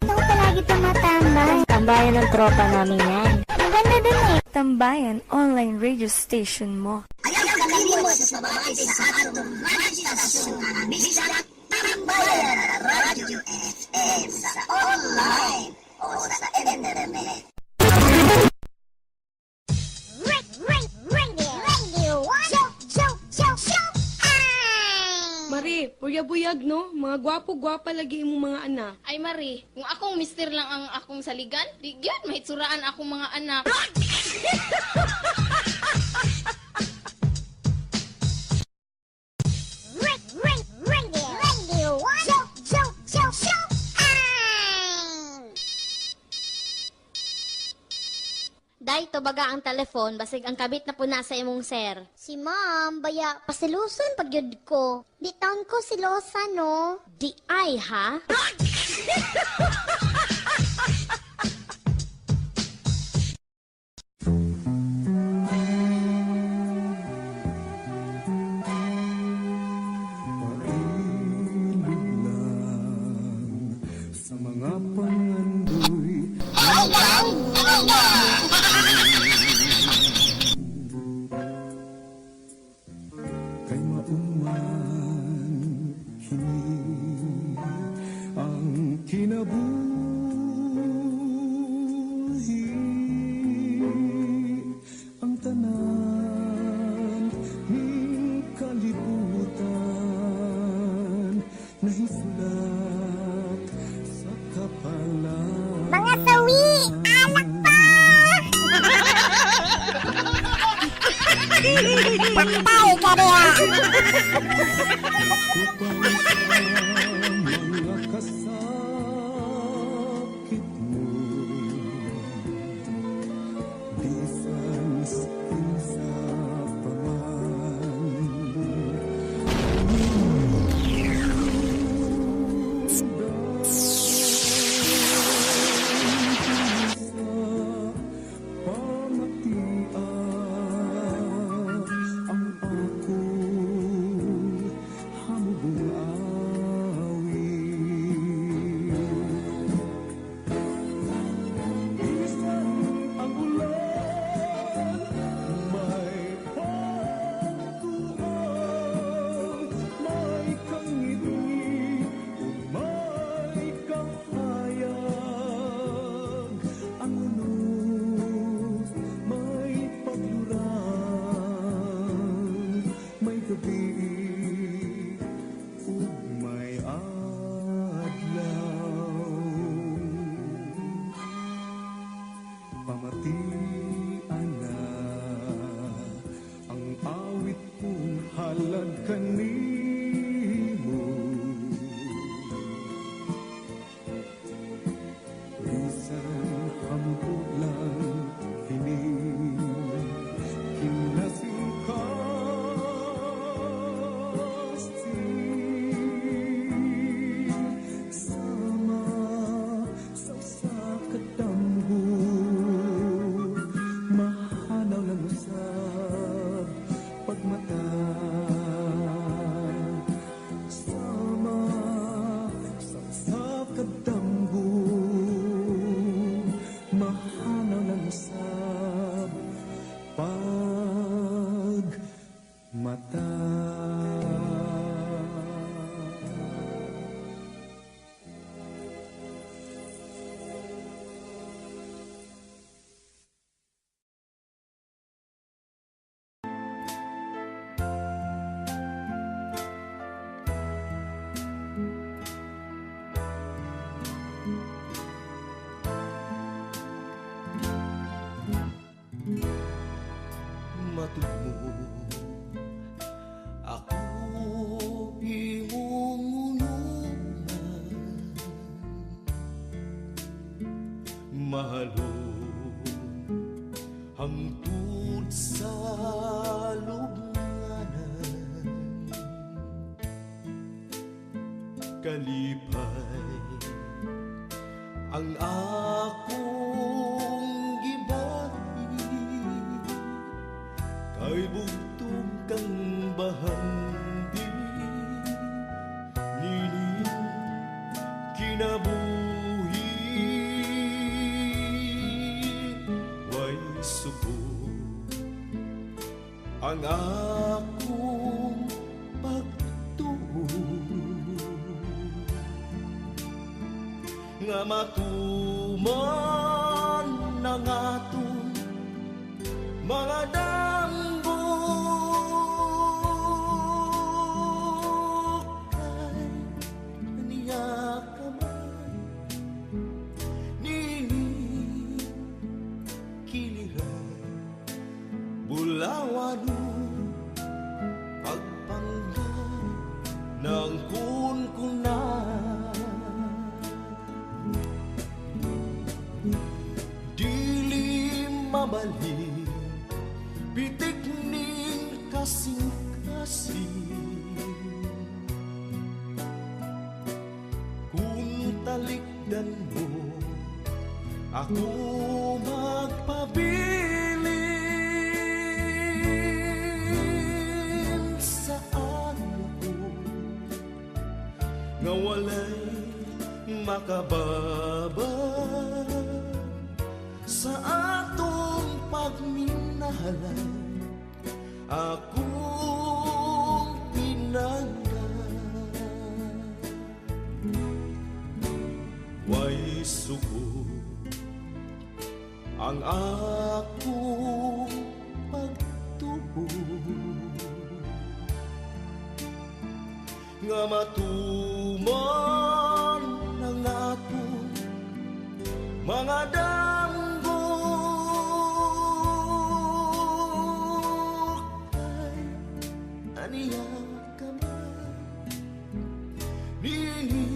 Ako palagi tumatambay. Tambayan ng tropa namin yan. Ang ganda dun eh. Tambayan Online Radio Station mo. Ayaw kakalimot sa pamati sa atong radyo stasyon, ang Bisdak Tambayan Radyo FM sa online o sa internet. Mari, purya-buyag no? Mga gwapo-gwapa lagi imong mga anak. Ay Mari, kung akong mister lang ang akong saligan, di gyud mahitsuraan akong mga anak. Day, tubaga ang telefon, basig ang kabit na puna sa imong sir. Si ma'am, baya, pasiluson pag yun ko. Di taon ko silosa, no? Di ay, ha? Sa mga pangandoy kay mauman hini ang kinabuhi ang tanan ning kalibutan nahisulat sa kapalan. Mga sawi, alak pa! Patay ka niya! Mga kasakit mo bisan sa kinsa pa man. Pamatian ang akong hamubungan. Mahalon hangtod sa lubnganan, kalipay ang akong gibahi kay bugtong kang bahandi nining kinabuhi. Way suko ang akong pagtuo nga matuman ang atong mga damgo kay niya ka man nini kiliran bulawan pagpangga ng kunkuna. Dili mabalhin pitik ning kasing-kasing kung talikdan mo ako magpabilin sa ako nga walay makababa sa atong pagminahalan akong pinangga. Way suko ang akong pagtuo nga matuman ang atong mga damgo kay aniya ka man nini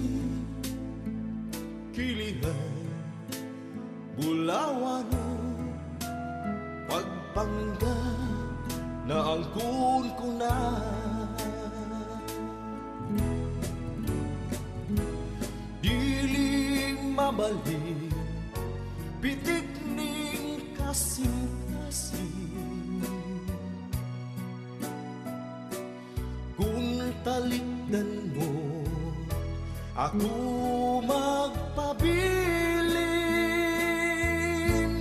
kilihan bulawan pagpangga na ang kunkuna. Dili mabalhin pitik ning kasing-kasing kung talikdan mo ako magpabilin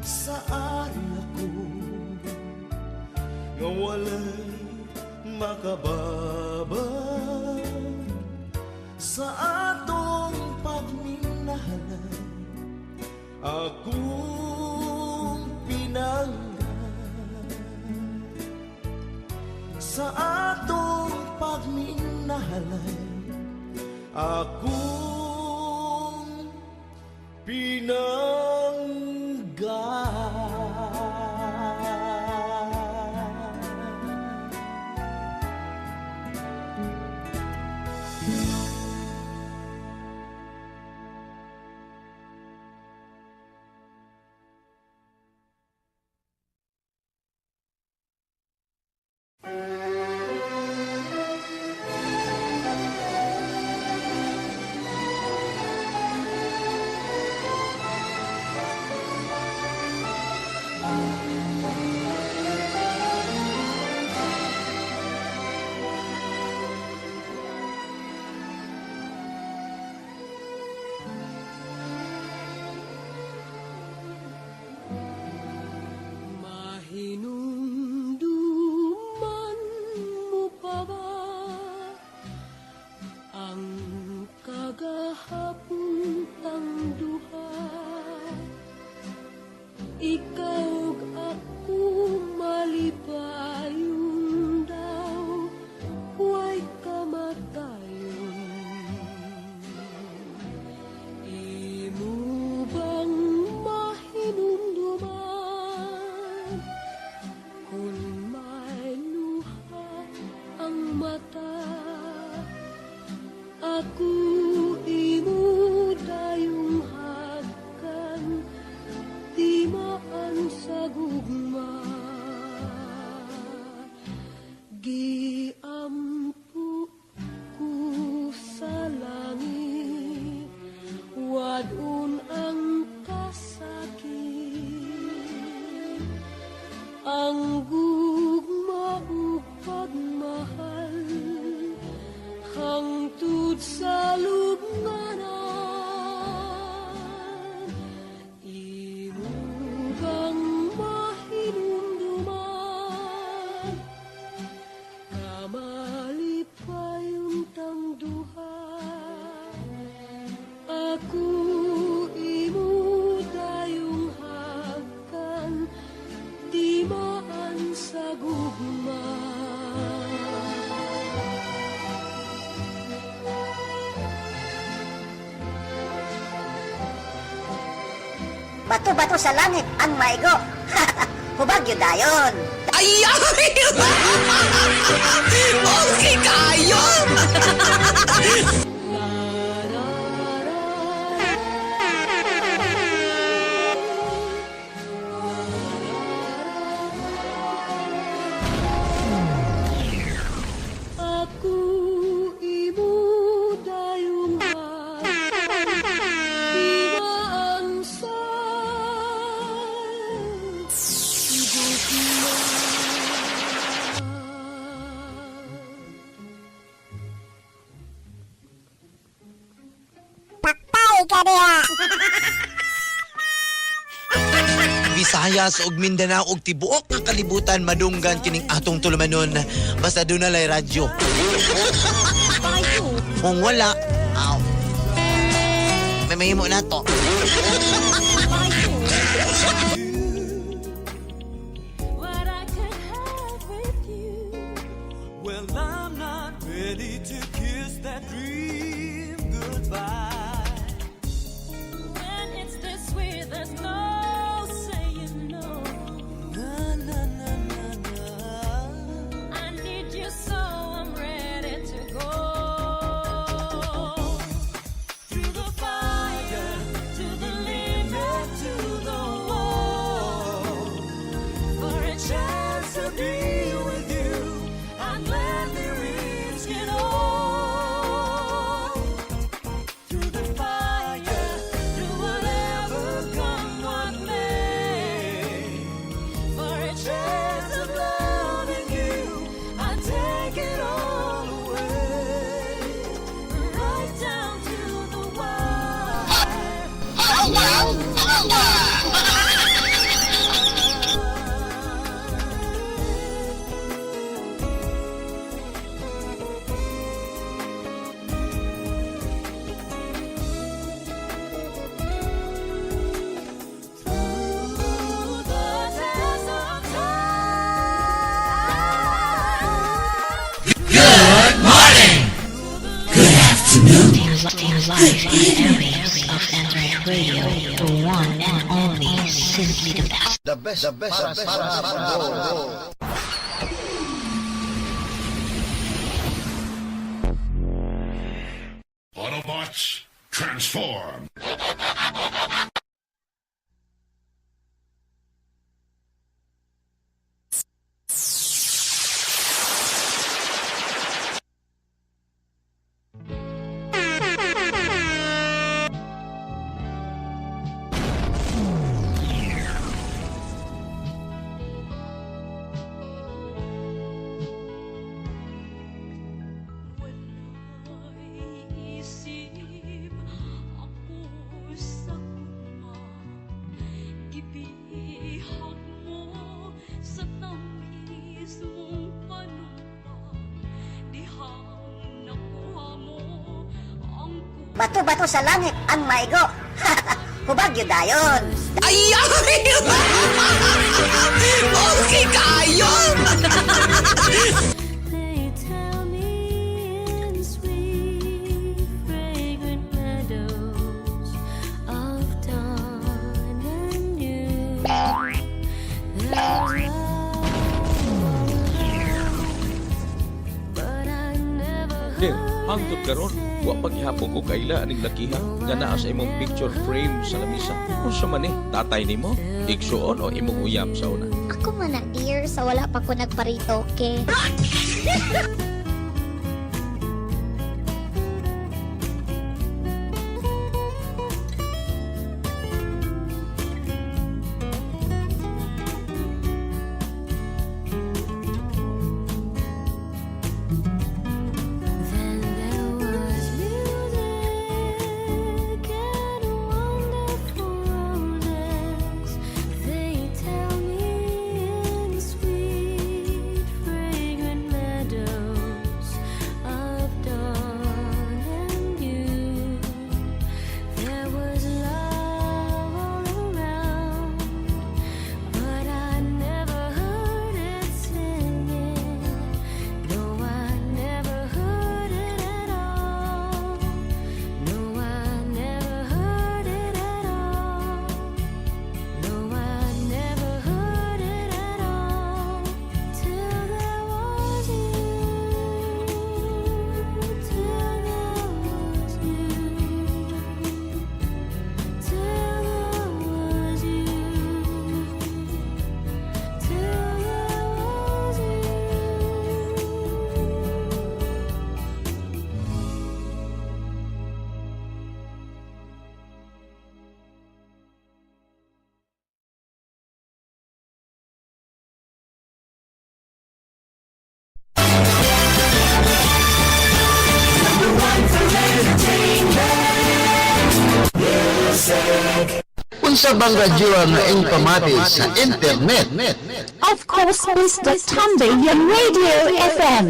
sa ari ako nga walay makababa sa atong pagminahalan akong pinangga sa atong pagminahalan akong pinangga. Mahinumduman mo pa ba ang kagahapon tang duha? Ikaw ug ako malipayon daw, huwa'y kamatayon. Imo bang mahinumduman kung may luha ang mata? Ako imo dayong hatagan. Sugod sa lubnganan, imo bang mahinumduman, kamalipayon tang duha, ako imo dayong hagkan, timaan sa gugma. Bato-bato sa langit ang maigo. Hubag yun dayon. Ay! Okay kayo! Ako imo dayong timaan sa gugma. Patay ka diha! Visayas ug Mindanao ug tibuok nga kalibutan madunggan kining atong tulumanon basta duna lay radyo. Kung wala, aw. May mahimo na to. What I could have with you. Well, I'm not ready to kiss that dream goodbye. When it's this sweet, there's no saying no. Na, na, na, na, na. I need you so I'm ready to go. Through the fire, to the limit, to the wall. For a chance to be with you, I'd gladly risk it all. Through the fire, through whatever come what may. For a chance of loving you, I'd take it all away. Right down to the wire. Through the test of time. Good morning. Good afternoon. Live on the airwaves of Internet Radio, the one and only, simply the best. The best, para sa mundo. Autobots, transform! Isip ako sa gugma, gibihag mo sa tamis mong panumpa, dihang nakuha mo ang Bato-bato sa langit ang maigo. Hubag yun dayon. Ay! Okay kayo! They tell me in sweet, fragrant meadows of dawn and dew, there's love all around, but I never Dir, hangtod karon, wa paghihapon ko kaila aning lakiha nga naa sa imong picture frame sa lamisa. Unsa man ni, tatay nimo, igsuon o imong uyab sa una? Ako man na, dear, sa wala pa ko nagparitoke. Then there was me. Unsa bang radyo nga inyong pamati sa internet? Of course, Mr. Tambayan Radio FM.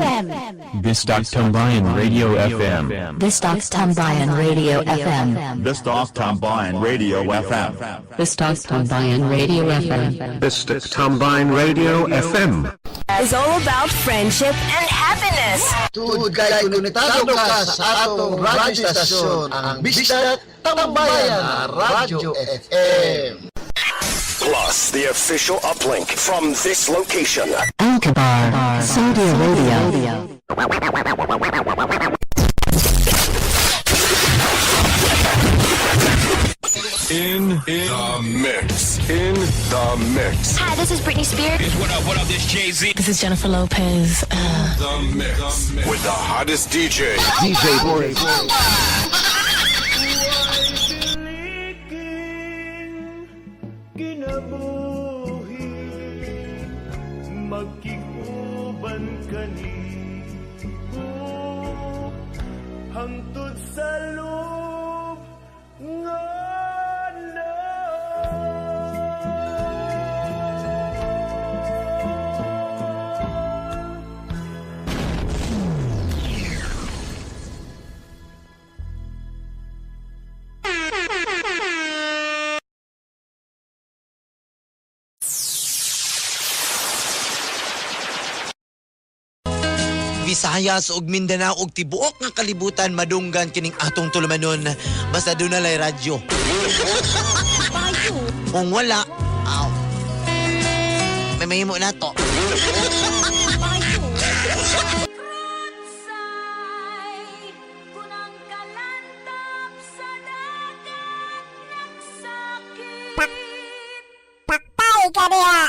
Bisdak Tambayan Radio FM. Bistak Tambayan Radio FM. Bisdak Tambayan Radio FM. Bistak Tambayan Radio FM. Bisdak Tambayan Radio FM. Is all about friendship and happiness. Tuod kay konektado ka sa atong radyo stasyon, ang Bisdak Tambayan Radyo FM. Plus the official uplink from this location. Alkabar, Saudi Arabia. In the mix. In the mix. Hi, this is Britney Spears. What up, this Jay-Z. This is Jennifer Lopez. The mix. With the hottest DJ. DJ Boris. Kinabuhi Magkiguban kanimo Hangtod sa loob nga. Visayas ug Mindanao ug tibuok nga kalibutan madunggan kining atong tulumanon basta doon na lay radyo. Kung wala, aw. May mahimo na to. Patay ka diha!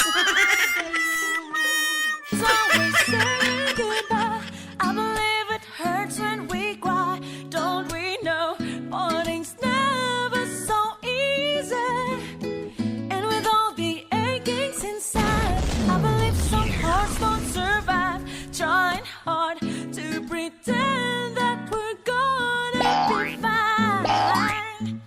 Always say goodbye. I believe it hurts when we cry. Don't we know parting's never so easy? And with all the achings inside, I believe some hearts don't survive. Trying hard to pretend that we're gonna be fine.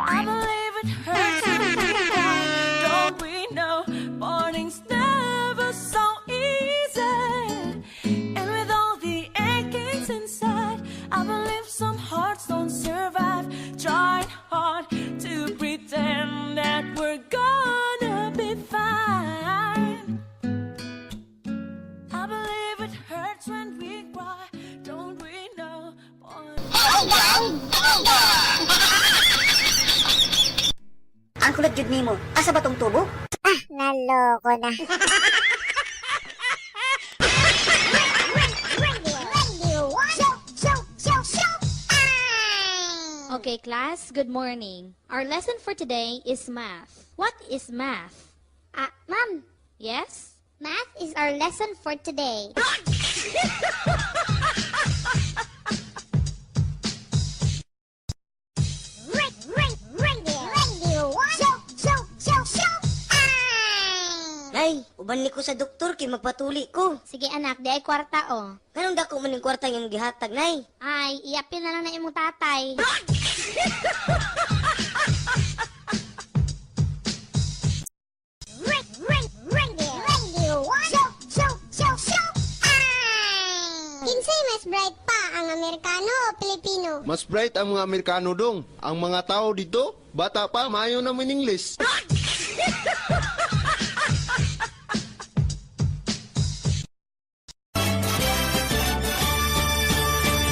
I believe it hurts when we cry. Don't we know parting's never so easy? And with all the achings inside, I believe some hearts don't survive. Trying hard to pretend that we're gonna be fine. I believe it hurts when we cry. Don't we know? Ang kulot jud nimo. Asa ba tong tubo? Ah, naloko na. Okay, class, good morning. Our lesson for today is math. What is math? Ah, ma'am. Yes? Math is our lesson for today. Nay, uban ni ko sa doktor kay magpatuli ko. Sige anak, di ay kwarta oh. Nganong dako man ning kwarta nga imong gihatag, Nay? Ay, iapil na lang na imong tatay. Kinsay mas bright pa ang Amerikano o Pilipino? Mas bright ang mga Amerikano dong. Ang mga tao dito, bata pa, maayo na in English.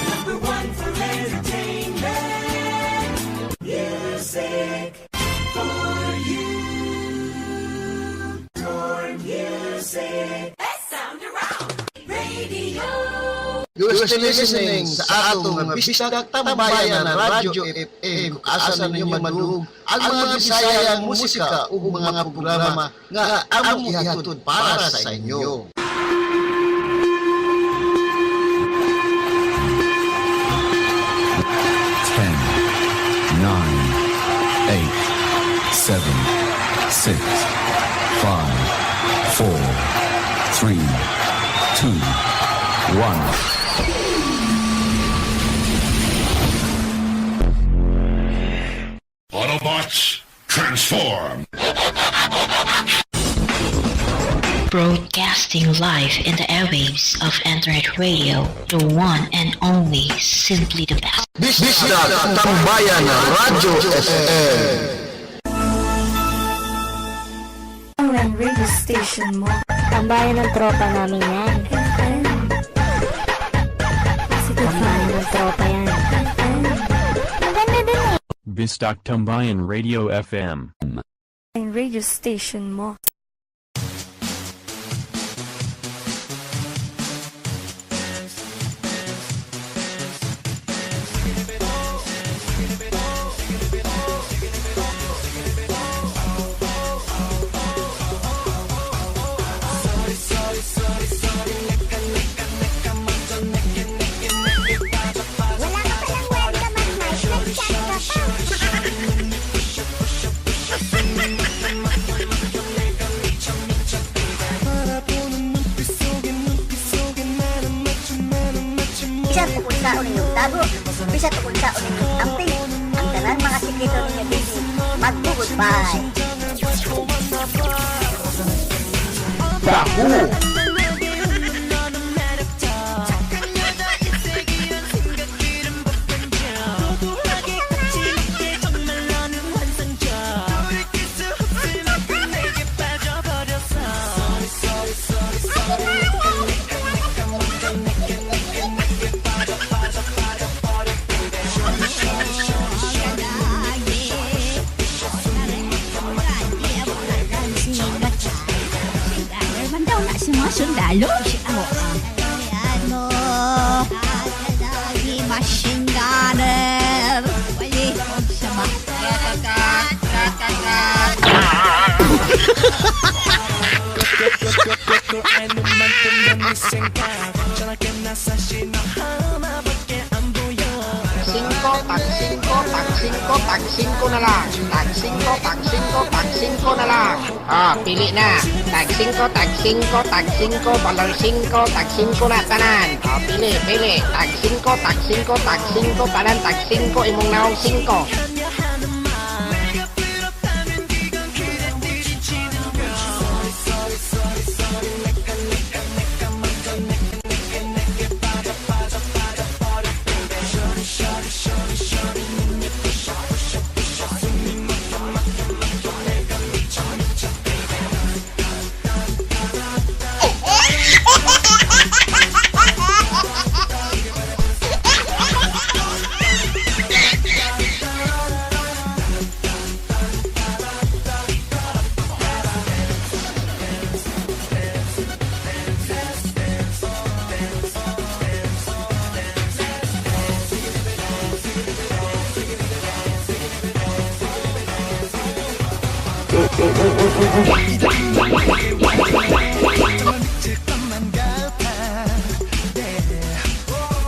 Number one for entertainment. Music for you. Your music. Sound around. Radio. You're still listening sa atong nga Bisdak Tambayan na Radyo FM kung asa ninyo madungog ang mga Bisayang musika ug mga programa nga among ihatod para sa inyo. 10, 9, 8, 7, 6, 5, 4, 3, 2, 1. Autobots, Broadcasting live in the airwaves of Internet Radio, the one and only, simply the best. Bisdak Tambayan Radyo FM. Online radio station mo. Tambayan ng tropa namin yan. FM. Tambayan ng tropa yan. FM. Maganda dun eh. Bisdak Tambayan Radio FM. Online radio station mo. Wala ka palang webcam at mic, nag-chat ka pa. Bisan kung unsaon ninyong tago, bisan kung unsaon ninyong amping, ang tanan mga sikreto ninyo dinhi magbugoodbye. Baku! Man daw na si mga sundalo. Ano, machine gunner. Wali, siya ma. Singko, tag singko, tag singko, tag singko na lang. Tag singko, tag singko, tag singko na lang. Ah, pili na. Tag singko, tag singko, tag singko, balor singko, tag singko na tanan. Ah, pili, pili. Tag singko, tag singko, tag singko, tanan, tag singko, imong naong singko.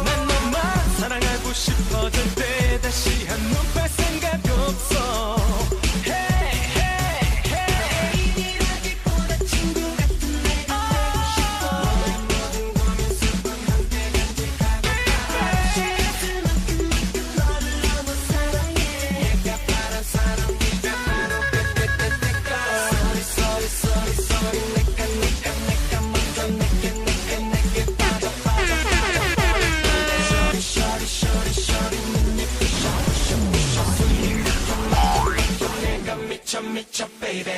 난 너만 사랑하고 싶어 절대 다시 한눈팔 생각 없어. Hey, hey, hey. 애인이라기보다 친구 같은 내가 되고 싶어. 너의 모든 고민 슬픔 함께 간직하고 싶어. 만큼만큼 너를 너무 사랑해. 내가 바란 사람 네가 바로 그때때때가. Sorry, sorry, sorry, sorry. 내가 내가 내가 먼저 내게 내게 내게 빠져 빠져 빠져. Shorty, shorty, shorty, shorty, 눈이 부셔, 부셔, 부셔. 숨이 막혀, 막혀, 막혀. 내가 미쳐, 미쳐, baby.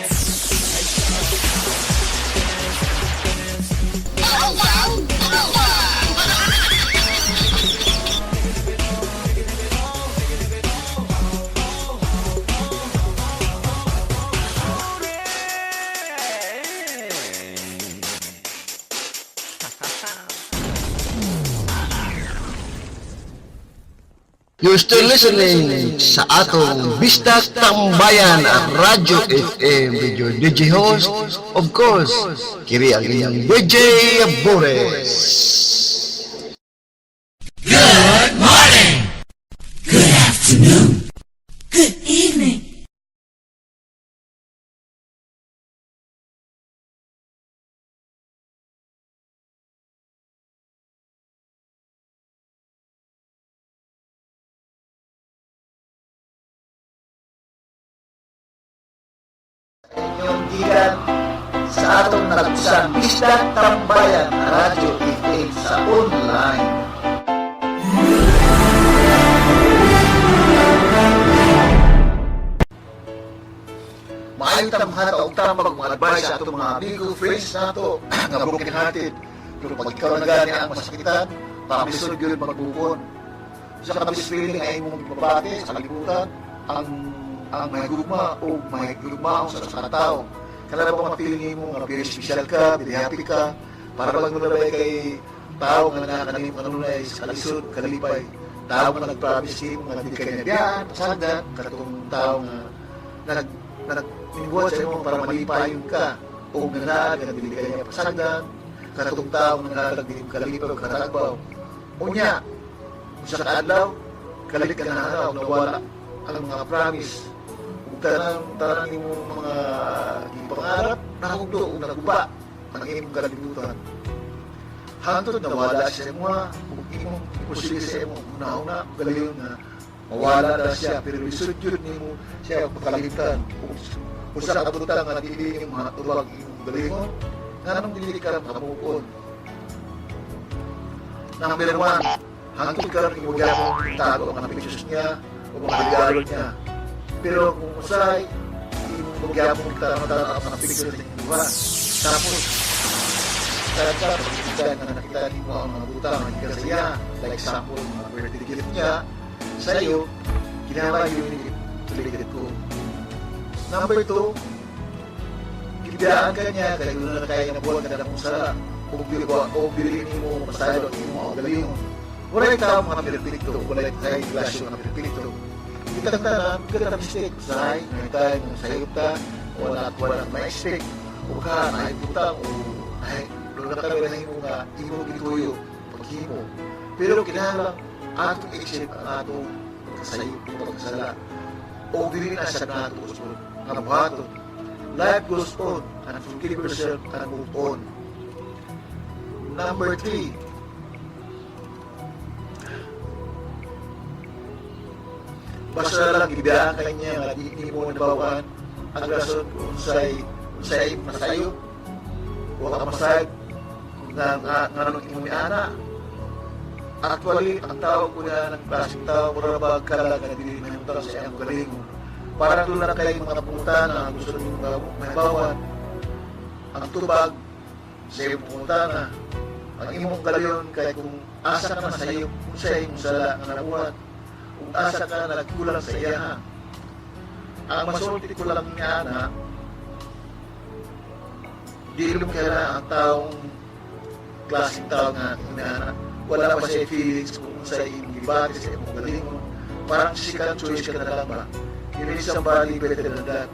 You're still listening sa atong Bisdak Tambayan Radyo FM with your DJ host, of course, kiri ang inyong DJ Bores. Good morning. Good afternoon. Good evening. Inyong gikan sa sa atong nagusang Bisdak Tambayan Radyo FM sa online. Maayo ta mga og tambag, mga advice sa atong mga amigo, friends nato nga broken hearted. Pero pag ikaw na gani ang masakitan, pamisod gyud magbukon. Sa kabis feeling ay imong gipabati sa kalibutan ang may gugma o may gugmaon sa usa ka tawo. Kana ba mga feeling nimo nga very special ka, very happy ka, para bang nulabay kay tao nga nakakanimo kanunay sa kalisod, kalipay. Tao nga nag-promise nimo nga di kay nabiyaan, pasagdan, katong tao nga nag nag nibuhat sa imo para malipayon ka o nanaag nga dili kay niya pasagdan, katong tao nga nanaag dili kalipay o katagbaw. Unya, usa ka adlaw, kalit ka na araw, nawala ang mga promise ug tanang tanang imong mga gipangarap nahugdo ug naguba ang imong kalibutan. Hangtod nawala siya mo ug imong imposible sa imong una-una galiyon nga mawala na siya, pero lisod yun nimo siya pagkalimutan. Ug usa ka butang nga dili nimo matubag imong galingon, nganong dili ka maka-move on? Number one, hangtod karon imo gyapon tago ang mga pictures niya o mga regalo niya. Pero kung usay, imo gyapon tanaw ang mga pictures sa inyong duha. Tapos, kada pagkita nga nakita nimo ang mga butang nga gikan sa iya, like example, mga birthday gift niya sa iyo, kinahanglan yun to let it go. Number two, gibiyaan ka niya kay doon na kaya nga buhat ka na kung sala o dili nimo masaylo ang imong kaugalingon. Walay tao mga perfecto, walay tayo relasyon nga perfecto. Kitang tanan, kita mistake, usahay, may time nga sayop ta, wala wala ma-expect, o ka naay butang o ay doon na kami na nga imong gituyo paghimo. Pero kinahanglan atong i-accept ang atong pagkasayop o pagkasala o dili na siya nato usod nga buhaton. Life goes on and forgive yourself and move on. Number three, basta lang gibiyaan ka niya nga di mo nabawaan ang rason kung unsay unsay masayop wa ka masayop nga nga nganong imong miana. Actually, ang tao ko na ng klaseng tao, mura ba kalag nga dili mahimutang sa iyang galingon. Parang doon lang kay mga pangutana gusto nimo mahibawan ang tubag sa iyong pangutana. Ang imong galion kay kung asa ka masayop, kung sa imong sala nga nabuhat, kung asa ka nagkulang sa iyaha. Ang masulti ko lang niya na dili mo kailangan ang taong klaseng tao nga inaana. Wala pa siya feelings kung sa imong gibati sa imong galingon. Parang second choice ka na lang ba? You need somebody better than that.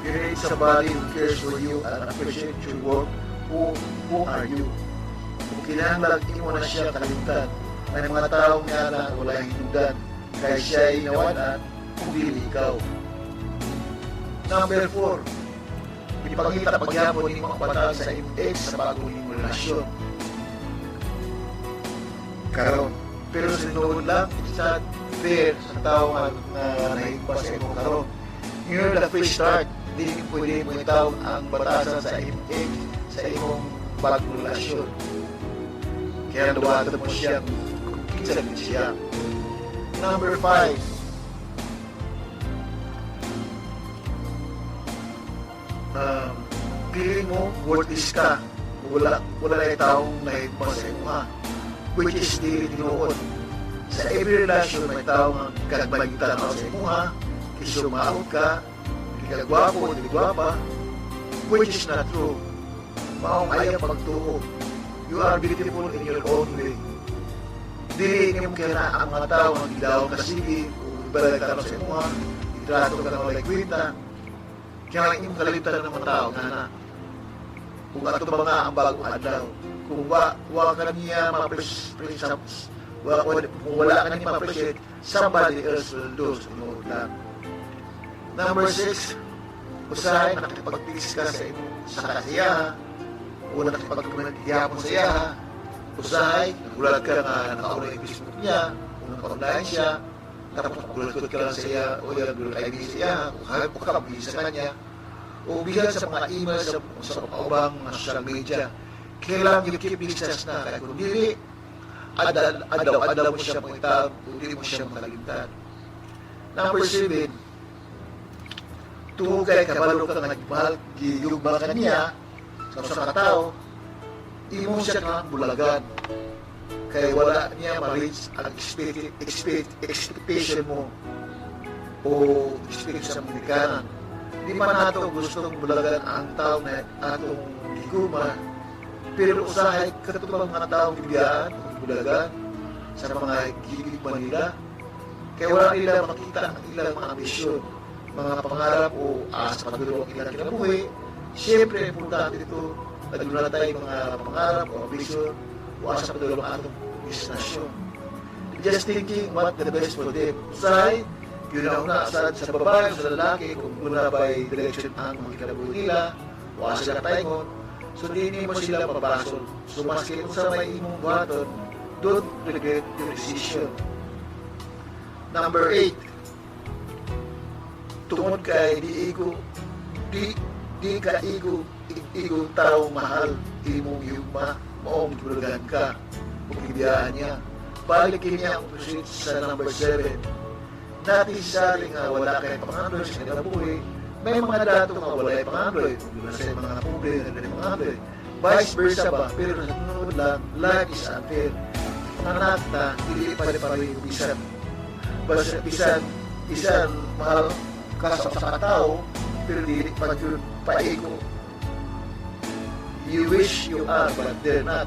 You need somebody who cares for you and appreciates your work. Who are you? Kung kinahanglan imo na siya kalimtan, may mga taong nga na wala hinungdan, kay siya ay nawanan kung dili ikaw. Number four, ipangita pagyapon nimo ang batal sa imong ex sa bago nimong relasyon. Karon, pero sinuod lang, it's not fair sa tao nga nahigpa sa imong karon. You're the fresh start. Dili pwede mo itawag ang batasan sa imong ex sa imong bagong relasyon. Kaya duwatan mo siya kung kinsa din siya. Number five, feeling mo worthless ka. Wala wala na taong nahigpa sa imo ha. Which is dili tinuod. Sa every relasyon may tao nga gagmay tanaw sa imo ha. Kisyo maot ka, di ka gwapo, di gwapa, which is not true. Maong ayaw pagtuo. You are beautiful in your own way. Dili nimo kaya ang mga tao nga gidaw ka sige o balay tanaw sa imo ha. Itrato ka nga walay kwenta. Kaya imong kalibutan ng mga tao nga na kung ato ba nga ang bagong adlaw, kung wa ka niya ma-appreciate, kung wala ka niya ma-appreciate, somebody else will do sa tinuod lang. Number six, usahay nakipag-text ka sa imong sa kasiyaha o nakipag-communicate sa iyaha. Usahay, nagulat ka nga naka-online yung Facebook niya, o naka-online siya, tapos magulat ka lang sa iya, o iya, gulat ID sa iya, o kahit o ka sa kanya. o bisan sa mga email sa ubang mga social media. Kailangan you keep distance na kay kung dili, adlaw-adlaw mo siya mangitag o di mo siya makalimtan. Number 7, tungod kay kabalo ka nga mahal giyugma ka niya sa usa ka tawo, imo siya kang bulagan kay wala niya ma-reach ang expectation mo o expect sa mga. Di pa nato gustong bulagan ang tao na atong giguma, pero usahay katong mga taong gibiyaan o bulagan sa mga gigigma nila kay wala nila makita ang ilang mga ambisyon, mga pangarap o asa padulong ang ilang kinabuhi. Siyempre, importante ito na doon na tayo mga pangarap o ambisyon o asa padulong ang atong destinasyon. Just thinking what the best for them. Usahay, yun ang una sa babae o sa lalaki, kung una by direction ang mga kinabuhi nila, o asa sila paingon, so di mo sila mabasol. So maski unsa may imong buhaton, don't regret your decision. Number 8, tungod kay di igo, di di ka igo, igo tao mahal imong yugma, maong gibulagan ka, ug gibiyaan niya. Balik kini ang proceed sa number 7. Not necessarily nga wala kay pangandoy sa kinabuhi, may mga dato nga wala kay pangandoy, kung sa mga pobre nga dili pangandoy. Vice versa ba, pero sa tinuod lang, life is unfair. Anak na, dili pa rin bisan. Basta bisan, bisan mahal ka sa usa ka tawo, pero dili pa gyud paigo. You wish you are, but they're not.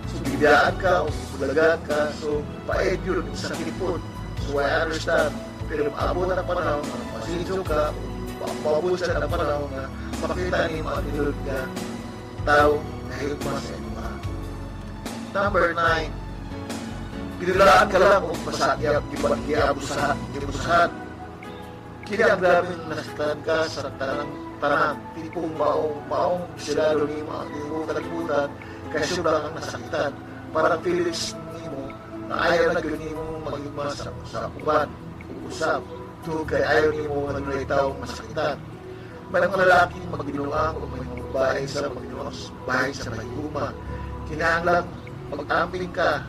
So, bibiyaan ka o bulagan ka, so pait yun, sakit po. So, I understand. Pero maabot ang panahon nga masinso ka, maabot sa ang panahon nga makita nimo ang tinuod nga tao na higma sa imo. Number 9, gidulaan ka lang og pasakyap, giabusahan, giabusahan. Kini ang grabeng nasaktan ka sa tanang tanang tipong maong maong silado nimo ang imong kalibutan kay sobra kang nasakitan. Parang feelings nimo na ayaw na gyud nimo maghigma sa uban ug usab tungod kay ayaw nimo nga dunay taong masakitan. May mga lalaking magbinuang o may mga babae sa magbinuang bahay sa mahiguma. Kinahanglan mag-amping ka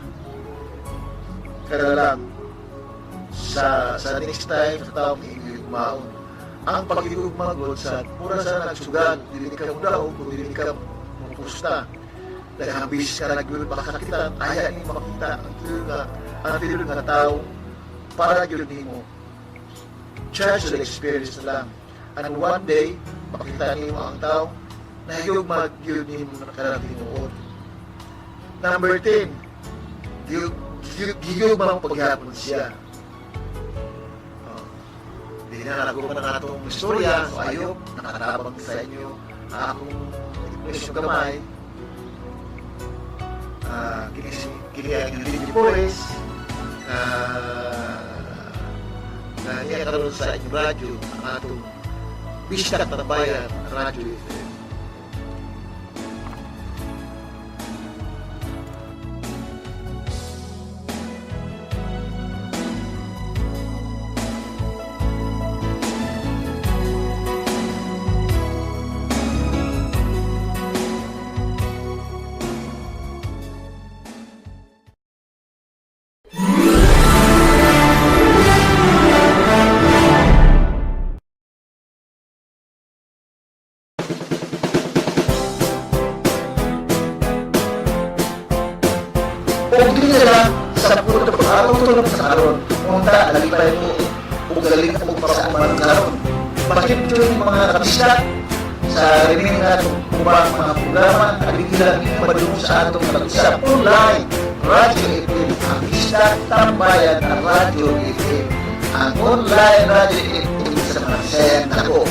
kada lang sa next time sa taong higugmaon. Ang paghigugma god sa mura sa nagsugal, dili ka mudaog kung dili ka mupusta. Daghang beses ka nagyud makasakitan, aya ni makita ang tinuod nga tao para gyud nimo. Charge the experience na lang. And one day, makita nimo ang tao na higugma gyud nimo na tinuod. Number 10, gigugma mo paghapon siya. Oh. Di na naguman ang atong istorya, so ayop, nakatabang sa inyo ang akong ekspresyon gamay. Kini ang inyong DJ Boys, na niya karon sa inyong radyo, ang atong Bistak Tambayan Radyo FM. O dili na lang sa puto pag-araw tulong sa karon, unta nalipay mo ug galing og pasauman karon. Bakit yun mga kabisdak sa remaining natong ubang mga programa, aligila ninyo madungog sa atong pag-usap online Radyo FM, ang Bisdak Tambayan Radyo FM, ang online Radyo FM sa mga Bisayang dako.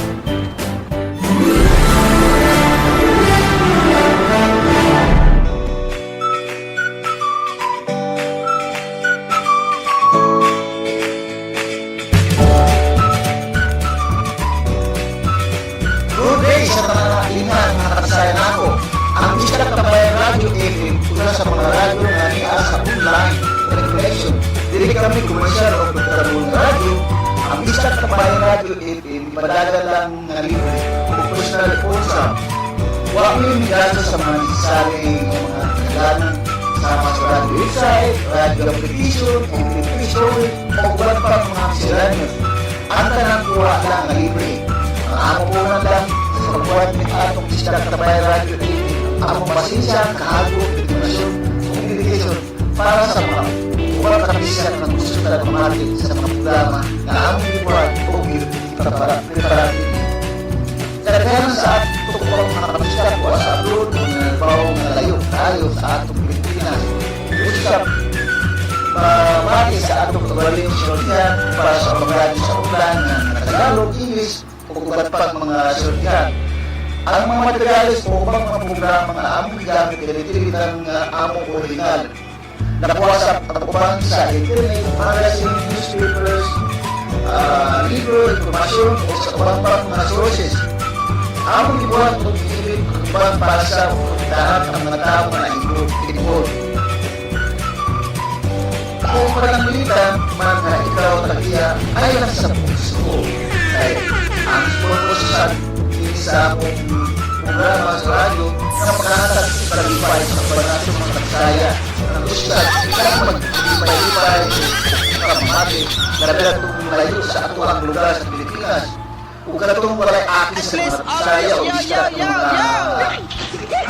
Good day sa mga ingan mga kabisayan nako. Ang Bisdak Tambayan Radyo FM usa sa mga radyo nga niya sa online connection. Dili kami komersyal o kontrabong radyo. Ang Bisdak Tambayan Radyo FM padagan lang nga libre ug Professional phone. Wa mi migasto sa mga necessary nga mga kailangan sama sa radio website, radio application, MP3 storage, o uban pa mga miscellaneous. Ang tanang kuha lang nga libre. Ang amo punan lang sa pagbuhat ng atong Bisdak Tambayan Radio TV, among pasensya, kahago, determinasyon, ug dedication para sa mga uban ka bisdak nga gusto na pamati sa mga programa na among gibuhat o giprepara. Kadaghanan sa atong mga kabisdak wa sa abroad o nagbaw nga layo tayo sa atong Pilipinas. Usap mamati sa atong kagaling sultihan para sa mga radyo sa ulan nga Tagalog, English o uban pang mga sultihan. Ang mga materyales o ubang mga programa nga among gigamit kay dili ng among original. Nakuha sa uban sa internet, magazine, newspapers, libro, impormasyon o sa ubang pang mga sources. Among gibuhat og giilin uban para sa protektahan ang mga tao nga involved. Kung pananglitan man nga ikaw tag-iya ay lang sa puso. Kay ang purpose sa kini sa akong programa sa radyo na makahatag sa kalipay sa uban mga Bisaya nga gusto lang maglipay-lipay kamamati labi na itong layo sa ato ang lugar sa Pilipinas ug katong walay aki sa mga Bisaya o bisdak ng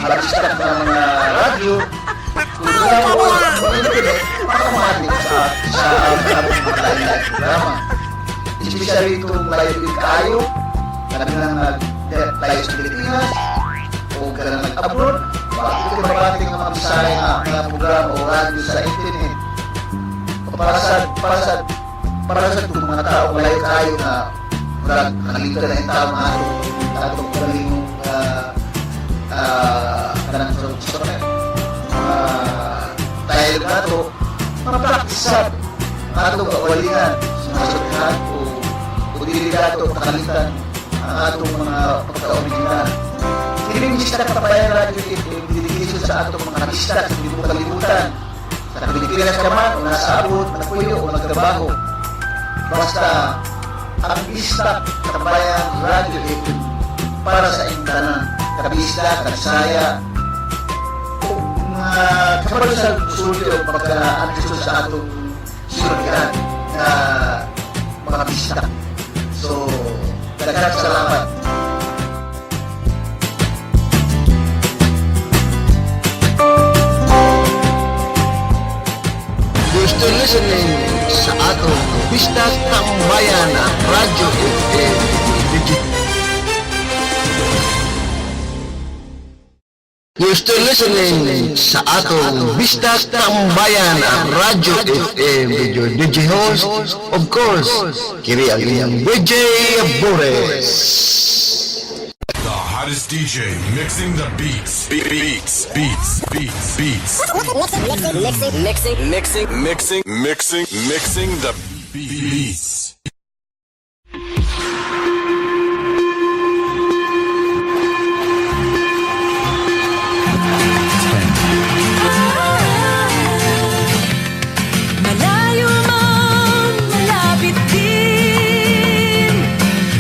mga bisdak ng mga radyo kung wala mo ang internet makamamati sa among mga lain programa, especially itong layo din kaayo, labi na nag layo sa Pilipinas o kanang nag-abroad, bakit ito mabati ng mga Bisaya nga mga programa o radyo sa internet para sa itong mga tao malayo kaayo nga murag nakalimutan na yung tao nga atong kalingong kanang sa tayo nato ma-practice sa atong kawalingan sa mga sultihan o dili nato pakalitan ang atong mga pagka-original. Kining Bisdak Tambayan Radio FM dedication sa atong mga bisdak sa hindi mo kalimutan. Sa Pilipinas ka man o nasa abroad, nagpuyo o nagtrabaho. Basta ang Bisdak Tambayan Radio FM para sa inyong tanan, kabisdak, kabisaya, o mga kabalo sa sulti o pagka-understood sa atong sultihan na mga bisdak. So, daghang salamat. You're still listening sa atong Bisdak Tambayan Radyo FM. You're still listening sa atong Bisdak Tambayan Radyo FM with your DJ host, of course, kiri ang inyong DJ Bores. The hottest DJ mixing the beats. Beats, beats, beats, beats. Mixing, mixing, mixing, Mixing, mixing, mixing, mixing the beats. Malayo man, malapit din,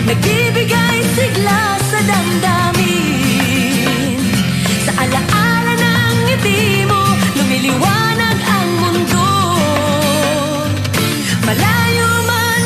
nagbibigay sigla sa damdamin. Sa alaala ng ngiti mo, lumiliwanag ang mundo. Malayo man.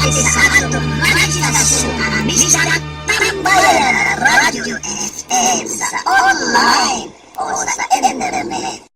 pamati sa atong radyo stasyon, ang Bisdak Tambayan Radio FM sa online o sa internet.